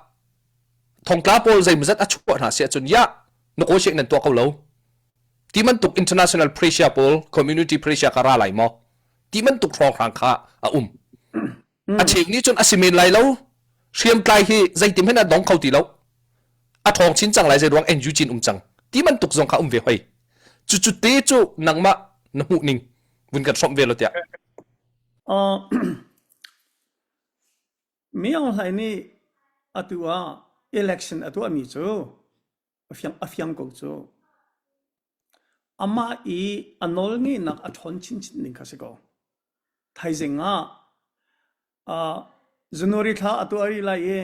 thongtla pawl zeimawzat a chuah hna si ahcun ya na kawl nan tuah ko lo ti bantuk international pressure pawl community pressure ka ra lai maw ti bantuk hrawnghrang kha a um a cheu nih cun a si men lai lo hriamtlai hi zeitim hen a dong kho ti lo a ṭhawng chin cang lai zei ruang NUG in um cang ti bantuk zong kha um ve hoi cu cu te cu nangmah na hmuh ning vun kan hrawmh ve lo tiah Mi Aung Hlaing nih atu ah election a tuahmi cu a fiang, a fiang ko cu. Amah i a nawlngeihnak a ṭhawn chinchin ding kha si ko. Thaizing ah uh, January thla a tuah rih lai i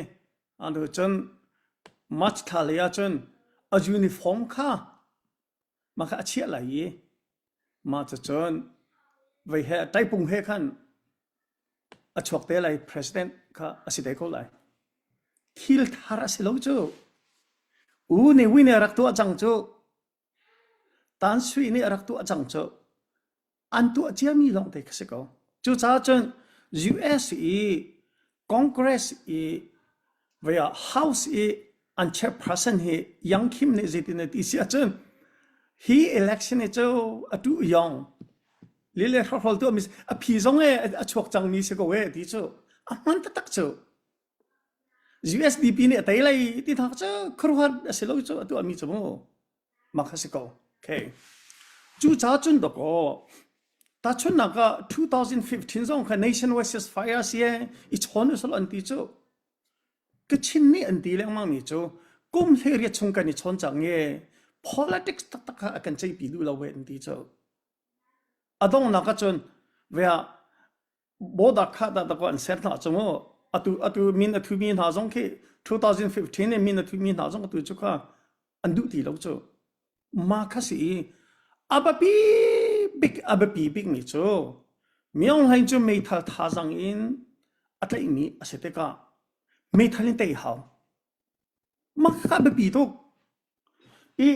anu cun March thla lei ah cun a uniform kha mah kha a chiah lai i mah cucun vei he taipung he khan a chuak te lai president kha a si te ko lai. Thil thar a si lo cu. U Ne Win nih a rak tuah cang cu. Tan Sui nih a rak tuah cang cu. An tuah ciami lawng te kha si ko. Cucaah cun US i Congress i vei ah House i an chairperson hi Yang Kim nih zeitin a ti si ahcun hi election hi cu atu yong lile hrohrol tu a phi zong e a chuak cangmi si ko e ti cu a hman taktak cu USDP nih a tei lai ti thak cu khuaruahar a si lo cu a tuahmi cu mu mak a si ko okay cu ca cun dakaw tahchunhnak ah 2015 zong kha nationwide ceasefire si e i chawn usal an ti cu Kachin nih an ti lengmang mi cu. Kum hlei chung kan i chawn cang i politics taktak kha a kan ceihpi duh lo ve an ti cu. A donghnak ahcun vea border kha dah dah an ser hna cu mu. Atu atu min a thumi hna zong khi 2015 in min a thumi hna zong atu cu kha an duh ti lo cu. Mah kha si i a biapi bik a biapi bikmi cu Myo Hlaing cu meithal thazaang in a tlaihmi a si tikah meithal in tei hau. Mah kha a biapi tuk. I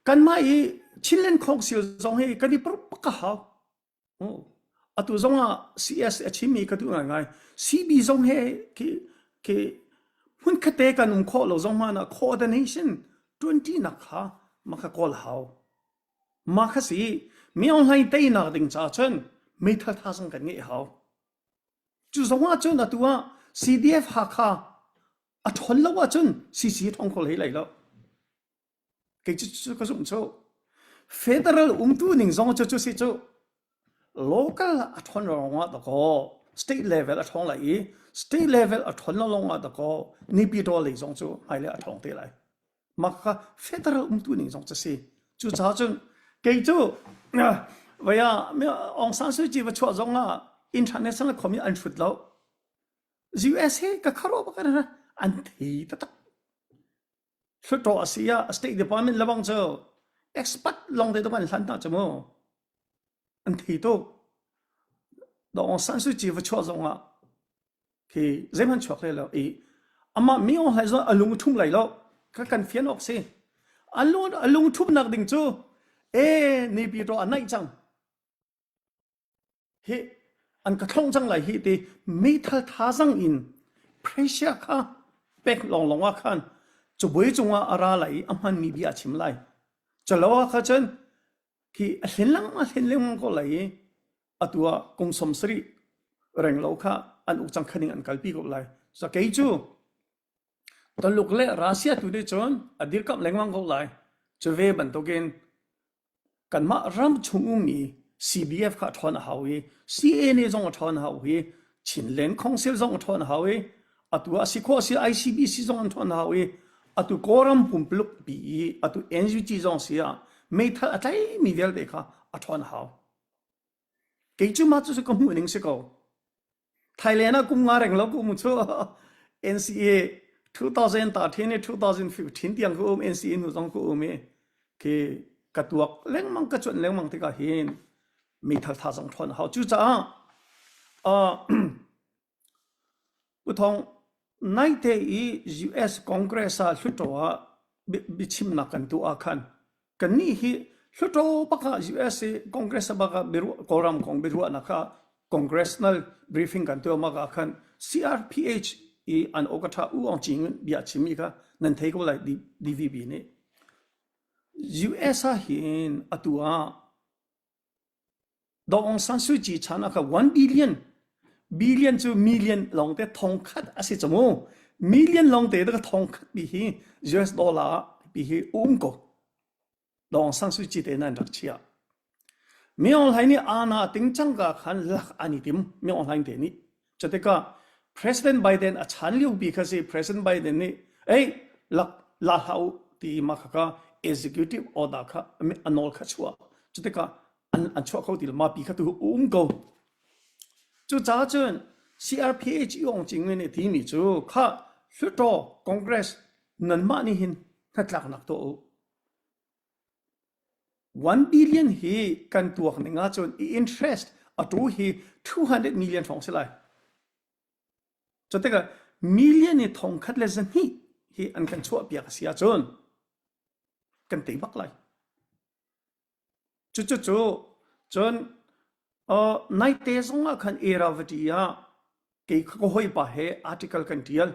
kanmah i Chinland Council zong hi kan i purh bak a hau. Atu zong ah CS a chimmi ka duh ngaingai. CB zong he khi khi hmunkhatte kan um khawh lo zong hmanh ah coordination ṭuanṭinak kha mah kha kawl hau. Mah kha si Myo Hlaing teinak ding caah cun meithal tha zong kan ngeih hau. Cu zong ah cun atu ah CDF Hakha a ṭhawn lo ahcun CC ṭhawng kho hlei lai lo. Kei cu cu ka zumh cu. Federal umtu ning zong cu cu si cu local a ṭhawn lawng ah dakaw state level a ṭhawng lai i state level a ṭhawn lo lawng ah dakaw Naypyidaw lei zong cu hmailei a ṭhawng te lai. Mah kha federal umtu ning zong cu si. Cucaah cun kei cu vei ah Aung San Suu Kyi va chuah zong ah international khomi an hrut lo. US hi ka kharuah bak an thei taktak. Hluttaw a si ah State Department lebang cu expert lawng te an hlan hna cu mu. An thei tuk. Aung San Suu Kyi va chuah zong ah khi zeihmanh chuak hlei lo i amah mi Aung Hlaing zong a lung ṭhum lai lo ka kan fian awk si. A lung a lung ṭhumnak ding cu e Naypyidaw a naih cang. Hi an ka thlong cang lai hi ti meithal thazang in pressure kha pek lawnglawng ah khan cabuai cungah a ra lai i a hmanmi bia a chim lai. Calo ah kha cun khi a hlen lengmang a hlen lengmang ko lai i atu ah kum 70 renglo kha an uk cang khaning an kalpi ko lai. So kei cu Taluk le Russia tu nih cun a dirkamh lengmang ko lai. Cu ve bantukin Kanmah ram chung ummi CBF kha a ṭhawn a hau i CNA zong a ṭhawn a hau i Chinland Council zong a ṭhawn a hau i atu ah si khawh si ICBC zong an ṭhawn a hau i atu Kawlram pumpuluk pi i atu NUG zong si ah meithal a tlaimi vialte kha a ṭhawn a hau. Kei cu mah cu ka hmuh ning si ko. Thailand ah kum nga reng lo ka um cu NCA 2013 i 2015 tiang ka um NCA hnu zong ka um i khi ka tuak lengmang ka cuanh lengmang tikah hin meithal tha zong ṭhawn a hau cucaah uh, Pu Thawng naite i US Congress ah Hluttaw ah biachimnak kan tuah ah khan kannih hi Hluttaw bak ah US i Congress bak ah Kawlram kong biaruahnak kha Congressional briefing kan tuah mak ah khan CRPH i an awka U Aung Cing bia chimmi kha nan thei ko lai DVB nih. US ah hin atu ah Daw Aung San Suu Kyi chan ah kha 1 billion billion cu million lawngte thongkhat a si cu mu million lawngte ka thongkhat pi hi US dollar pi hi um ko Daw Aung San Suu Kyi te nan rak chia Mi Aung Hlaing nih ana ting cang ka khan lak an i tim Mi Aung Hlaing te nih cutikah President Biden a chan lio bi kha si President Biden nih ei lak la hlah u ti ma kha ka executive order kha a nawl kha chuah cutikah an an chuah kho ti lo ma pi kha tu um ko cucaah cun CRPH i ong ching nih timi cu kha Hluttaw Congress nanmah nih hin hnatlaknak tuah u 1 billion hi kan tuak ning ahcun i interest atu hi 200 million hrawng si lai cu tikah million i thong khat le zahnih hi an kan chuah piak a si ahcun kan tei bak lai Cucu cun naite zong ah khan Iravati ah kei ka hawipa he article kan ṭial.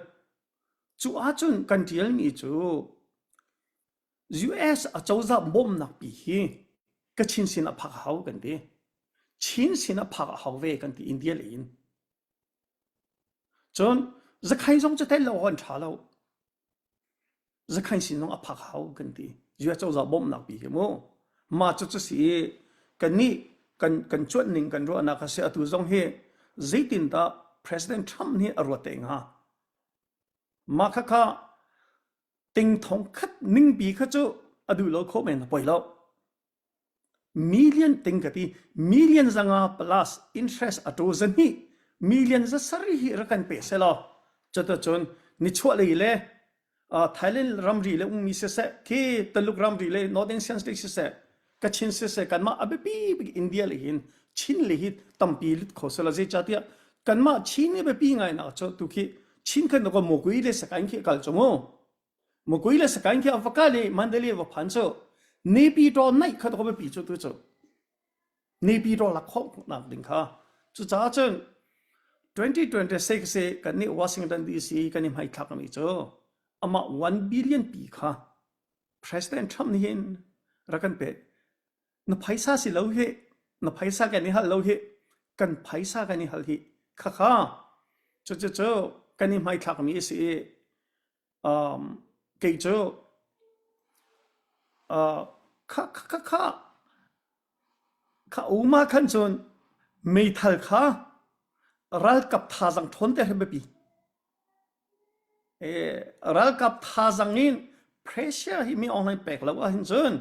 Cu ahcun kan ṭialmi cu US acozah bawmhnak pi hi Kachin sin ah phak a hau kan ti. Chin sin ah phak a hau ve kan ti India lei in. Cun Zakhai zong cu tel lo awk an ṭha lo. Zakhain sin zong a phak hau kan ti. US cozah bawmhnak pi hi mu. Mah cu cu si i kannih kan kan cuanh ning kan ruahnak a si atu zong hi zeitindah President Trump nih a ruat te hnga? Mah khakha. Ting thong khat ningpi kha cu a duh lo khawh men a poi lo. Million ting ka ti million zanga plus interest a to zahnih million za sarih hi rak kan pe selaw cutacun nichuah lei le Thailand ramri le ummi siseh khi Taluk ramri le Northern Shan State siseh Kachin siseh kanmah a biapi bik India le hin Chin le hi tampi lut kho sela zeicahtiah kanmah Chin i biapi ngai nak cu tu khi Chin khan ko Mokui le Sakaing khi kal cu mu Mokui le Sakaing khi a va kal i Mandalay va phan cu Naypyidaw naih kha ko biapi cu tu cu Naypyidaw lak khawh nak ding kha cucaah cun 2026 i kan nih Washington DC kan i hmaithlak mi cu amah 1 billion pi kha President Trump nih hin rak kan pe na phaisa si lo hi na phaisa kan i hal lo hi kan phaisa kan i hal hi khakha cu cu cu kan i hmaithlak mi a si i um, kei cu uh, kha kha kha kha uma khan cun meithal kha ralkap thazang ṭhawn te hi biapi Ralkap thazaang in pressure hi mi online pek lo ahhin cun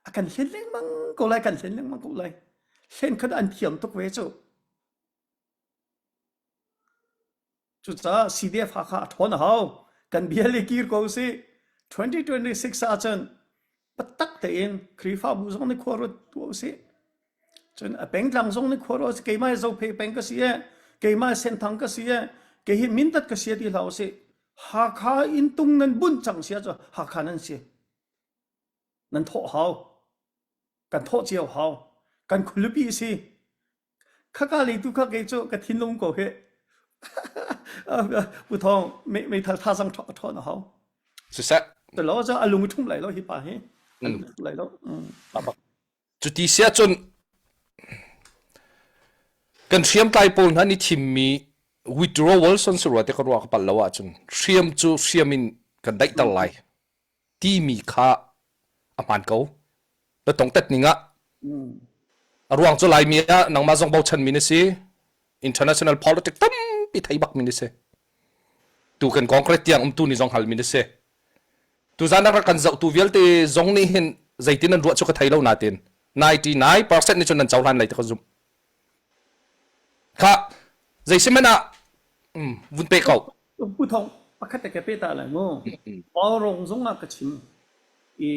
a kan hlen lengmang ko lai, kan hlen lengmang ko lai. Hlen kha an thiam tuk ve cu. Cucaah CDF Hakha a ṭhawn a hau. Kan bia le kir ko usih. 2026 ahcun biatak tein Khrihfabu zong nih khua ruat tuah usih. Cun a pengtlang zong nih khua ruat usih. Keimah hi Zophei peng ka si e, keimah hi Senthang ka si e, kei hi Mindat ka si e ti hlah usih. Hakha inn tung nan bunh cang si ahcun Hakha nan si. Nan thawh hau. Kan thawh cio hau. Kan khualipi a si. Khaka lei tu kha kei cu ka thinlung ko hi. Pu Thawng meithal thazang ṭhawn a hau. Siseh. Talo cu a lung ṭhum lai lo hi pa hi. A lung ṭhum lai lo. Cuti sia cun kan hriamtlai pawl hna nih thimmi withdrawal son si rua te ka ruah ka palh lo ahcun hriam cu hriam in kan daihter lai timi kha a hmaan ko. Na tongtet ning ah a ruang cu Laimi ah nangmah zong bochanmi na si. International politics tampi thei bakmi na si. Tu kan Congress tiang umtu ni zong halmi na si. Tuzan rak kan zohtu vialte zong nih hin zeitin an ruah cu ka thei lo natin 99% nih cun nan cohlan lai ti ka zumh. Kha zeisihmanh ah vun pe ko. Pu Thawng, pakhat te ka pe ta lai mu. Paurong zong ah ka chim i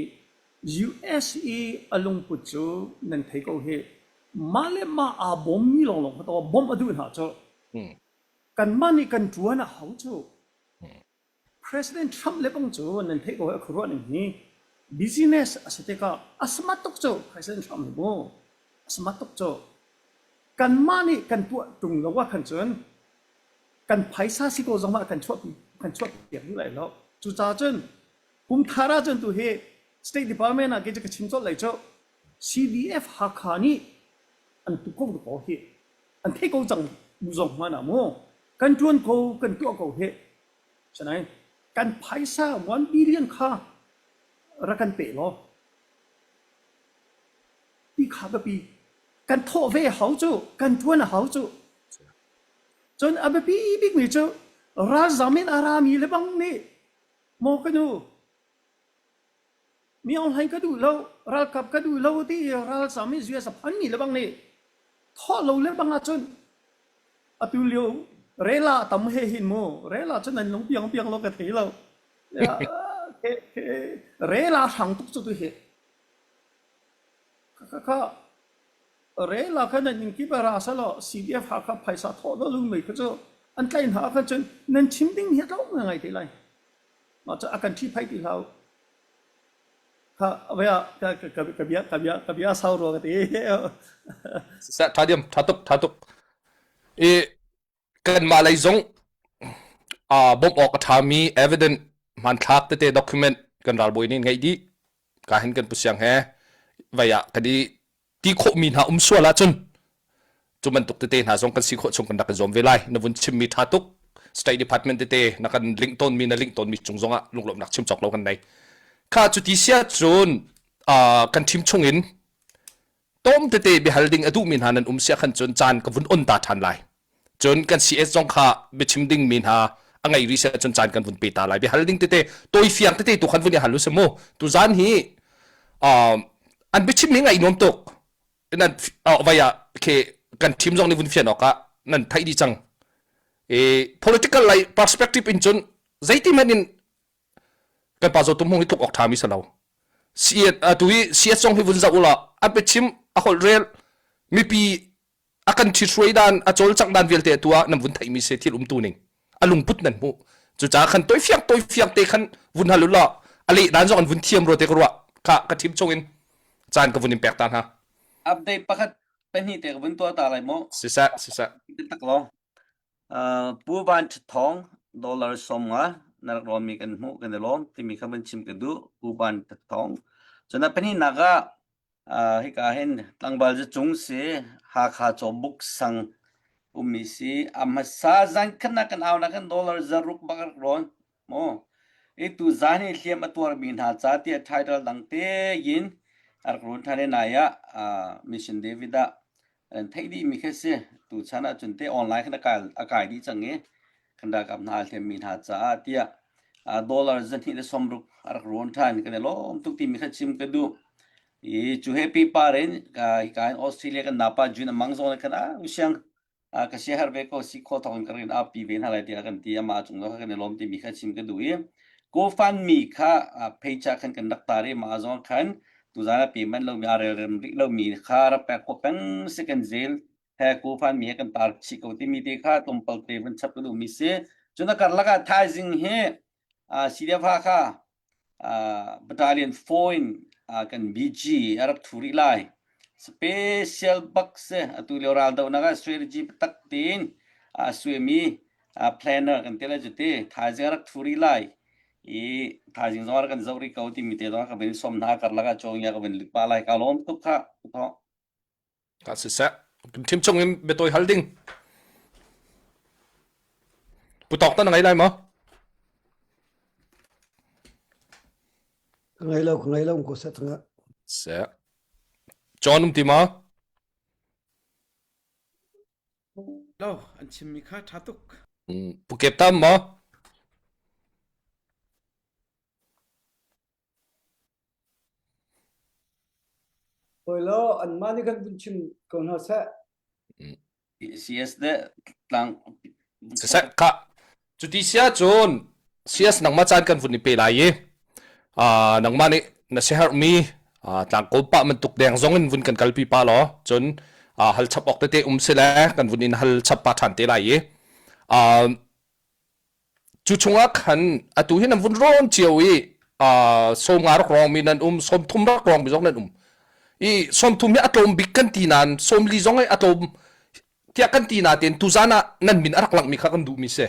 US i a lungput cu nan thei ko hi. Mah le mah aa bawmmi lawnglawng kha to bawmh a duh hna cu. Kanmah nih kan ṭuan a hau cu. President Trump le bang cu nan theih ko hi a khuaruah ning hi business a si tikah a smart tuk cu President Trump hi mu. A smart tuk cu. Kanmah nih kan tuah ṭung lo ah khan cun kan phaisa si ko zong ah kan chuahpi kan chuahpiak duh lai lo. Cucaah cun kum thar ah cun tu hi State Department ah kei cu ka chim colh lai cu CDF Hakha nih an tu ko ko hi an thei ko cang bu zong hmanh ah mu kan tuan ko kan tuah ko hi sanain kan phaisa 1 billion kha rak kan pe law ti kha biapi kan thawh ve hau cu kan tuan a hau cu Cun a biapi bikmi cu ralzam in a rami le bang nih maw ka nu mi Aung Hlaing ka duh lo ralkap ka duh lo ti i ralzam in US a phanmi le bang nih thawh lo le bang ahcun atu lio rela tam he hin mu rela cun nan lung piang piang lo ka thei lo rela hrang tuk cu tu hi kha Rel ah khan nan inn kip ah ra selaw CDF Hakha phaisa thawh lo lungmei kha cu an tlaih hna ahkhan cun nan chim ding hi a tlawm ngai te lai. Mah cu a kan ṭhihphaih ti hlah u. Kha vea ka ka ka bia ka bia ka bia sau rua ka ti. Siseh ṭha diam ṭha tuk ṭha tuk. I kanmah lei zong uh, bawmh awk a ṭhami evidence hmanthlak tete document kan ralbawi nih ngeih dih ka hin kan pusiang he vai ah kan i ti khawhmi hna um sual ahcun cu bantuk tete hna zong kan si khawh chung kan rak i zuam ve lai na vun chimmi ṭha tuk state department tete na kan link tawnmi na link tawnmi cung zongah lunglawmhnak chim cawk lo kan nei kha cu ti sia cun uh, kan thim chungin tom tete biahal ding a duhmi hna nan um sia khan cun caan ka vun on ta ṭhan lai cun kan CS zong kha biachim ding mi hna A ngei rih seh cun caan kan vun pe ta lai. Bia hal ding tete tawi fiang tete tu khan vun i hal u si mu. Tu zan hi an biachim hi ngaih nuam tuk. Nan vai ah khi kan team zong nih vun fian awk ah nan theih dih cang. E political lai perspective in cun zeiti hmanh in kan pa Zo Tum Hmung hi tluk awk ṭhami si lo. Atu hi CS zong hi vun zoh ulaw a biachim a holh rel mipi a kan ṭhithruai dan a cawlcangh dan vialte atu ah nan vun theihmi si thil umtu ning a lungput nan hmuh cucaah khan toifiang toifiang te khan vun hal ulaw a leh dan zong an vun thiam rua te ka ruah kha ka thim chung in caan ka vun in pek ta hna. Update pakhat pahnih te ka vun tuah ta lai mu. Siseh siseh. Tak lo. Pu Van Ṭhat Thawng dollar 50 na rak rawnmi kan hmuh kan i lawm timi kha van chim ka duh Pu Van Ṭhat Thawng. Cun a pahnihnak ah hika hin tlangval zacung si Hakha Cawbuk sang ummi si a hmasa zan khatnak kan aunak kan dollar zaruk bak rak rawn mu. I tu zan hi hliam a tuarmi hna ca tiah title dang tein a rak rawn ṭhan i nai ah Mission David ah an theih dihmi khi si. Tuchan ahcun te online khan a kai, a kai dih cang i kan ralkap hna hliammi hna caah tiah dollar zahnih le sawmruk a rak rawn ṭhan kan i lawm tuk timi kha chim ka duh. I cu he pipar in hika in Australia kan napa June amang zong khan a usiang ka sia har ve ko si kho thawng in ka rin pi ve hna lai tiah kan ti amah cung zong kan i lawm timi kha chim ka duh i GoFundMe kha page ah khan kan rak tar i mah zong khan tuzan ah pe manh lomi aa relrem rih lomi kha rak pek khawh peng si kan zel he GoFundMe he kan tar chih ko timi te kha tlawmpal te vun chap ka duhmi si. Cun a karlak ah thaizing hi CDF Hakha battalion 4 in kan BG a rak thu rih lai. Special bak si atu lio raldohnak ah strategy tak tein a suaimi planner kan ti lai cu ti thaizing a rak thu rih lai i thaizing zong kan zoh rih ko timi te zong ka vin som hna karlak ah cawng ka vin lut pa lai ka lawm tuk kha Ka siseh thim chung in biatawi hal ding Putok ta na ngei lai maw? Ka ngei lo, ka ngei lo ko set nga. Se. John um ti ma? Lo, an chimmi kha ṭha tuk. Pu Kep tam maw? Hawi lo, anmah nih kan vun chim ko hna seh. CS de tlang Siseh kha cuti sia cun CS nangmah caan kan vun i pe lai i nangmah nih na siaherhmi tlangkawl pah bantuk deng zong in vun kan kalpi pa law cun hal chap awk tete um sile kan vun in hal chap pa ṭhan te lai i Cu chungah khan atu hi nan vun rawn cio i 50 rak rawngmi nan um, 30 rak rawngmi zong nan um. I 30 hi a tlawm bik kan ti nain 40 zong hi a tlawm tiah kan ti nain tuzan ah nan min a rak langmi kha kan duhmi si.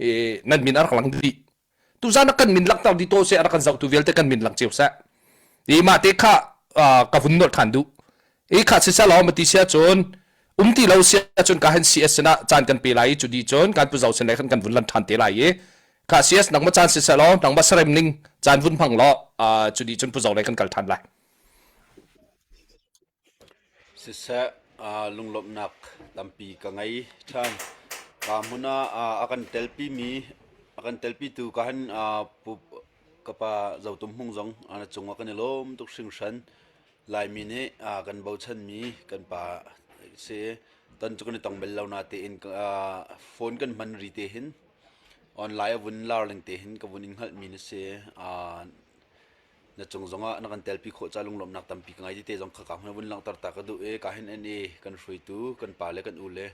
I nan min a rak lang dih. Tuzan ah kan min langhter dih to seh a rak kan zohtu vialte kan min lang cio seh. I mah te kha ka vun nolh ṭhan duh. I kha siseh law mati sia cun um ti lo sia cun ka han CS sinah caan kan pe lai i cu di cun kan pu zo sin lei khan kan vun lan ṭhan te lai i kha CS nangmah caan siseh law nangmah sarem ning caan vun hmang law cu di cun pu zo lei kan kal ṭhan lai. Siseh, lunglawmhnak tampi ka ngei ṭhan. Ka hmun ah a kan telpimi, a kan telpitu ka han pu ka pa Zo Tum Hmung zong na cungah kan i lawm tuk hringhran. Laimi nih kan bochanmi kan pa si. Ton cu kan i tong bal lo natein phone kan hman ri te hin online a vun lar ling te hin ka vun in hngalhmi na si. Na cung zongah na kan telpi khawh ca lunglawmhnak tampi ka ngei ti te zong kha ka hmun vun langhter ta ka duh i ka hin an i kan hruaitu kan pa le kan u le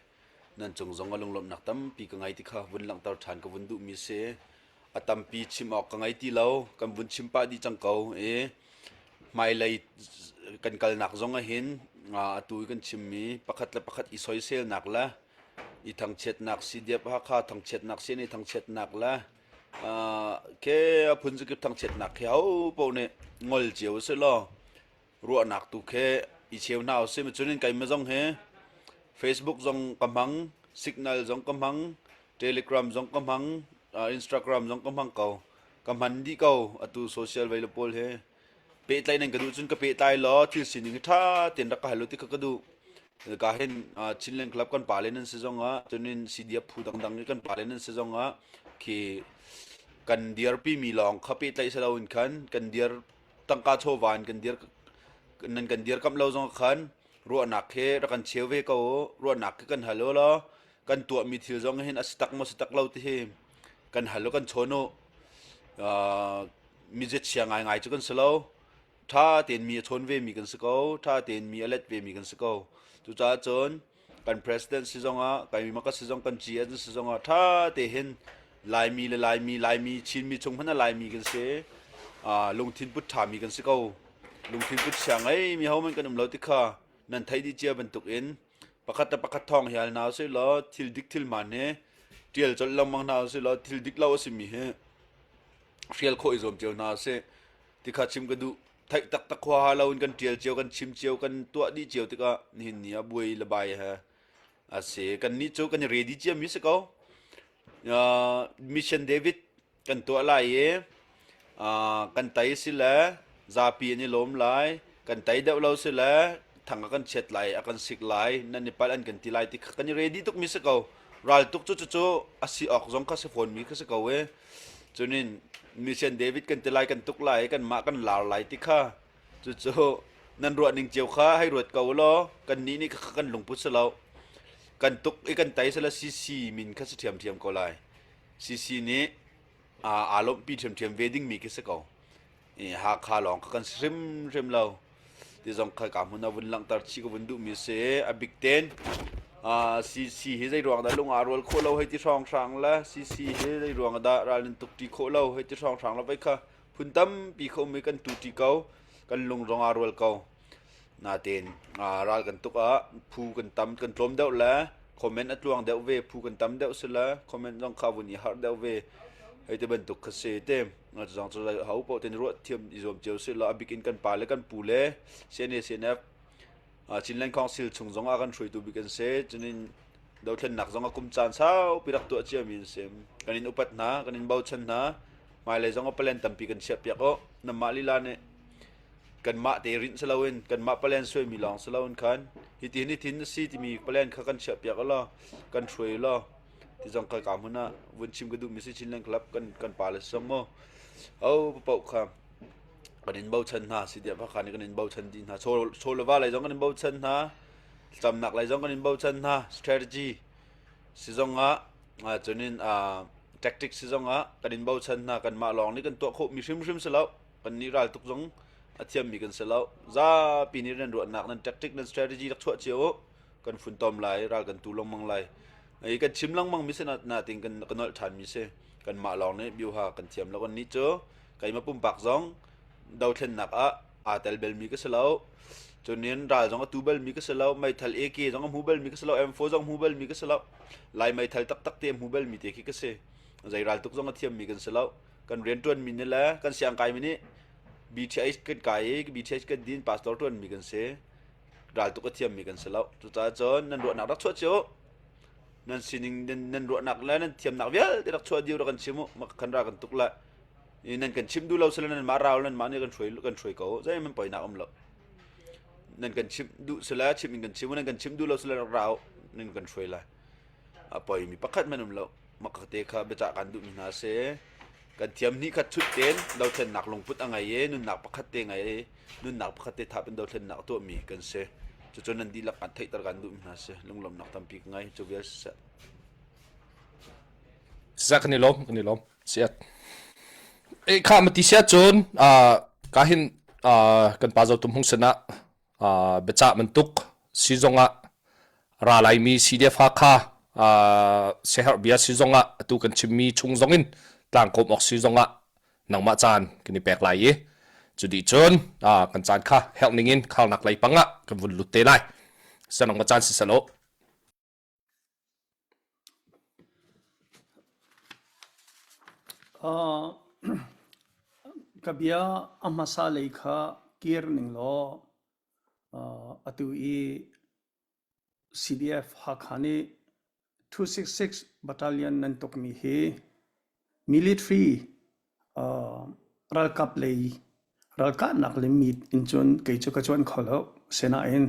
nan cung zongah lunglawmhnak tampi ka ngei ti kha vun langhter ṭhan ka vun duhmi si. A tampi chim awk ka ngei ti lo kan vun chim pah dih cang ko i hmailei kan kalnak zong ah hin atu i kan chimmi pakhat le pakhat i soiselnak le i thangchiatnak CDF Hakha thangchiatnak CNA thangchiatnak le Ke a phunzakip thangchiatnak khi ho paoh nih ngol cio a si law ruahnak tu khi i cheu hna usih. Cun in keimah zong hi Facebook zong ka hmang, Signal zong ka hmang, Telegram zong ka hmang, Instagram zong ka hmang ko. Ka hman dih ko atu social vei le pawl hi. Pehtlaih nan ka duh cun ka pehtlai law thil sining hi ṭha tein rak ka hal u ti kha ka duh. Ka hin Chinland Club kan pale nan si zongah cunin CDF phu dangdang i kan pale nan si zongah. Khi kan dirpi mi lawng kha pehtlaih si loin khan kan dir tangka chawva in kan dir nan kan dirkamh lo zong khan ruahnak he rak kan cheu ve ko u. Ruahnak khi kan hal u law kan tuahmi thil zong hin a si tak maw si tak lo ti hi kan hal u kan chawn u. Uh, mi chia ngaingai cu kan si lo. Ṭha tein mi a chawn ve mi kan si ko. Ṭha tein mi a let ve mi kan si ko. Cucaah cun kan president si zongah keimah ka si zong kan GS si zongah ṭha te hin Laimi le Laimi Laimi Chinmi chung hmanh ah Laimi kan si uh, lungthin put ṭhami kan si ko lungthin put chia ngei mi hohmanh kan um lo ti kha nan theih dih cia bantuk in pakhat le pakhat thawng hi al hna usih law thil dik thil hmaan hi ṭial colh lengmang hna usih law thil dik lo a simi hi hrial khawh i zuam cio hna usih ti kha chim ka duh theih taktak huaha loin kan ṭial cio kan chim cio kan tuah dih cio tikah nihin ni ah buai le bai he a si kannih cu kan i ready ciami si ko uh, mission David kan tuah lai i uh, kan tei si le zapi an i lawm lai kan tei deuh lo si le thang a kan chiat lai a kan sik lai nan i palh an kan ti lai ti kha kan i ready tuk mi si ko ral tuk cu cu cu a si awk zong kha si fawn mi kha si ko e Cunin mission David kan ti lai kan tuk lai kan mah kan lar lai ti kha cucu nan ruah ning cio kha hei ruat ko law kan nih nih kan lungput si lo kan tuk i kan tai sala CC min kha si ṭhiamṭhiam ko lai CC nih aa lawmhpi ṭhiamṭhiam ve ding mi khi si ko Hakha lawng kha kan si hrimhrim lo. Ti zong kha ka hmun ah vun langhter chih ka vun duhmi a si. A bik ten CC hi zei ruang dah lung aa rual khawh lo hei ti hrawnghrang le CC hi zei ruang dah ral nan tuk ṭi khawh lo hei ti hrawnghrang le vai kha phun tampi kha um i kan tu ṭi ko. Kan lung zong aa rual ko. Natein ral kan tuk ah phu kan tam kan tlawm deuh le comment a tluang deuh ve phu kan tam deuh si le comment zong kha vun i harh deuh ve hei ti bantuk kha si te zong cu ho paoh ten ruah thiam i zuam cio si la a bik in kan pa le kan pu le CNA CNF Chinland Council chung zong ah kan hruaitu bik an si cunin dothlennak zong a kum caan saupi rak tuah ciami an si kan in upat hna kan in bochan hna hmailei zong a palen tampi kan chiah piak o namah lila nih kanmah te rinh si loin kanmah palen suaimi lawng si loin khan hitin hitin a si timi palen kha kan chiahpiak law kan hruai law ti zong ka ka hmun ah vun chim ka duhmi si Chinland Club kan kan pa le song mu ho paoh kha kan in bochan hna si dia kha kan in bochan dih hna chaw le va lei zong kan in bochan hna camnak lei zong kan in bochan hna strategy si zong ah cunin tactic si zong ah kan in bochan hna kanmah lawng nih kan tuah khawh mi hrimhrim si lo kan nih ral tuk zong a thiammi kan si lo zapi nih nan ruahnak nan tactic nan strategy rak chuah cio u kan funtom lai ral kan tu lengmang lai i kan chim lengmang mi si na natin kan kan nolh ṭhan mi si kanmah lawng nih biuha kan thiam lo kan nih cu keimah pumpak zong dothlennak ah aa tel belmi ka si lo cunin ral zong a tu balmi ka si lo meithal AK zong a hmu balmi ka si lo M4 zong hmu balmi ka si lo lai meithal taktak te hmu balmi te khi ka si zei ral tuk zong a thiammi kan si lo kan rianṭuanmi nih le kan siangkaimi nih BTH kan kai i BTH kan din pastor ṭuanmi kan si raltuk a thiammi kan si lo cucaah cun nan ruahnak rak chuah cio nan sining nan, nan ruahnak le nan thiamnak vialte rak chuah dih rak kan chim u kan ra kan tuk le nan kan chim duh lo sile nan mah rau nan mah nih kan hruai kan hruai ko zeihmanh poinak um lo nan kan chim duh sile chim in kan chim nan kan chim duh lo sile rak rau nan kan hruai lai a poimi pakhat hmanh um lo makate kha biacah kan duhmi hna si kan thiam hnih khat chut ten dothlennak lungput a ngei i nunnak pakhat te ngei i nunnak pakhat te thap in dothlennak tuahmi kan si cucu nan dihlak kan theihter kan duhmi hna si lunglawmnak tampi ka ngei cu vial siseh Siseh kan i lawm kan i lawm siat e kha mati sia cun ka hin kan pa zo tum hung sinah biacah bantuk si zongah ra laimi CDF Hakha siaherh bia si zongah atu kan chimmi chung zongin tlangkawm awk si zongah nangmah caan kan i pek lai i cu dih cun kan caan kha herh ningin khalnak lei pang ah kan vun lut te lai. Nangmah caan si selaw. Ka bia a hmasa lei kha kir ning law atu i CDF Hakha nih 266 Battalion nan tukmi hi Military ralkap lei ralkahnak le mit in cun kei cu ka cuan kho lo. Sinain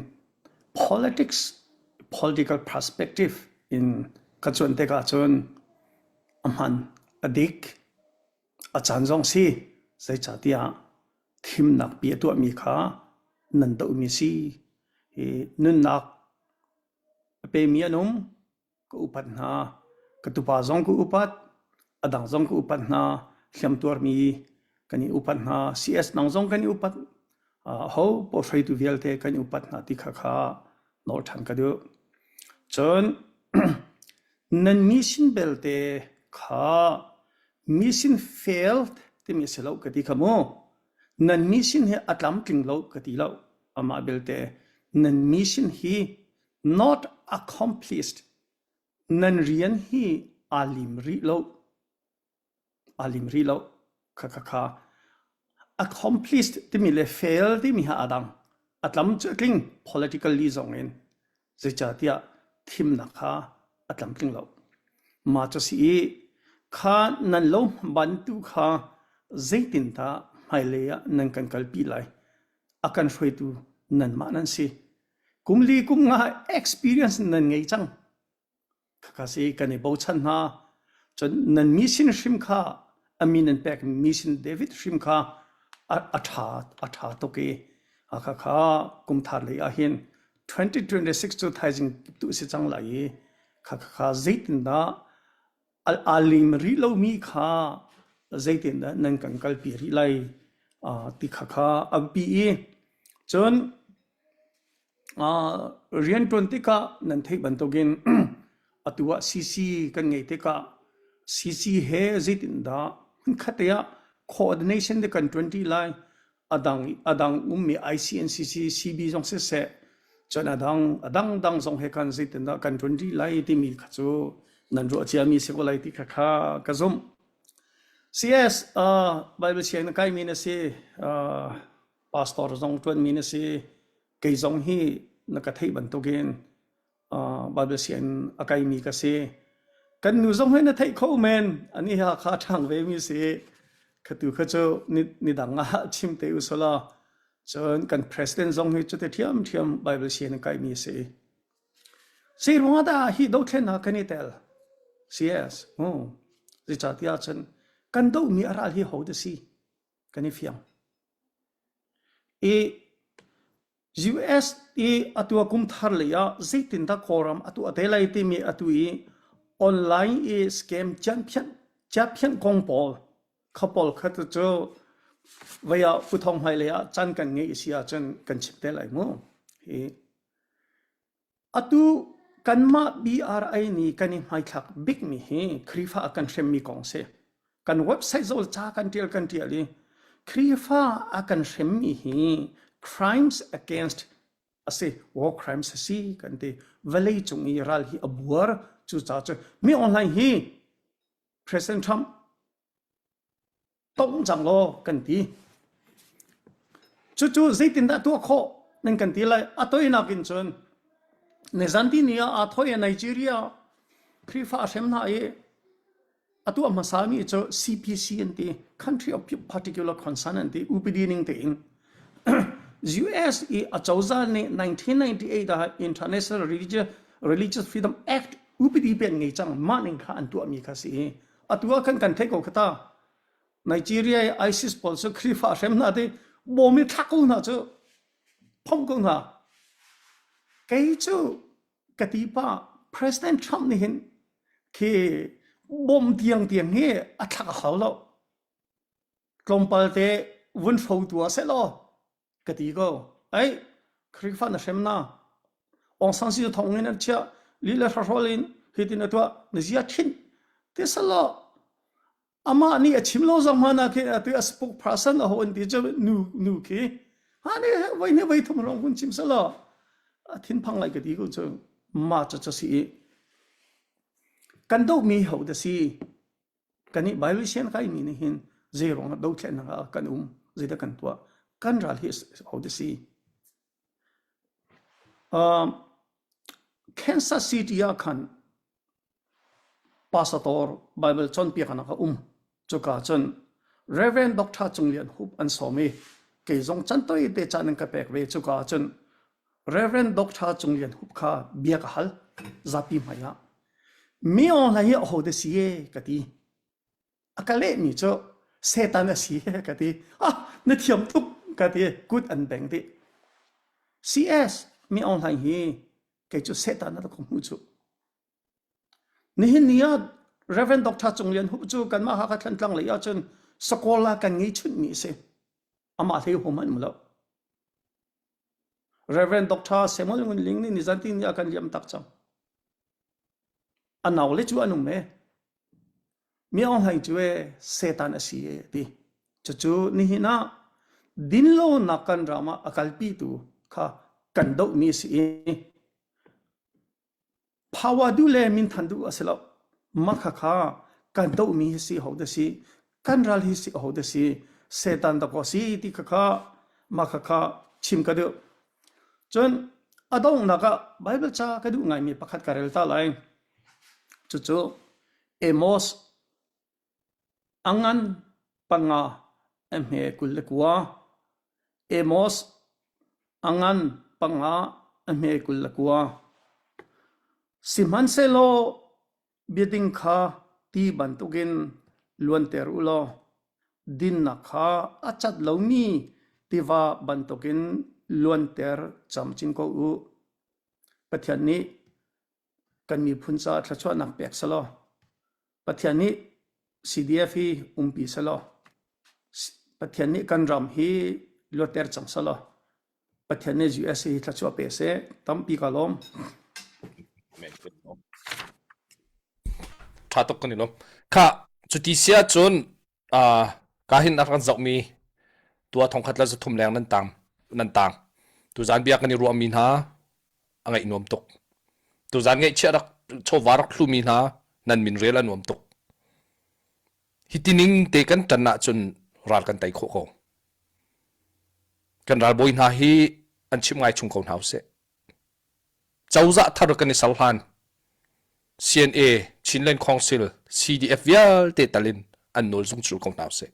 politics political perspective in ka cuan tikah cun a hman a. A dik. A caan zong si. Zeicahtiah thimnak pi a tuahmi kha nan dohmi si. Hi nunnak a pemi an um. Ka upat hna. Ka tupa zong ka upat. A dang zong ka upat hna. Hliamtuarmi kan i upat hna. CS nang zong kan i upat. Ho paoh hruaitu vialte kan i upat hna ti kha kha nawl ṭhan ka duh. Cun nan mission belte kha mission failed timi a si lo ka ti kha mu. Nan mission hi a tlamtling lo ka ti lo. Amah belte nan mission hi not accomplished. Nan rian hi aa lim rih lo. Aa lim rih lo. Kha kha kha. Accomplished timi le fail timi ha aa dang. A tlam cu a tling politically zong in. Zeicahtiah thimnak kha a tlamtling lo. Mah cu si i kha nan lo bantu kha zeitindah hmailei ah nan kan kalpi lai? A kan hruaitu nanmah nan si. Kum li kum nga experience nan ngei cang. Khakha si kan i bochan hna. Cun nan mi sin hrim kha a min an pek mi sin David hrim kha a ṭha a ṭha tuk i khakha kum thar lei ah hin 2026 cu thaizing tu si cang lai i khakha zeitindah aa lim rih lomi kha zeitindah nan kan kalpi rih lai ti khakha a biapi i cun Rianṭuan tikah nan theih bantukin atu ah CC kan ngeih tikah CC he zeitindah hmunkhat te ah coordination te kan ṭuanṭi lai. A dang a dang ummi ICNCC, CB zong siseh, cun a dang a dangdang zong he khan zeitindah kan ṭuanṭi lai timi kha cu nan ruah ciami si ko lai ti kha kha ka zumh. CS uh, Bible siang na kaimi na si. Uh, pastor zong ṭuanmi na si. Kei zong hi na ka theih bantukin uh, Bible sianginn a kaimi ka si. Kan nu zong hi na theih kho men. Ani ha kha ṭhang ve mi si. Khatu kha cu ni, ni dang ah chim te u sala. Cun kan president zong hi cute ṭhiam ṭhiam Bible sianginn a kaimi si. Zei ruangah dah hi dothlennak kan i tel? CS. Hmm. Zeicahtiah cun kan dohmi a ral hi ho dah si? Kan i fiang. I US i atu a kum thar lei ah zeitindah Kawlram a tuah te lai timi atu i online i scam cianphianh ciaphianh kong pawl kha pawl kha cu vei ah Pu Thawng hmailei ah caan kan ngeih si ahcun kan chim te lai mu. Hi Atu kanmah BRI nih kan i hmaithlak bikmi hi Khrihfa a kan hremmi kong si. Kan website zawl ca kan ṭial kan ṭial i Khrihfa a kan hremmi hi crimes against a si, war crimes a si kan ti. Vawlei cung i ral hi a buar. Cucaah cu mi online hi President Trump tong cang law kan ti. Cucu zeitindah tuah khawh nan kan ti lai? A toinak in cun nizanti ni ah aa thoi Nigeria Khrihfa a hrem hna i a tuah hmasami cu CPC an ti Country of Particular Concern an ti UPD ning tein US i a cozah nih 1998 ah International Religious, Religious Freedom Act UPD pe an ngei cang mah ning kha an tuahmi kha si Atu ah khan kan theih ko kha ta. Nigeria i ISIS pawl cu Khrihfa hrem hna ti bawm i thlak ko hna cu phomh ko hna. Kei cu ka ti pa President Trump nih hin khi bom tiang tiang hi a thlak a hau lo. Tlawmpal te vun hro tu ah seh law ka ti ko. Ai Khrihfa na hrem na. Aung San Suu thong in an chiah lila hrahrol in hitin a tuah na zia thin ti salo amah nih a chim lo zong hmana khi atu a spokesperson a ho an ti cu nu nu khi ha ni voi ne voi thum rong hun chim salo a thin phang lai ka ti ko cu ma cha cha si kan do mi ho da si Kan i Bible sian kai mi nih hin zei ruangah dothlennak ah kan um, zeidah kan tuah, kan ral hi hodah si. Um, Kansas City ah khan pastor Bible cawnpiaknak a um. Cuka cun Reverend Dr. Cung Lian Hup an sawm i kei zong can toi te caan an ka pek ve cuka cun Reverend Dr. Cung Lian Hup kha bia ka hal zapi hmai ah. Mi aw hla hi aho te si e ka ti. A ka lehmi cu Satan a si ka ti. Ah, na thiam tuk ka ti. Kut an beng dih. CS mi Aung Hlaing hi kei cu Satan a ka hmuh cu. Nihin ni ah Reverend Dr. Cung Lian Hup cu kanmah Hakha Thlantlang lei ahcun Sakola kan ngei chunhmi a si. Amah hlei hom an um lo. Reverend Dr. Samuel Ngun Ling nih nizan ti ni a kan liam tak cang. A nau le cu an um e. Mi Aung Hlaing cu e Satan a si e ti. Cucu nihin ah dinlonak kan ram ah a kalpitu kha kan dohmi a si i Power duh le minthan duh a si lo. Mah khakha kan dohmi hi si ho dah si, kan ral hi si ho dah si, Satan dakaw si ti khakha mah khakha chim ka duh. Cun a donghnak ah Bible ca ka duh ngaimi pakhat ka rel ta lai. Cucu Amos A ngan panga a hme 29. Amos a ngan panga a hme 29. Sihmanhsehlaw biading kha ti bantukin luanter u law dinnak kha a cat lomi tiva bantukin luanter camcin ko u. Pathian nih kan miphun caah thluachuahnak pek selaw Pathian nih CDF hi umpi selaw Pathian nih kan ram hi luatter cang selaw Pathian nih USA hi thluachuah pe seh tampi ka lawm. Tha tuk kan i lawm. Kha cuti sia cun ka hin a kan zohmi tua thongkhat le zathum leng nan tang nan tang tuzan bia kan i ruahmi hna a ngaih nuam tuk. Tuzan ngaihchiah rak chawva rak hlumi hna nan min rel a nuam tuk. Hi tining te kan ṭan ahcun ral kan tei khawh ko. Kan ralbawi hna hi an chimh ngai chung ko hna usih. Cozah thar kan i ser hlan CNA, Chinland Council, CDF vialte tal in an nawl zung cul ko hna usih.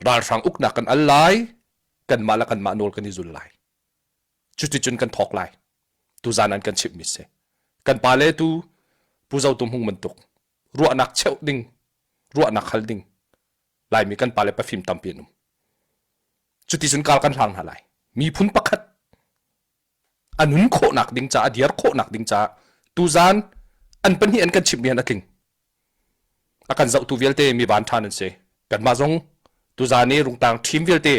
Ralhrang uknak kan al lai, kanmah le kanmah nawl kan i zul lai. Cuticun kan thawk lai. Tuzan an kan chimhmi si. Kan pale tu Pu Zo Tum Hung bantuk ruahnak cheuh ding, ruahnak hal ding Laimi kan pale pafim tampi an um. Cuticun kal kan hlang hna lai. Miphun pakhat a nun khawhnak ding caah, a diar khawhnak ding caah tuzan an pahnih an kan chimhmi han a tling. A kan zohtu vialte mi van ṭha nan si. Kanmah zong tuzan i Rungtang team vialte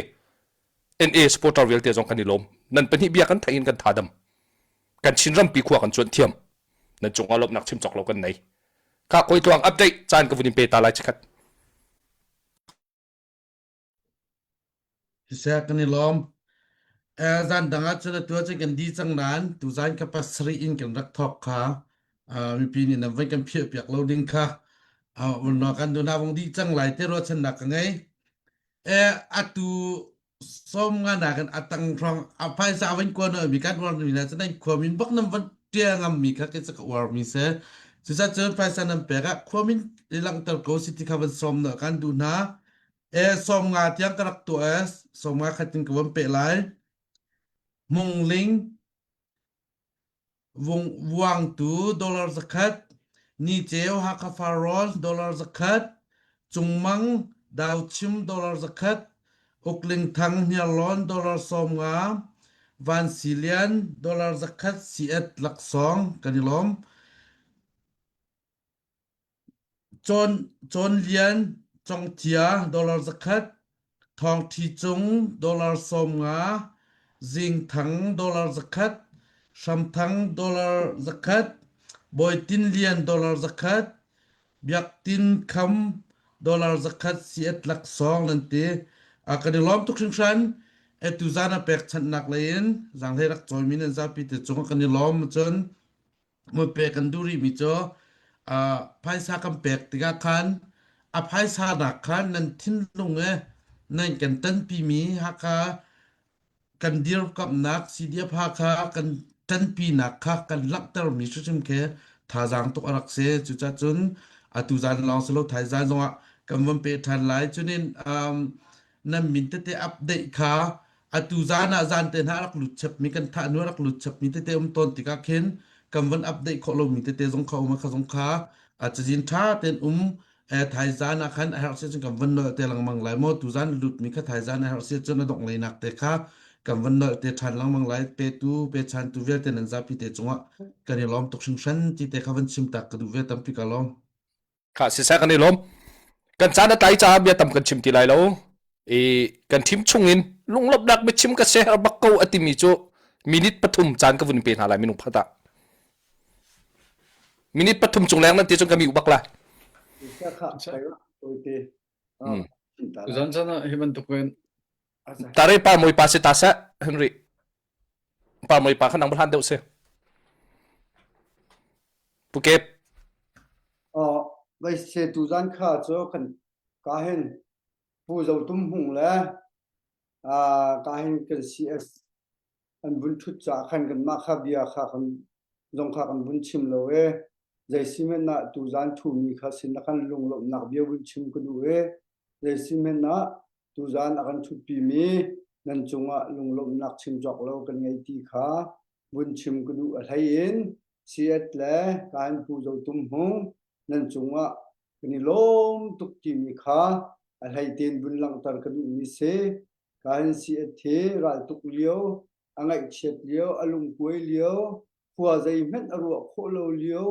NA supporter vialte zong kan i lawm. Nan pahnih bia kan theih in kan thadam. Kan Chin rampi khua kan cuanh thiam. Nan cungah lawmhnak chim cawk lo kan nei. Ka koi tuang update caan ka vun in pe ta lai chikhat. Siseh kan i lawm. Eh, zan dang ah cun atu ahcun kan di cang nain tuzan ka pasarih in kan rak thawk kha uh, mipi nih nan voi kan phiah piak lo ding kha uh, kan duna vong di cang lai te ruahchannak ka ngei. Eh, atu som nga nakin a tang hrawng a phaisa a van kuan mi kan uar mi na cun nan khua min bak nan van ṭia ngam mi kha ke ka uar mi se cucaah cun phaisa nan pek ah khua min i langhter ko si ti kha van som na kan duh hna e som nga tiang ka rak tuah e som nga khat in ka van pe lai mungling Vuangtu dollar zakhat, Niceu Hakha Farrawn dollar zakhat, Cungmang Dauchim dollar zakhat, Ukling Thang Hniarlawn dollar 50, Van Silian dollar zakhat siat laksawng kan i lawm. Cawn Lian Congthia dollar zakhat, Thawng Ṭhi Cung dollar 50, Zing Thang dollar zakhat, Hram Thang dollar zakhat, Bawi Tin Lian dollar zakhat, Biak Tin Kham dollar zakhat siat laksawng nan ti. A kan i lawm tuk hringhran. Atu zan a pekchanhnak lei in zaanghlei rak cawimi nan zapi te cung ah kan i lawm cun pek kan duh rihmi cu uh, phaisa kan pek tikah khan a phaisa nak khan nan thinlung e nan kan tanpimi Hakha kan dirkamnak CDF Hakha kan tanpinak kha kan langhtermi hrimhrim khi thazaang tuk a rak si cucah cun atu zan lawng si lo thaizan zongah kan von pe ṭhan lai cunin um, nan min tete update kha atu zan ah zan te hna rak lut chapmi kan thah hnu rak lut chapmi tete um tawn tikah khin kan von update khawh lomi tete zong kha um kha zong kha a cazin tha ten um. Eh thaizan ah khan a herh si cun kan van nolh te lengmang lai maw tuzan lutmi kha thaizan a herh si cun a dongh leinak te kha kan van nolh te ṭhan lengmang lai petu pechantu vialte nan zapi te cungah kan i lawm tuk hringhran ti te kha van chim tak ka duh ve tampi ka lawm. Kha siseh kan i lawm. Kan caan a tlai caah bia tam kan chim ti lai lo. I kan thim chungin lunglawmhnak biachim ka share bak ko a timi cu minute pathum caan ka vun pe hna lai minung pakhat ah. Minute pathum cung leng nan ti cun ka mi bak lai. Zan chan ah hi bantuk in Tare pa moi pa si ta seh Henry. Pa moi pa kha nang hlan deuh si. Pukep. Oh, vai se tu zan kha cu kan ka hin Pu Zo Tum Hmung le ka hin kan CS an vun ṭhut caah khan kanmah kha bia kha kan zong kha kan vun chim lo i zeisihmanh ah tuzaan ṭhumi kha sin ah khan lunglawmhnak bia vun chim ka duh i zeisihmanh ah tuzaan a kan ṭhutpimi nan cungah lunglawmhnak chim cawk lo kan ngei ti kha vun chim ka duh a hlei in Siat le Kain Pu Zo Tum Hmung nan cungah kan i lawm tuk timi kha a hlei tein vun langhter ka duhmi si. Kain Siat hi raltuk lio, a ngaihchiat lio, a lungkuai lio, khua zeihmanh a ruah khawh lo lio,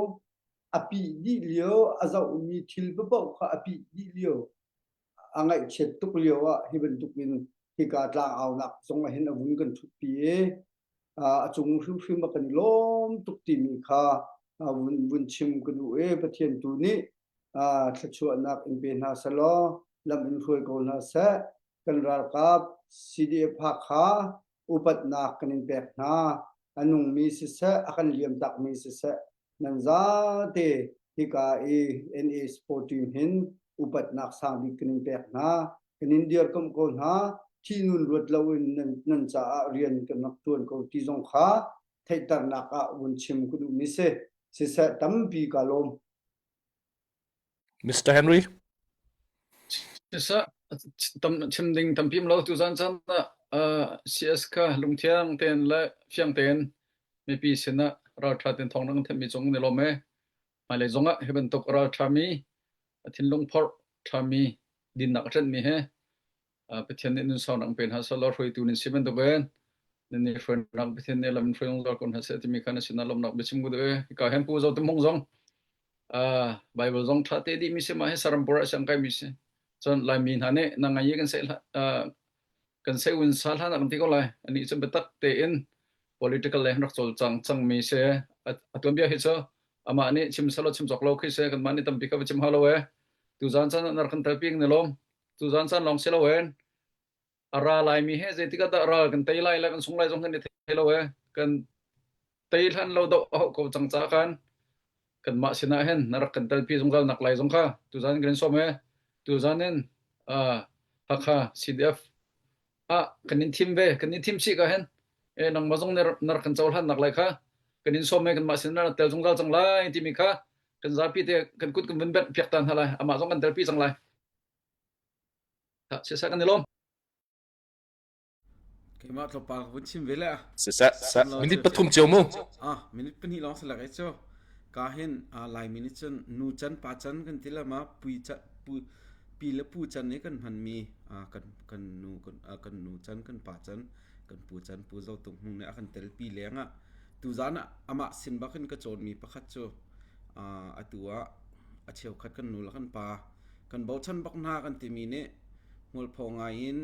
a pih dih lio, a zohmi thil paoh kha a pih dih lio, a ngaihchiat tuk lio ah hi bantukin hika tlangaunak zong ah hin a vun kan ṭhutpi i a cung hrimhrim a kan i lawm tuk timi kha vun vun chim ka duh i Pathian tu nih thluachuahnak in pe hna selaw lam in hruai ko hna seh kan ralkap CDF Hakha upatnak kan in pek hna a nungmi siseh a kan liam takmi siseh nan zate hika i NA sport team hin upatnak sang bik kan in pek hna kan in dirkamh ko hna thi nun ruat loin nan, nan caah rian kan rak tuan ko ti zong kha theihternak ah vun chim ka duhmi si siseh tampi ka lawm Mr. Henry Siseh tam chim ding tampi um lo tu zan chan ah CS kha lungthiang tein le fiang tein mipi sinah ralṭha tein thawng na kan thenhmi cung ni lawm e. Hmailei zongah hi bantuk ralṭhami a thinlung phorh ṭhami dinnak a ṭanhmi he Pathian nih nunsaunak pe hna seh law hruaitu nan si bantukin nan i hruainak Pathian nih lam in hruai zungzal ko hna seh timi kha na sinah lawmhnak biachim ku duh i hika hin Pu Zo Tum Hmung zong Bible zong ṭha te dihmi si mah hi Sarampur ah siang kaimi si. Cun Laimi hna nih na ngai i kan seh kan seh un sa hlan ah kan ti ko lai. Anih cu biatak tein political le rak cawlcang cangmi si. A tuanbia hi cu amah nih chim selaw chim cawk lo khi si kanmah nih tampi ka va chim hau lo e. Tuzaan caan ah nar kan telpi ni lawm. Tuzaan caan lawng si lo en. A ra laimi he zeitik ah dah ral kan tei lai le kan sung lai zong kan i thei lo e. Kan tei hlan lo doh a hauh ko cang ca khan kanmah sinah hin na rak kan telpi zungzal nak lai zong kha tuzaan kan in sawm e. Tuzaan in uh, Hakha CDF ah kan in thim ve kan in thim chih ka hin e nangmah zong na rak kan cohlan nak lai kha kan in sawm e kanmah sin na tel zungzal cang lai timi kha kan zapi te kan kut kan vun benh piak ta hna lai amah zong kan telpi cang lai sisa kan i lawm Keimah tlawmpal ka vun chim ve le. Siseh, seh, minute pathum cio mu. Ah, minute pahnih lawng si lak i cu. Ka hin Laimi nih cun nu can pa can kan ti le ma pui ca pu pi le pu can i kan hmanmi kan kan nu kan kan nu can kan pa can kan pu can pu zo tung hmung nih a kan telpi leng ah tuzan ah amah sin bak in ka cawnmi pakhat cu atu ah a cheukhat kan nu le kan pa kan bochan bak hna kan timi nih hmualpho ngai in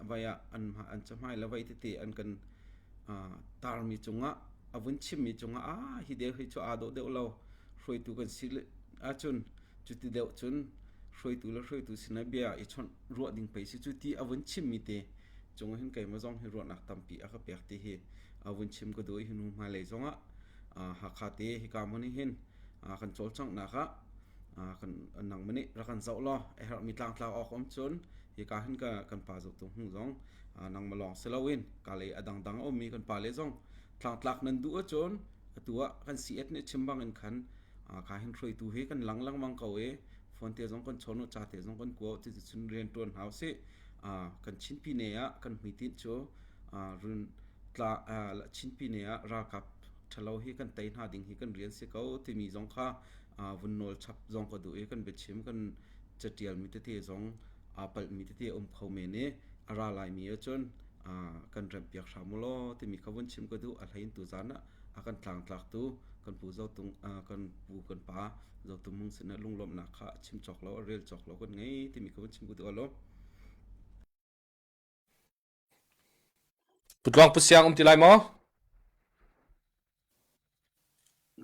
vai ah an an cahmai le vai tete an kan tarmi cungah a vun chimmi cungah ah hi deu hi cu aa dawh deuh lo hruaitu kan si ahcun cuti deuh cun hruaitu le hruaitu sinah bia i chawnh ruah ding pei si cu ti a vun chimmi te cung hin keimah zong hi ruahnak tampi a ka pek ti hi a vun chim ka duh i hi hnu hmailei zongah Hakha te hika hmun hin kan cawlcanghnak ah kan nangmah nih rak kan zoh law a herhmi tlangtlak awk um cun hika hin ka kan pa zohtu hmu zong nangmah lawng si loin ka lei a dangdang a ummi kan pale zong tlangtlak nan duh ahcun atu ah kan CS nih chim bangin khan ka hin hruaitu hi kan lang lengmang ko i phone te zong kan chawn u ca te zong kan kua ti cun rian ṭuan hna usih kan Chin pine ah kan hmuitinh cu run tla Chin pine ah ralkap ṭhalo hi kan tei hna ding hi kan rian si ko timi zong kha vun nawl chap zong ka duh i kan biachim kan. Catialmi tete zong aa palhmi tete a um kho men i a ra laimi ahcun kan remhpiak hram u law timi kha vun chim ka duh. A hlei in tuzaan ah a kan tlangtlaktu kan pu Zotung kan pu kan pa Zotung Hmung sinah lunglawmhnak kha a chim cawk lo a rel cawk lo kan ngei timi kha vun chim ka duh alo. Putluang pu siang um ti lai maw?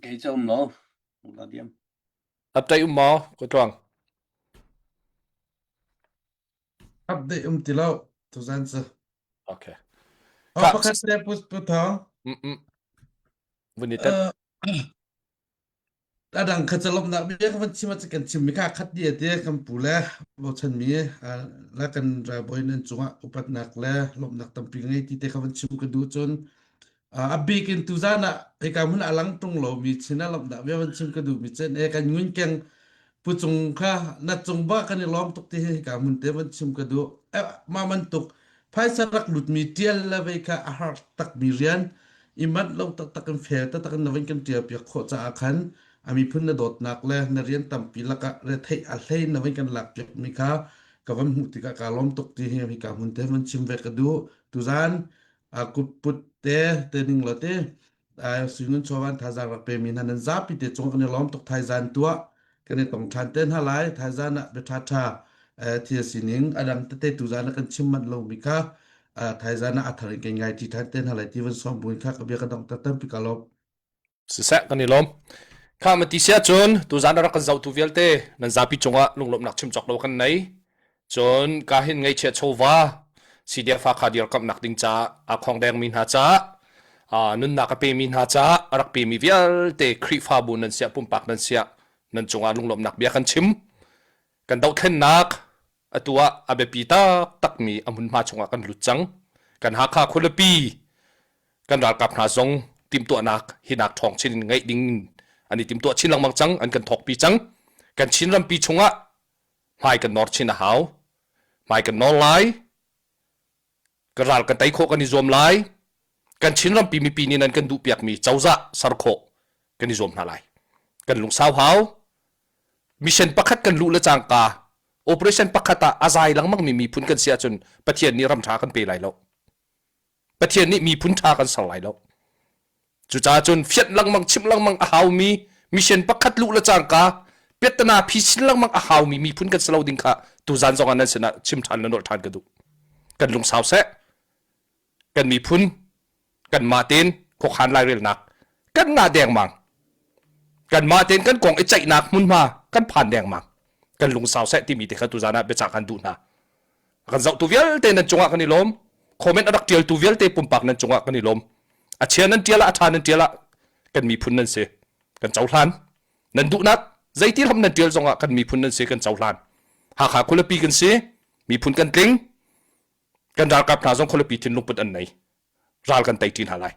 Kei cu um lo. La diam. Update um maw? Kutluang. Update um ti lo. Tuzan cu. Okay. Oh, pakhat te pu pu thong. Mm mm. Vun i tet. A dang kha cu lawmhnak bia ka van chim ahcun kan chimmi kha khat dih a ti. Kan pu le bochanmi le kan ralbawi nan cungah upatnak le lawmhnak tampi ngei ti te kha van chim ka duh. Cun a bik in tuzan ah hika hmun a lang ṭung lomi chin ah lawmhnak bia van chim ka duhmi cun e kan ngunkeng pu cung kha na cung ba kan i lawm tuk ti hi hika hmun te van chim ka duh. Mah bantuk phaisa rak lutmi ṭial le vei kha a har takmi rian i manh lo taktak in fel taktak in na van kan ṭial piak khawh caah khan a miphun na dawtnak le na rian tampi lakah retheih a hlei na van kan lak piakmi kha ka van hmuh tikah kaa lawm tuk ti hi hika hmun te van chim ve ka duh. Tuzaan a kutput te te ning lo te Suingun chawvan thazaang rak pemi hna nan zapi te cung kan i lawm tuk thaizan tuah kan i tong ṭhan te hna lai thaizan ah bia ṭha thil sining a dang tete tuzan ah kan chim manh lomi kha thaizan ah a thar in kan ngai ṭi ṭhan te hna lai ti van sawm buin kha ka bia ka dong tak tampi ka lawm. Siseh kan i lawm. Kha ma ti sia cun tuzan a rak kan zohtu vialte nan zapi cungah lunglawmhnak chim cawk lo kan nei. Cun ka hin ngaihchiat chawva CDF Hakha dirkamhnak ding caah aa khongdengmi hna caah nunnak a pemi hna caah a rak pemi vialte Khrihfabu nan siah pumpak nan siah nan cungah lunglawmhnak bia kan chim. Kan dohthlennak atu ah a biapi taktakmi a hmunhma chungah kan lut cang. Kan Hakha khualipi kan ralkap hna zong timhtuahnak hinak ṭhawng chin in ngeih ding an i timhtuah chin lengmang cang, an kan thawkpi cang. Kan Chin rampi chungah hmai kan nor chin a hau. Hmai kan nor lai. Kan ral kan tei khawh kan i zuam lai. Kan Chin rampi mipi nih nan kan duhpiakmi cozah ser khawh kan i zuam hna lai. Kan lungsau hau. Mission pakhat kan luh le cangka operation pakhat ah a zai lengmangmi miphun kan si ahcun Pathian nih ram ṭha kan pe lai lo. Pathian nih miphun ṭha kan ser lai lo. Cucaah cun fianh lengmang chimh lengmang a haumi mission pakhat luh le cangka piattana phi chin lengmang a haumi miphun kan si lo ding kha tuzan zong ah nan sinah chim ṭhan le nolh ṭhan ka duh. Kan lungsau seh. Kan miphun kanmah tein khuakhan lairelnak kan ngah dengmang. Kanmah tein kan kong i ceihnak hmunhma kan phan dengmang. Kan lungsau seh timi te kha tuzan ah biacah kan duh hna. A kan zohtu vialte nan cungah kan i lawm. Comment a rak ṭialtu vialte pumpak nan cungah kan i lawm. A chia nan ṭial ah a ṭha nan ṭial ah kan miphun nan si. Kan cohlan. Nan duhnak zeiti hlam nan ṭial zongah kan miphun nan si kan cohlan. Hakha khualipi kan si. Miphun kan tling. Kan ralkap hna zong khualipi thinlungput an nei. Ral kan tei ṭi hna lai.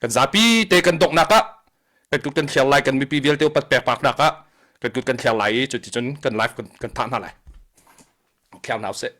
Kan zapi te kan donghnak ah kan kut kan thliar lai kan mipi vialte upat pekpaknak ah kan kut kan thliar lai i cuticun kan life kan, kan thah hna lai. Thliar hna usih.